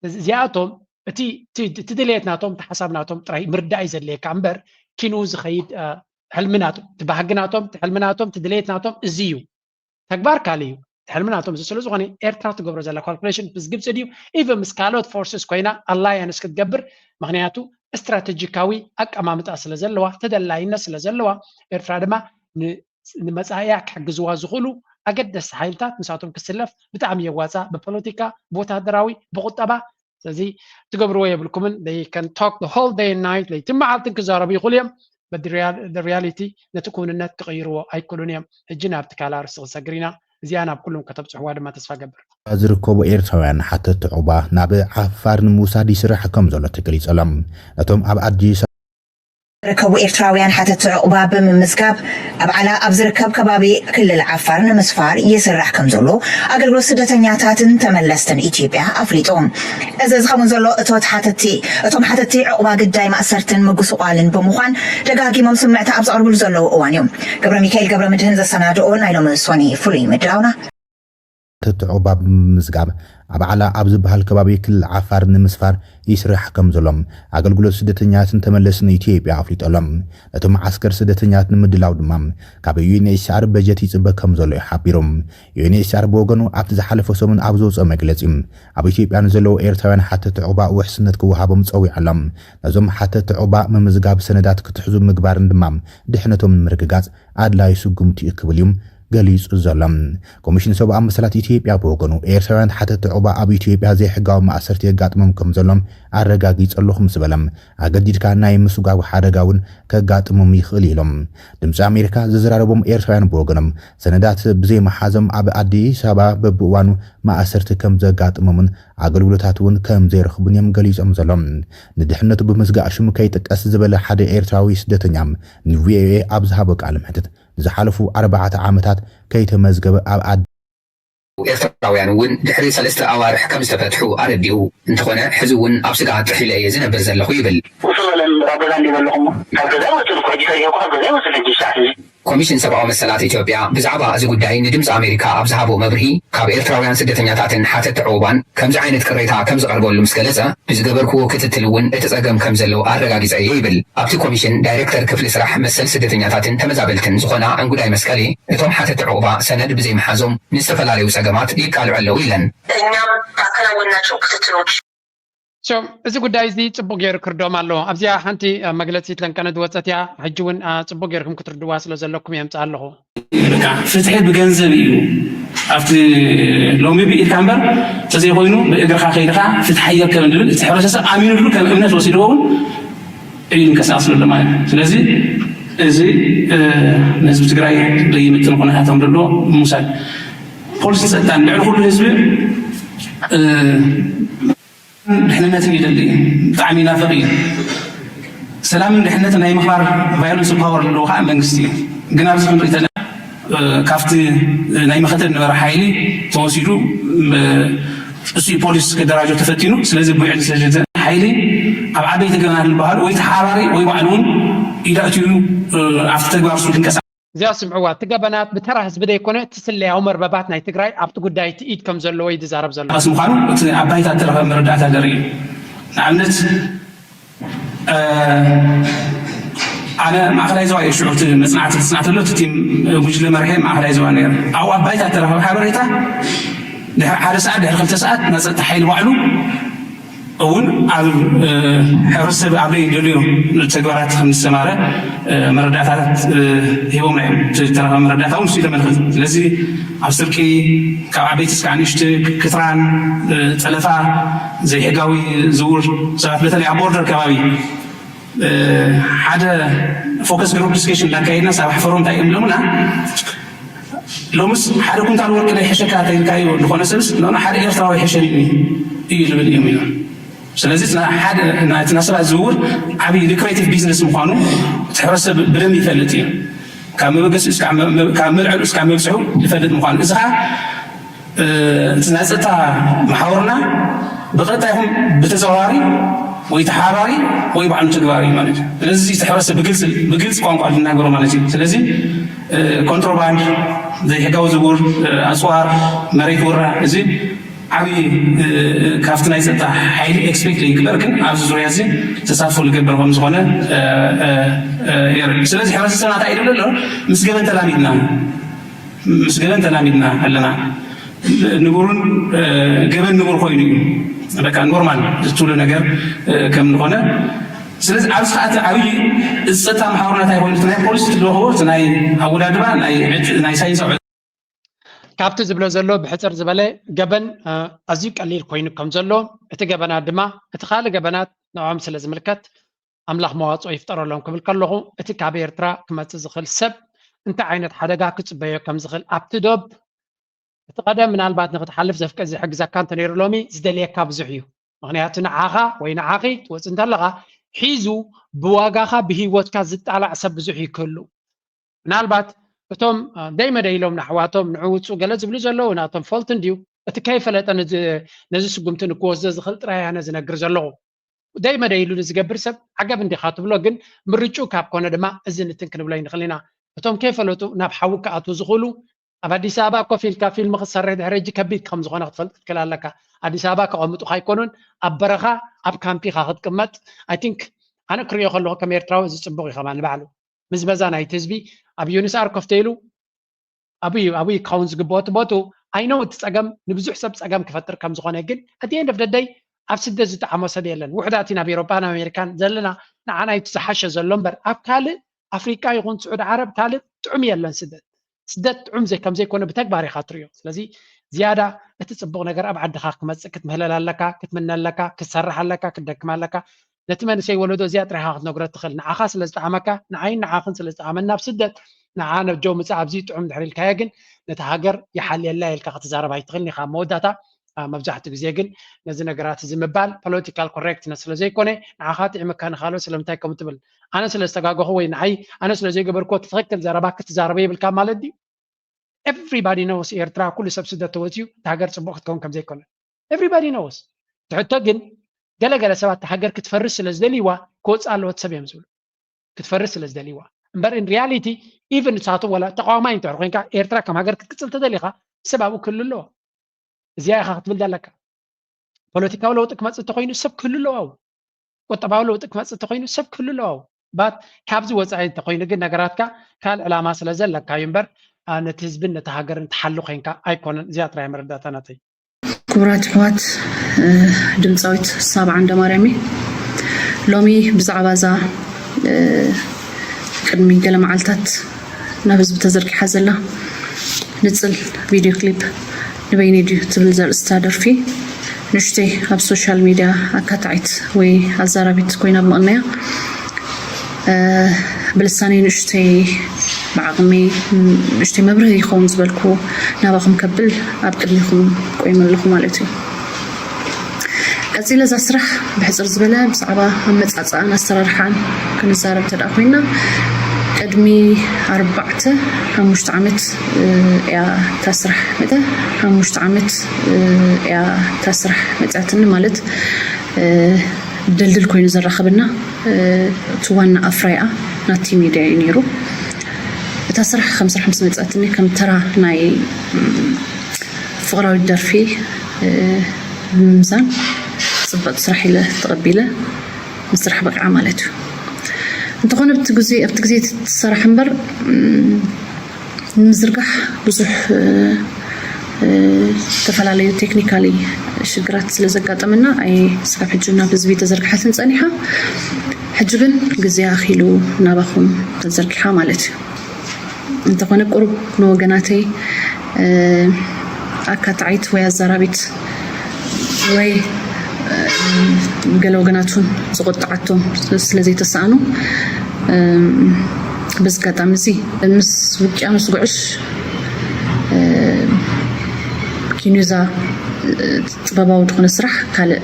እዚኣቶም እቲ ድሌት ናቶም እቲ ሓሳብ ናቶም ጥራይ ምርዳእ እዩ ዘድልየካ እምበር ኪኑ ዝኸይድ ሕልሚ ናቶም እቲ ባህጊ ናቶም እቲ ሕልሚ ናቶም እቲ ድሌት ናቶም እዚ እዩ ተግባር ካልእ እዩ ሕልሚ ናቶም እዚ ስለ ዝኾነ ኤርትራ ትገብሮ ዘላ ካልኩሌሽን ምስ ግብፂ ድዩ ኢቨን ምስ ካልኦት ፎርስስ ኮይና ኣላያንስ ክትገብር? ምክንያቱ ስትራቴጂካዊ ኣቀማምጣ ስለ ዘለዋ፣ ተደላይነት ስለ ዘለዋ፣ ኤርትራ ድማ ንመፃኢያ ክሕግዝዋ ዝኽእሉ ኣገደስቲ ሓይልታት ንሳቶም ክስለፍ ብጣዕሚ የዋፃ፣ ብፖለቲካ፣ ብወታደራዊ፣ ብቁጠባ። ስለዚ ትገብርዎ የብልኩምን። They can talk the whole day and night፣ ለይትን መዓልትን ክዛረቡ ይኽእሉ እዮም። But the reality ነቲ ክውንነት ክቕይርዎ ኣይክእሉን እዮም። ሕጂ ናብ ትካል ኣርእስቲ ክንሰግር ኢና። እዚኣ ናብ ኩሉም ከተብፅሕዋ ድማ ተስፋ ገብር። ዝርከቡ ኤርትራውያን ሓተቲ ዑቕባ ናብ ዓፋር ንምውሳድ ይስራሕ ከም ዘሎ ተገሊጹ ኣሎ። ነቶም ኣብ ኣዲስ ዝርከቡ ኤርትራውያን ሓተቲ ዑቕባ ብምምዝጋብ ኣብ ዓላ ኣብ ዝርከብ ከባቢ ክልል ዓፋር ንምስፋር ይስራሕ ከም ዘሎ ኣገልግሎት ስደተኛታትን ተመለስትን ኢትዮጵያ ኣፍሊጡ። እዚ ዝኸውን ዘሎ እቶት ሓተቲ እቶም ሓተቲ ዑቕባ ግዳይ ማእሰርትን ምጉስቋልን ብምዃን ደጋጊሞም ስምዕታ ኣብ ዘቕርብሉ ዘለዉ እዋን እዩ። ገብረ ሚካኤል ገብረ ምድህን ዘሰናድኦ ናይ ሎሚ ሶኒ ፍሉይ ምድላውና። ተትዕቑባ ብምምዝጋብ ኣብ ዓላ ኣብ ዝበሃል ከባቢ ክልል ዓፋር ንምስፋር ይስራሕ ከም ዘሎ ኣገልግሎት ስደተኛትን ተመለስን ኢትዮጵያ ኣፍሊጡ ኣሎ። ነቲ መዓስከር ስደተኛት ንምድላው ድማ ካብ ዩኤንኤችሲኣር በጀት ይፅበ ከም ዘሎ እዩ ሓቢሩ። ዩኤንኤችሲኣር ብወገኑ ኣብቲ ዝሓለፈ ሰሙን ኣብ ዘውፅኦ መግለፂ ኣብ ኢትዮጵያ ንዘለዉ ኤርትራውያን ሓተቲ ዑቕባ ውሕስነት ክወሃቦም ፀዊዑ ኣሎ። ነዞም ሓተቲ ዑቕባ ምምዝጋብ ሰነዳት ክትሕዙ ምግባርን ድማ ድሕነቶም ንምርግጋፅ ኣድላዪ ስጉምቲ እዩ ክብል እዩ ገሊጹ ዘሎ። ኮሚሽን ሰብኣዊ መሰላት ኢትዮጵያ ብወገኑ ኤርትራውያን ሓተቲ ዑቕባ ኣብ ኢትዮጵያ ዘይሕጋዊ ማእሰርቲ የጋጥሞም ከም ዘሎ ኣረጋጊጸ ኣለኹ ምስ በለ ኣገዲድካ ናይ ምስጓጉ ሓደጋ እውን ከጋጥሞም ይኽእል ኢሎም። ድምፂ ኣሜሪካ ዘዘራረቦም ኤርትራውያን ብወገኖም ሰነዳት ብዘይመሓዞም ኣብ ኣዲስ ኣበባ በብእዋኑ ማእሰርቲ ከም ዘጋጥሞምን ኣገልግሎታት እውን ከም ዘይረኽቡን እዮም ገሊጾም ዘሎ። ንድሕነቱ ብምስጋእ ሽሙ ከይጥቀስ ዝበለ ሓደ ኤርትራዊ ስደተኛ ንቪኦኤ ኣብ ዝሃቦ ቃለ መሕትት ንዝሓለፉ ኣርባዕተ ዓመታት ከይተመዝገበ ኣብ ኣዲ ኤርትራውያን እውን ድሕሪ ሰለስተ ኣዋርሕ ከም ዝተፈትሑ ኣረዲኡ። እንተኾነ ሕዚ እውን ኣብ ስግኣት ጥሒለ እየ ዝነብር ዘለኹ ይብል። ውሱ በለን ኣብ ገዛ እንዲ ዘለኹሞ ካብ ገዛ ይወፅእ እኮ ሕጂ ከይሄድኩ ካብ ገዛ ይወፅእ ሕጂ ሰዓት እዚ ኮሚሽን ሰብኣዊ መሰላት ኢትዮጵያ ብዛዕባ እዚ ጉዳይ ንድምፂ ኣሜሪካ ኣብ ዝሃቦ መብርሂ ካብ ኤርትራውያን ስደተኛታትን ሓተቲ ዑቕባን ከምዚ ዓይነት ቅሬታ ከም ዝቐርበሉ ምስ ገለጸ ብዝገበርክዎ ክትትል እውን እቲ ጸገም ከም ዘሎ ኣረጋጊጸ እየ ይብል። ኣብቲ ኮሚሽን ዳይሬክተር ክፍሊ ስራሕ መሰል ስደተኛታትን ተመዛበልትን ዝኾና ዕንጉዳይ መስቀሌ እቶም ሓተቲ ዑቕባ ሰነድ ብዘይምሓዞም ንዝተፈላለዩ ጸገማት ይቃልዑ ኣለዉ ኢለን። እኛም ካከናወንናቸው ክትትሎች So እዚ ጉዳይ እዚ ፅቡቅ ገይሩ ክርዶም ኣለዎ። ኣብዚኣ ሓንቲ መግለፂ ትለንቀነ ዝወፀት እያ። ሕጂ እውን ፅቡቅ ገይርኩም ክትርድዋ ስለ ዘለኩም የምፅእ ኣለኹ። ፍትሒ ብገንዘብ እዩ ኣብቲ ሎሚ ብኢድካ እምበር ተዘይኮይኑ ብእግርካ ከይድካ ፍትሓ ይርከብ እንድብል እቲ ሕብረተሰብ ኣሚኑሉ ከም እምነት ወሲድዎ እውን እዩ ዝንቀሳቀስ ዘሎ ማለት እዩ። ስለዚ እዚ ንህዝቢ ትግራይ ዘይምጥን ኩነታት ከም ዘሎ ምውሳድ ፖሊሲ ፀጥታን ልዕሊ ኩሉ ህዝቢ ድሕንነትን ይደሊ እዩ። ብጣዕሚ ይናፍቕ እዩ። ሰላምን ድሕነትን ናይ ምኽባር ቫዮለንስ ፓወር ዘለዎ ከዓ መንግስቲ እዩ። ግን ኣብዚ ክንርኢ ተለና ካብቲ ናይ መኸተ ዝነበረ ሓይሊ ተወሲዱ እሱ ፖሊስ ክደራጆ ተፈቲኑ። ስለዚ ብውዕል ስለዘተ ሓይሊ ኣብ ዓበይቲ ገበናት ዝበሃሉ ወይ ተሓባሪ ወይ ባዕሉ እውን ኢዳእትዩ ኣብቲ ተግባር እሱ ክንቀሳቀስ እዚኣ ስምዕዋ፣ እቲ ገበናት ብተራ ህዝቢ ዘይኮነ እቲ ስለያዊ መርበባት ናይ ትግራይ ኣብቲ ጉዳይ እቲ ኢድ ከም ዘለዎ እዩ ዝዛረብ ዘሎ። ስ ምዃኑ እቲ ኣብ ባይታ እተረኸበ መረዳእታ ዘርኢ እዩ። ንኣብነት ኣነ ማእኸላይ ዘዋ እየ ሽዑ እቲ መፅናዕቲ ዝፅናዕ ተሎ እቲ ቲም ጉጅለ መርሐ ማእኸላይ ዘዋ ነይረ። ኣብኡ ኣብ ባይታ እተረኸበ ሓበሬታ ድሕሪ ሓደ ሰዓት ድሕሪ ክልተ ሰዓት ናይ ፀጥታ ሓይሊ ባዕሉ እውን ኣብ ሕብረተሰብ ኣብ ደልዮ ተግባራት ከም ዝሰማረ መረዳእታታት ሂቦምና እዮም። ዝተረኸበ መረዳእታ እውን ንሱ እዩ ዘመልክት። ስለዚ ኣብ ስርቂ ካብ ዓበይቲ እስካዕ ንእሽቲ ክትራን፣ ጠለፋ፣ ዘይሕጋዊ ዝውር ሰባት በተለይ ኣብ ቦርደር ከባቢ ሓደ ፎከስ ግሩፕ ዲስከሽን እንዳካየድና ሳብ ሕፈሮም እንታይ እዮም ኢሎምና ሎምስ ሓደ ኩንታል ወርቂ ናይ ሕሸካ ተይልካዮ ዝኾነ ሰብስ ኖኖ ሓደ ኤርትራዊ ሕሸኒ እዩ ዝብል እዮም ኢሎም። ስለዚ ሓደ ናትና ሰባት ዝውውር ዓብዪ ሉክሬቲቭ ቢዝነስ ምዃኑ እቲ ሕብረተሰብ ብደንብ ይፈልጥ እዩ። ካብ መበገሲኡ ካብ መልዕሉ እስካብ መብፅሑ ይፈልጥ ምዃኑ እዚ ከዓ እቲ ናይ ፀጥታ መሓውርና ብቐጥታ ይኹን ብተዘዋዋሪ ወይ ተሓባሪ ወይ ባዕሉ ተግባሪ ማለት እዩ። ስለዚ እቲ ሕብረተሰብ ብግልፂ ቋንቋ ልናገሮ ማለት እዩ። ስለዚ ኮንትሮባንድ፣ ዘይሕጋዊ ዝውር ኣፅዋር፣ መሬት ውራ እዚ ዓብዪ ካብቲ ናይ ፀጥታ ሓይሊ ኤክስፔክት ዘይግበር ግን ኣብዚ ዙርያ እዚ ተሳትፎ ዝገብር ከም ዝኾነ የርኢ። ስለዚ ሕብረተሰብና እንታይ ይብል ኣሎ? ምስ ገበን ተላሚድና ምስ ገበን ተላሚድና ኣለና። ንቡርን ገበን ንቡር ኮይኑ እዩ። በቃ ኖርማል ዝትብሎ ነገር ከም ዝኾነ። ስለዚ ኣብዚ ከኣ እቲ ዓብዪ እዚ ጸጥታ መሓውርና እንታይ ኮይኑ፣ ናይ ፖሊሲ ትለኽቦ፣ ናይ ኣወዳድባ ናይ ሳይንሳዊ ካብቲ ዝብሎ ዘሎ ብሕፅር ዝበለ ገበን ኣዝዩ ቀሊል ኮይኑ ከም ዘሎ፣ እቲ ገበናት ድማ እቲ ካልእ ገበናት ንዕኦም ስለ ዝምልከት ኣምላኽ መዋፅኦ ይፍጠረሎም ክብል ከለኹ፣ እቲ ካብ ኤርትራ ክመፅእ ዝኽእል ሰብ እንታይ ዓይነት ሓደጋ ክፅበዮ ከም ዝኽእል ኣብቲ ዶብ፣ እቲ ቀደም ምናልባት ንክትሓልፍ ዘፍቀድ ዝሕግዘካ እንተነይሩ፣ ሎሚ ዝደልየካ ብዙሕ እዩ። ምክንያቱ ንዓኻ ወይ ንዓኺ ትወፅእ እንተለኻ ሒዙ ብዋጋኻ ብሂወትካ ዝጣላዕ ሰብ ብዙሕ እዩ ክህሉ። ምናልባት እቶም ደይመደ ኢሎም ንኣሕዋቶም ንዑ ውፁ ገለ ዝብሉ ዘለዉ ናቶም ፎልት እንድዩ። እቲ ከይፈለጠ ነዚ ስጉምቲ ንክወስዶ ዝኽእል ጥራይ ኣነ ዝነግር ዘለኹ። ደይመደ ኢሉ ንዝገብር ሰብ ዓገብ እንዲኻ ትብሎ፣ ግን ምርጭኡ ካብ ኮነ ድማ እዚ ንትን ክንብሎ ይንኽእል ኢና። እቶም ከይፈለጡ ናብ ሓዊ ክኣትዉ ዝኽእሉ ኣብ ኣዲስ ኣበባ ኮፍ ኢልካ ፊልም ክትሰርሕ ድሕሪ ሕጂ ከቢድ ከም ዝኾነ ክትፈልጥ ትክእል ኣለካ። ኣዲስ ኣበባ ከቐምጡኻ ኣይኮኑን፣ ኣብ በረኻ ኣብ ካምፒኻ ክትቅመጥ። ኣይ ቲንክ ኣነ ክሪኦ ከለኹ ከም ኤርትራዊ እዚ ፅቡቅ እዩ ከማን ንባዕሉ ምዝመዛ ናይቲ ህዝቢ ኣብ ዩንስኣር ኮፍ ተይሉ ኣብይ ኣብይ ክኸውን ዝግብኦ እቲ ቦቱ። ኣይ ኖው እቲ ፀገም ንብዙሕ ሰብ ፀገም ክፈጥር ከም ዝኾነ፣ ግን ኣት ኤንድ ኦፍ ደደይ ኣብ ስደት ዝጠዓሞ ሰብ የለን። ውሕዳት ኢና ኣብ ኤሮፓን ኣሜሪካን ዘለና፣ ንዓና እዩ ዝሓሸ ዘሎ እምበር ኣብ ካልእ ኣፍሪቃ ይኹን ስዑድ ዓረብ ካልእ ጥዑም የለን። ስደት ስደት ጥዑም ዘይ ከም ዘይኮነ ብተግባር ኢኻ ትሪኦ። ስለዚ ዝያዳ እቲ ፅቡቕ ነገር ኣብ ዓድኻ ክመፅእ ክትምህለል ኣለካ፣ ክትምነ ኣለካ፣ ክትሰርሕ ኣለካ፣ ክትደክም ኣለካ። ነቲ መንእሰይ ወለዶ እዚኣ ጥራይኻ ክትነግሮ ትኽእል። ንዓኻ ስለ ዝጠዓመካ፣ ንዓይን ንዓኽን ስለ ዝጠዓመና ኣብ ስደት ንዓ ነጆ ምፃእ ኣብዚ ጥዑም ድሕሪ ኢልካዮ ግን ነቲ ሃገር ይሓልየላ ኢልካ ክትዛረብ ኣይትኽእልን ኢኻ። ኣብ መወዳእታ መብዛሕትኡ ግዜ ግን ነዚ ነገራት እዚ ምባል ፖለቲካል ኮሬክትነስ ስለ ዘይኮነ ንዓኻ ጥዒመካ ንኻልኦት ስለምንታይ ከምኡ ትብል? ኣነ ስለ ዝተጋገኹ ወይ ንዓይ ኣነ ስለ ዘይገበርክዎ ትኽክል ዘረባ ክትዛረቦ የብልካ ማለት ድዩ? Everybody knows ኤርትራ ኩሉ ሰብ ስደት ተወፂኡ እታ ሃገር ፅቡቕ ክትከውን ከም ዘይኮነ everybody knows። እቲ ሕቶ ግን ገለገለ ሰባት እታ ሃገር ክትፈርስ ስለ ዝደልይዋ ክወፅእ ኣለዎ እቲ ሰብ እዮም ዝብሉ። ክትፈርስ ስለ ዝደልይዋ እምበር in reality even ንሳቶም ዋላ ተቃዋማይ እንተድሕር ኮይንካ ኤርትራ ከም ሃገር ክትቅፅል ተደሊኻ ሰብ ኣብኡ ክህሉ ኣለዎ። እዚኣ ኢኻ ክትብል ዘለካ። ፖለቲካዊ ለውጢ ክመፅእ እንተኮይኑ ሰብ ክህሉ ኣለዎ ኣብኡ። ቁጠባዊ ለውጢ ክመፅእ እንተኮይኑ ሰብ ክህሉ ኣለዎ ኣብኡ። ባት ካብዚ ወፃኢ እንተኮይኑ ግን ነገራትካ ካልእ ዕላማ ስለ ዘለካ እዩ እምበር ነቲ ህዝብን ነቲ ሃገርን ትሓሉ ኮይንካ ኣይኮነን። እዚኣ ጥራይ መረዳእታ ናተይ። ክቡራት ኣሕዋት ድምፃዊት ሳባ ዓንደማርያም እየ። ሎሚ ብዛዕባ እዛ ቅድሚ ገለ መዓልታት ናብ ህዝቢ ተዘርጊሓ ዘላ ንፅል ቪድዮ ክሊፕ ንበይነይ ድዩ ትብል ዘርእስታ ደርፊ ንእሽተይ ኣብ ሶሻል ሚድያ ኣካታዒት ወይ ኣዛራቢት ኮይና ብምቕናያ ብልሳነይ ንእሽተይ ብዓቕመይ ንእሽተይ መብርሂ ይኸውን ዝበልኩ ናባኹም ከብል ኣብ ቅድሚኹም ቆይመ ኣለኹ ማለት እዩ። ቀፂለ እዛ ስራሕ ብሕፅር ዝበለ ብዛዕባ ኣመፃፅኣን ኣሰራርሓን ክንዛረብ እንተ ኮይና ቅድሚ ኣርባዕተ ሓሙሽተ ዓመት እያ እታ ስራሕ መፀ ሓሙሽተ ዓመት እያ እታ ስራሕ መፅኣትኒ ማለት ድልድል ኮይኑ ዘራኸበና እቲ ዋና ኣፍራይኣ ናቲ ሚድያ እዩ ነይሩ። እታ ስራሕ ከም ስራሕ ምስ መፅኣትኒ ከም ተራ ናይ ፍቕራዊት ደርፊ ብምምዛን ፅብቕቲ ስራሕ ኢለ ተቐቢለ ምስራሕ በቕዓ ማለት እዩ። እንተኾነ ኣብቲ ግዜ ኣብቲ ግዜ ትሰራሕ እምበር ንምዝርጋሕ ብዙሕ ዝተፈላለዩ ቴክኒካሊ ሽግራት ስለ ዘጋጠመና ኣየ ስጋብ ሕጂ ናብ ህዝቢ ተዘርግሓትን ፀኒሓ ሕጂ ግን ግዜ ኣኺሉ ናባኹም ተዘርጊሓ ማለት እዩ። እንተኾነ ቁሩብ ንወገናተይ ኣካታዒት ወይ ኣዛራቢት ወይ ገለ ወገናት እውን ዝቆጣዓቶም ስለ ዘይተሰኣኑ በዚ ኣጋጣሚ እዚ ምስ ውቅያኖስ ጉዕሽ ኪኑዛ ጥበባዊ ዝኾነ ስራሕ ካልእ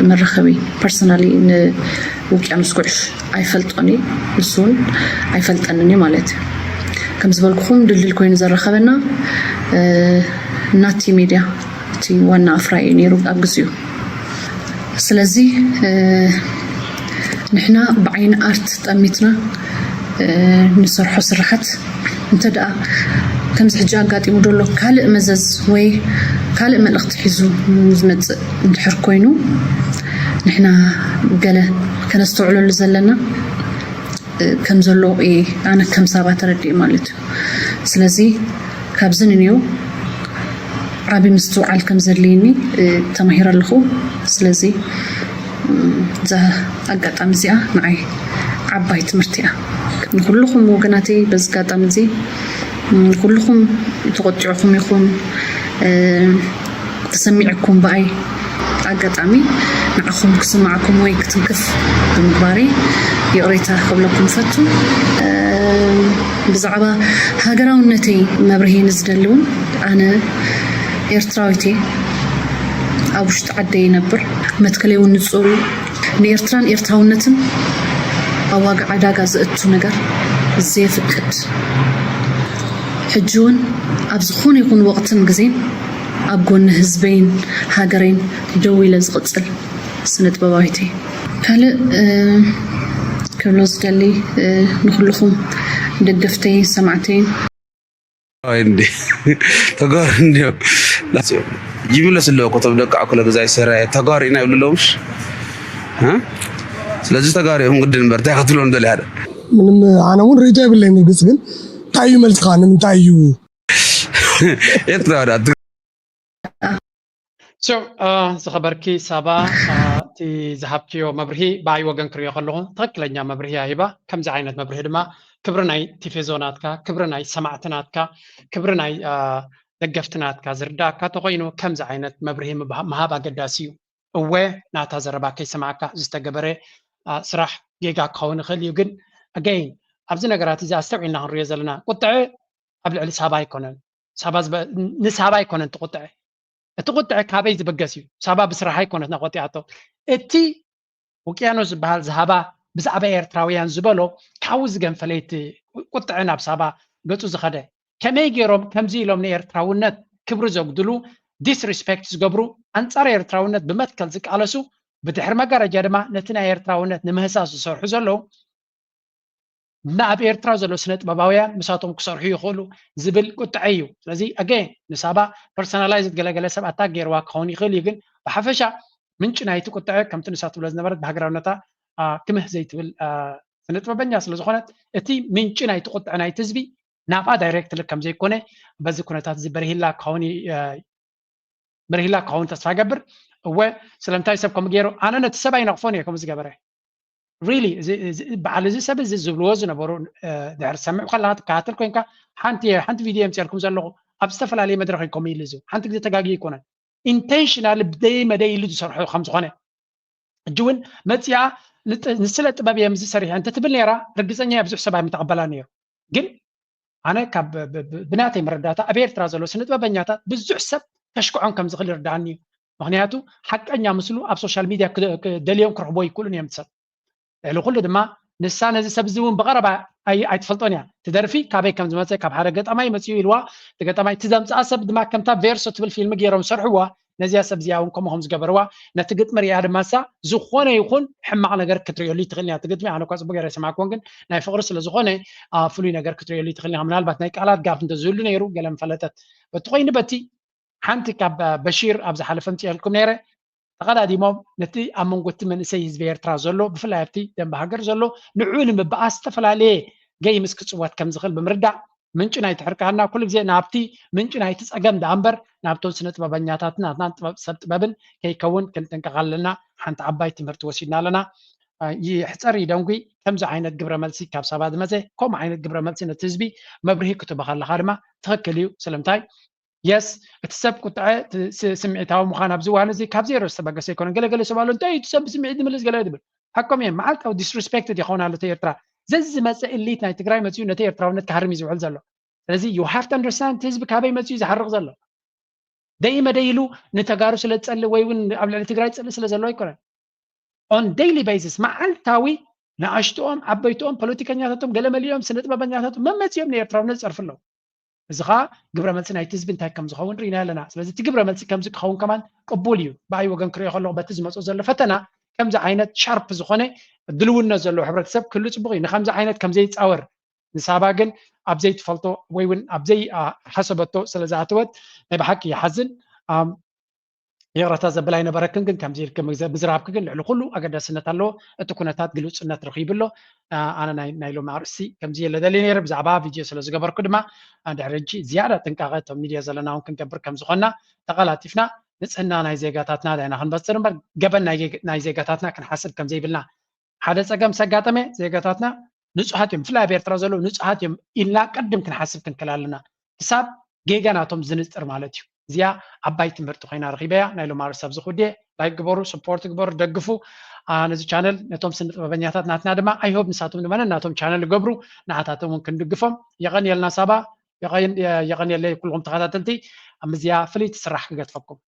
መራኸቢ ፐርሰናሊ ንውቅያኖስ ጉዕሽ ኣይፈልጦን እዩ፣ ንሱ እውን ኣይፈልጠንን እዩ ማለት እዩ። ከም ዝበልኩኹም ድልድል ኮይኑ ዘራኸበና ናቲ ሚድያ እቲ ዋና ኣፍራይ እዩ ነይሩ ኣብ ግዚኡ። ስለዚ ንሕና ብዓይኒ ኣርት ጠሚትና ንሰርሖ ስራሓት እንተ ደኣ ከምዚ ሕጂ ኣጋጢሙ ዘሎ ካልእ መዘዝ ወይ ካልእ መልእኽቲ ሒዙ ዝመፅእ እንድሕር ኮይኑ ንሕና ገለ ከነስተውዕለሉ ዘለና ከም ዘሎ እየ ኣነ ከም ሳባ ተረዲእ ማለት እዩ። ስለዚ ካብዚ ንንየው ዓቢ ምስትውዓል ከም ዘድልየኒ ተማሂረ ኣለኹ። ስለዚ እዛ ኣጋጣሚ እዚኣ ንዓይ ዓባይ ትምህርቲ እያ። ንኩልኹም ወገናተይ በዚ ኣጋጣሚ እዚ ንኩልኹም ተቆጢዕኩም ይኹን ተሰሚዕኩም ብኣይ ኣጋጣሚ ንዓኹም ክስማዕኩም ወይ ክትንክፍ ብምግባረይ ይቕሬታ ክብለኩም ፈቱ። ብዛዕባ ሃገራውነተይ መብርሂ ንዝደሊ እውን ኣነ ኤርትራዊት እየ። ኣብ ውሽጢ ዓደይ ይነብር። መትከለይ እውን ንጹር እዩ። ንኤርትራን ኤርትራውነትን ኣብ ዋጋ ዕዳጋ ዘእቱ ነገር ዘየፍቅድ፣ ሕጂ እውን ኣብ ዝኾነ ይኹን ወቕትን ግዜን ኣብ ጎኒ ህዝበይን ሃገረይን ደው ኢለ ዝቕጽል ስነ ጥበባዊት እየ። ካልእ ክብሎ ዝደሊ ንኩልኹም ደገፍተይን ሰማዕተይን እንዲ ተጋሩ እንዲዮም ይምለስ ኣለዎ እኮ። ቶም ደቂ ኣኩለ ገዛይ ሰራየ ተጋሩ ኢና ይብሉ ኣለዉ ምሽ? ስለዚ ተጋሩ እዮም ግድን እምበር እንታይ ክትብሎም ደሊ ሓደ ምንም ኣነ እውን ርእይቶ የብለይን። ርግጽ ግን እንታይ እዩ መልስኻ? ንምንታይ እዩ ኤርትራ ዝኸበርኪ ሳባ፣ እቲ ዝሃብክዮ መብርሂ ብኣይ ወገን ክሪኦ ከለኹ ትኽክለኛ መብርሂ እያ ሂባ። ከምዚ ዓይነት መብርሂ ድማ ክብሪ ናይ ቲፌዞ ናትካ፣ ክብሪ ናይ ሰማዕቲ ናትካ፣ ክብሪ ናይ ደገፍቲ ናትካ ዝርዳእካ ተኮይኑ ከምዚ ዓይነት መብርሂ ምሃብ ኣገዳሲ እዩ። እወ ናታ ዘረባ ከይሰማዕካ ዝተገበረ ስራሕ ጌጋ ክኸውን ይኽእል እዩ። ግን ኣገይን ኣብዚ ነገራት እዚ ኣስተውዒልና ክንሪኦ ዘለና ቁጥዐ ኣብ ልዕሊ ሳባ ኣይኮነን። ሳባ ንሳባ ኣይኮነን እቲ ቁጥዐ። እቲ ቁጥዐ ካበይ ዝብገስ እዩ? ሳባ ብስራሓ ኣይኮነት ናቆጢኣቶ። እቲ ውቅያኖስ ዝበሃል ዝሃባ ብዛዕባ ኤርትራውያን ዝበሎ ካብኡ ዝገንፈ ለይቲ ቁጥዐ ናብ ሳባ ገጹ ዝኸደ። ከመይ ገይሮም ከምዚ ኢሎም ንኤርትራውነት ክብሪ ዘጉድሉ፣ ዲስሪስፔክት ዝገብሩ፣ ኣንጻር ኤርትራውነት ብመትከል ዝቃለሱ፣ ብድሕሪ መጋረጃ ድማ ነቲ ናይ ኤርትራውነት ንምህሳስ ዝሰርሑ ዘለዉ ንኣብ ኤርትራ ዘሎ ስነ ጥበባውያን ምሳቶም ክሰርሑ ይኽእሉ ዝብል ቁጥዐ እዩ። ስለዚ ኣገይን ንሳባ ፐርሰናላይዝድ ገለገለ ሰብ ኣታክ ገይርዋ ክኸውን ይኽእል እዩ፣ ግን ብሓፈሻ ምንጪ ናይቲ ቁጥዐ ከምቲ ንሳ ትብሎ ዝነበረት ብሃገራውነታ ክምህ ዘይትብል ስነ ጥበበኛ ስለ ዝኾነት እቲ ምንጪ ናይቲ ቁጥዐ ናይቲ ህዝቢ ናብኣ ዳይሬክትሊ ከም ዘይኮነ በዚ ኩነታት እዚ በርሂላ ክኸውን በርሂላ ክኸውን ተስፋ ገብር። እወ ስለምንታይ ሰብ ከምኡ ገይሩ? ኣነ ነቲ ሰብ ኣይነቕፎን እየ ከምኡ ዝገበረ። ሪሊ በዓል እዚ ሰብ እዚ ዝብልዎ ዝነበሩ ድሕር ሰምዕ ከለካ ትከታተል ኮይንካ ሓንቲ ሓንቲ ቪድዮ የምፅልኩም ዘለኹ ኣብ ዝተፈላለየ መድረኽ እዩ ከምኡ ኢሉ እዚ ሓንቲ ግዜ ተጋጊ ኣይኮነን ኢንቴንሽናል ብደይ መደይ ኢሉ ዝሰርሖ ከም ዝኾነ ሕጂ እውን መፅኣ ንስለ ጥበብ እዮም ዝሰሪሐ እንተትብል ነይራ ርግፀኛ ብዙሕ ሰብ ኣይምተቐበላ ነይሩ። ግን ኣነ ካብ ብናተይ መረዳእታ ኣብ ኤርትራ ዘሎ ስነ ጥበበኛታት ብዙሕ ሰብ ከሽክዖም ከም ዝኽእል ይርድኣኒ እዩ። ምክንያቱ ሓቀኛ ምስሉ ኣብ ሶሻል ሚድያ ደልዮም ክረኽቦ ይክእሉን እዮም ሰብ። ልዕሊ ኩሉ ድማ ንሳ ነዚ ሰብ እዚ እውን ብቐረባ ኣይትፈልጦን እያ። እቲ ደርፊ ካበይ ከም ዝመፀ ካብ ሓደ ገጣማይ መፅኡ ኢልዋ። እቲ ገጣማይ እቲ ዘምፅኣ ሰብ ድማ ከምታ ቬርሶ ትብል ፊልሚ ገይሮም ዝሰርሕዋ ነዚኣ ሰብ እዚኣ እውን ከምኡ ከም ዝገበርዋ ነቲ ግጥሚ ሪኣ ድማ ንሳ ዝኾነ ይኹን ሕማቕ ነገር ክትርእየሉ ይትኽእል እያ። እቲ ግጥሚ ኣነ እኳ ፅቡቅ ገይረ ኣይሰማዕክዎን ግን ናይ ፍቕሪ ስለ ዝኾነ ፍሉይ ነገር ክትርእየሉ ይትኽእል ኢኻ። ምናልባት ናይ ቃላት ጋፍ እንተዝህሉ ነይሩ ገለ ምፈለጠት። በቲ ኮይኑ በቲ ሓንቲ ካብ በሺር ኣብ ዝሓለፈ ምፅኤልኩም ነይረ ተቐዳዲሞም ነቲ ኣብ መንጎ እቲ መንእሰይ ህዝቢ ኤርትራ ዘሎ ብፍላይ ኣብቲ ደንበ ሃገር ዘሎ ንዕኡ ንምብኣስ ዝተፈላለየ ገይምስ ክፅወት ከም ዝኽእል ብምርዳእ ምንጪ ናይቲ ሕርቃንና ኩሉ ግዜ ናብቲ ምንጪ ናይቲ ፀገም ደኣ እምበር ናብቶም ስነ ጥበበኛታትን ናትናን ጥበብ ሰብ ጥበብን ከይከውን ክንጥንቀቕ ኣለና። ሓንቲ ዓባይ ትምህርቲ ወሲድና ኣለና። ይሕፀር ይደንጉ ከምዚ ዓይነት ግብረ መልሲ ካብ ሳባ ዝመፀ ከምኡ ዓይነት ግብረ መልሲ ነቲ ህዝቢ መብርሂ ክትህቦ ከለኻ ድማ ትኽክል እዩ። ስለምንታይ የስ እቲ ሰብ ቁጥዐ ስምዒታዊ ምዃን ኣብዚ እዋን እዚ ካብ ዜሮ ዝተበገሰ ኣይኮነን። ገለገለ ሰብ ኣሎ እንታይ እቲ ሰብ ብስምዒት ዝምልስ ገለ ዝብል ሓቆም እዮም። መዓልታዊ ዲስሪስፔክትድ ይኸውን ኣሎ እቲ ኤርትራ ዘዝመፀ እሊት ናይ ትግራይ መፅኡ ነቲ ኤርትራውነት ክሃርም እዩ ዝውዕል ዘሎ። ስለዚ you have to understand እቲ ህዝቢ ካበይ መፅኡ እዩ ዝሓርቕ ዘሎ። ደይ መደይ ኢሉ ንተጋሩ ስለ ዝፀልእ ወይ እውን ኣብ ልዕሊ ትግራይ ዝፀልእ ስለ ዘሎ ኣይኮነን። on daily basis መዓልታዊ ንኣሽትኦም ዓበይትኦም ፖለቲከኛታቶም ገለ መሊኦም ስነ ጥበበኛታቶም መመፂኦም ንኤርትራውነት ዝፀርፉ ኣለዉ። እዚ ከዓ ግብረ መልሲ ናይቲ ህዝቢ እንታይ ከም ዝኸውን ርኢና ኣለና። ስለዚ እቲ ግብረ መልሲ ከምዚ ክኸውን ከማን ቅቡል እዩ። ብኣይ ወገን ክሪኦ ከለኹ በቲ ዝመፅኦ ዘሎ ፈተና ከምዚ ዓይነት ሻርፕ ዝኾነ ድልውነት ዘለዎ ሕብረተሰብ ክህሉ ፅቡቅ እዩ። ንከምዚ ዓይነት ከምዘይፃወር ንሳባ ግን ኣብ ዘይትፈልጦ ወይ እውን ኣብ ዘይሓሰበቶ ስለ ዝኣተወት ናይ ብሓቂ ይሓዝን። ይቕረታ ዘብል ኣይነበረክን፣ ግን ከምዚ ኢልክ ምዝራብክ ግን ልዕሊ ኩሉ ኣገዳስነት ኣለዎ። እቲ ኩነታት ግልጹነት ረኺቡ ኣሎ። ኣነ ናይ ሎሚ ኣርእስቲ ከምዚ የለ ደሊ ነይረ፣ ብዛዕባ ቪድዮ ስለ ዝገበርኩ ድማ ድሕሪ ሕጂ ዝያዳ ጥንቃቐ እቶም ሚድያ ዘለና እውን ክንገብር ከም ዝኾንና፣ ተቐላጢፍና ንጽህና ናይ ዜጋታትና ዳይና ክንበጽር እምበር ገበን ናይ ዜጋታትና ክንሓስብ ከም ዘይብልና። ሓደ ጸገም ምስ ኣጋጠመ ዜጋታትና ንጹሃት እዮም፣ ብፍላይ ኣብ ኤርትራ ዘለዉ ንጹሃት እዮም ኢልና ቅድም ክንሓስብ ክንክእል ኣለና። ክሳብ ጌጋ ናቶም ዝንጽር ማለት እዩ። እዚኣ ዓባይ ትምህርቲ ኮይና ረኺበያ። ናይ ሎማሪ ሰብ ዝኹዴ ላይክ ግበሩ፣ ስፖርት ግበሩ፣ ደግፉ ነዚ ቻነል። ነቶም ስነ ጥበበኛታት ናትና ድማ ኣይሆብ ንሳቶም ድማ ናቶም ቻነል ይገብሩ፣ ንዓታቶም እውን ክንድግፎም። የቐንየልና ሳባ፣ የቐንየለይ ኩልኹም ተኸታተልቲ። ኣብ ምዝያ ፍልይቲ ስራሕ ክገጥፈኩም።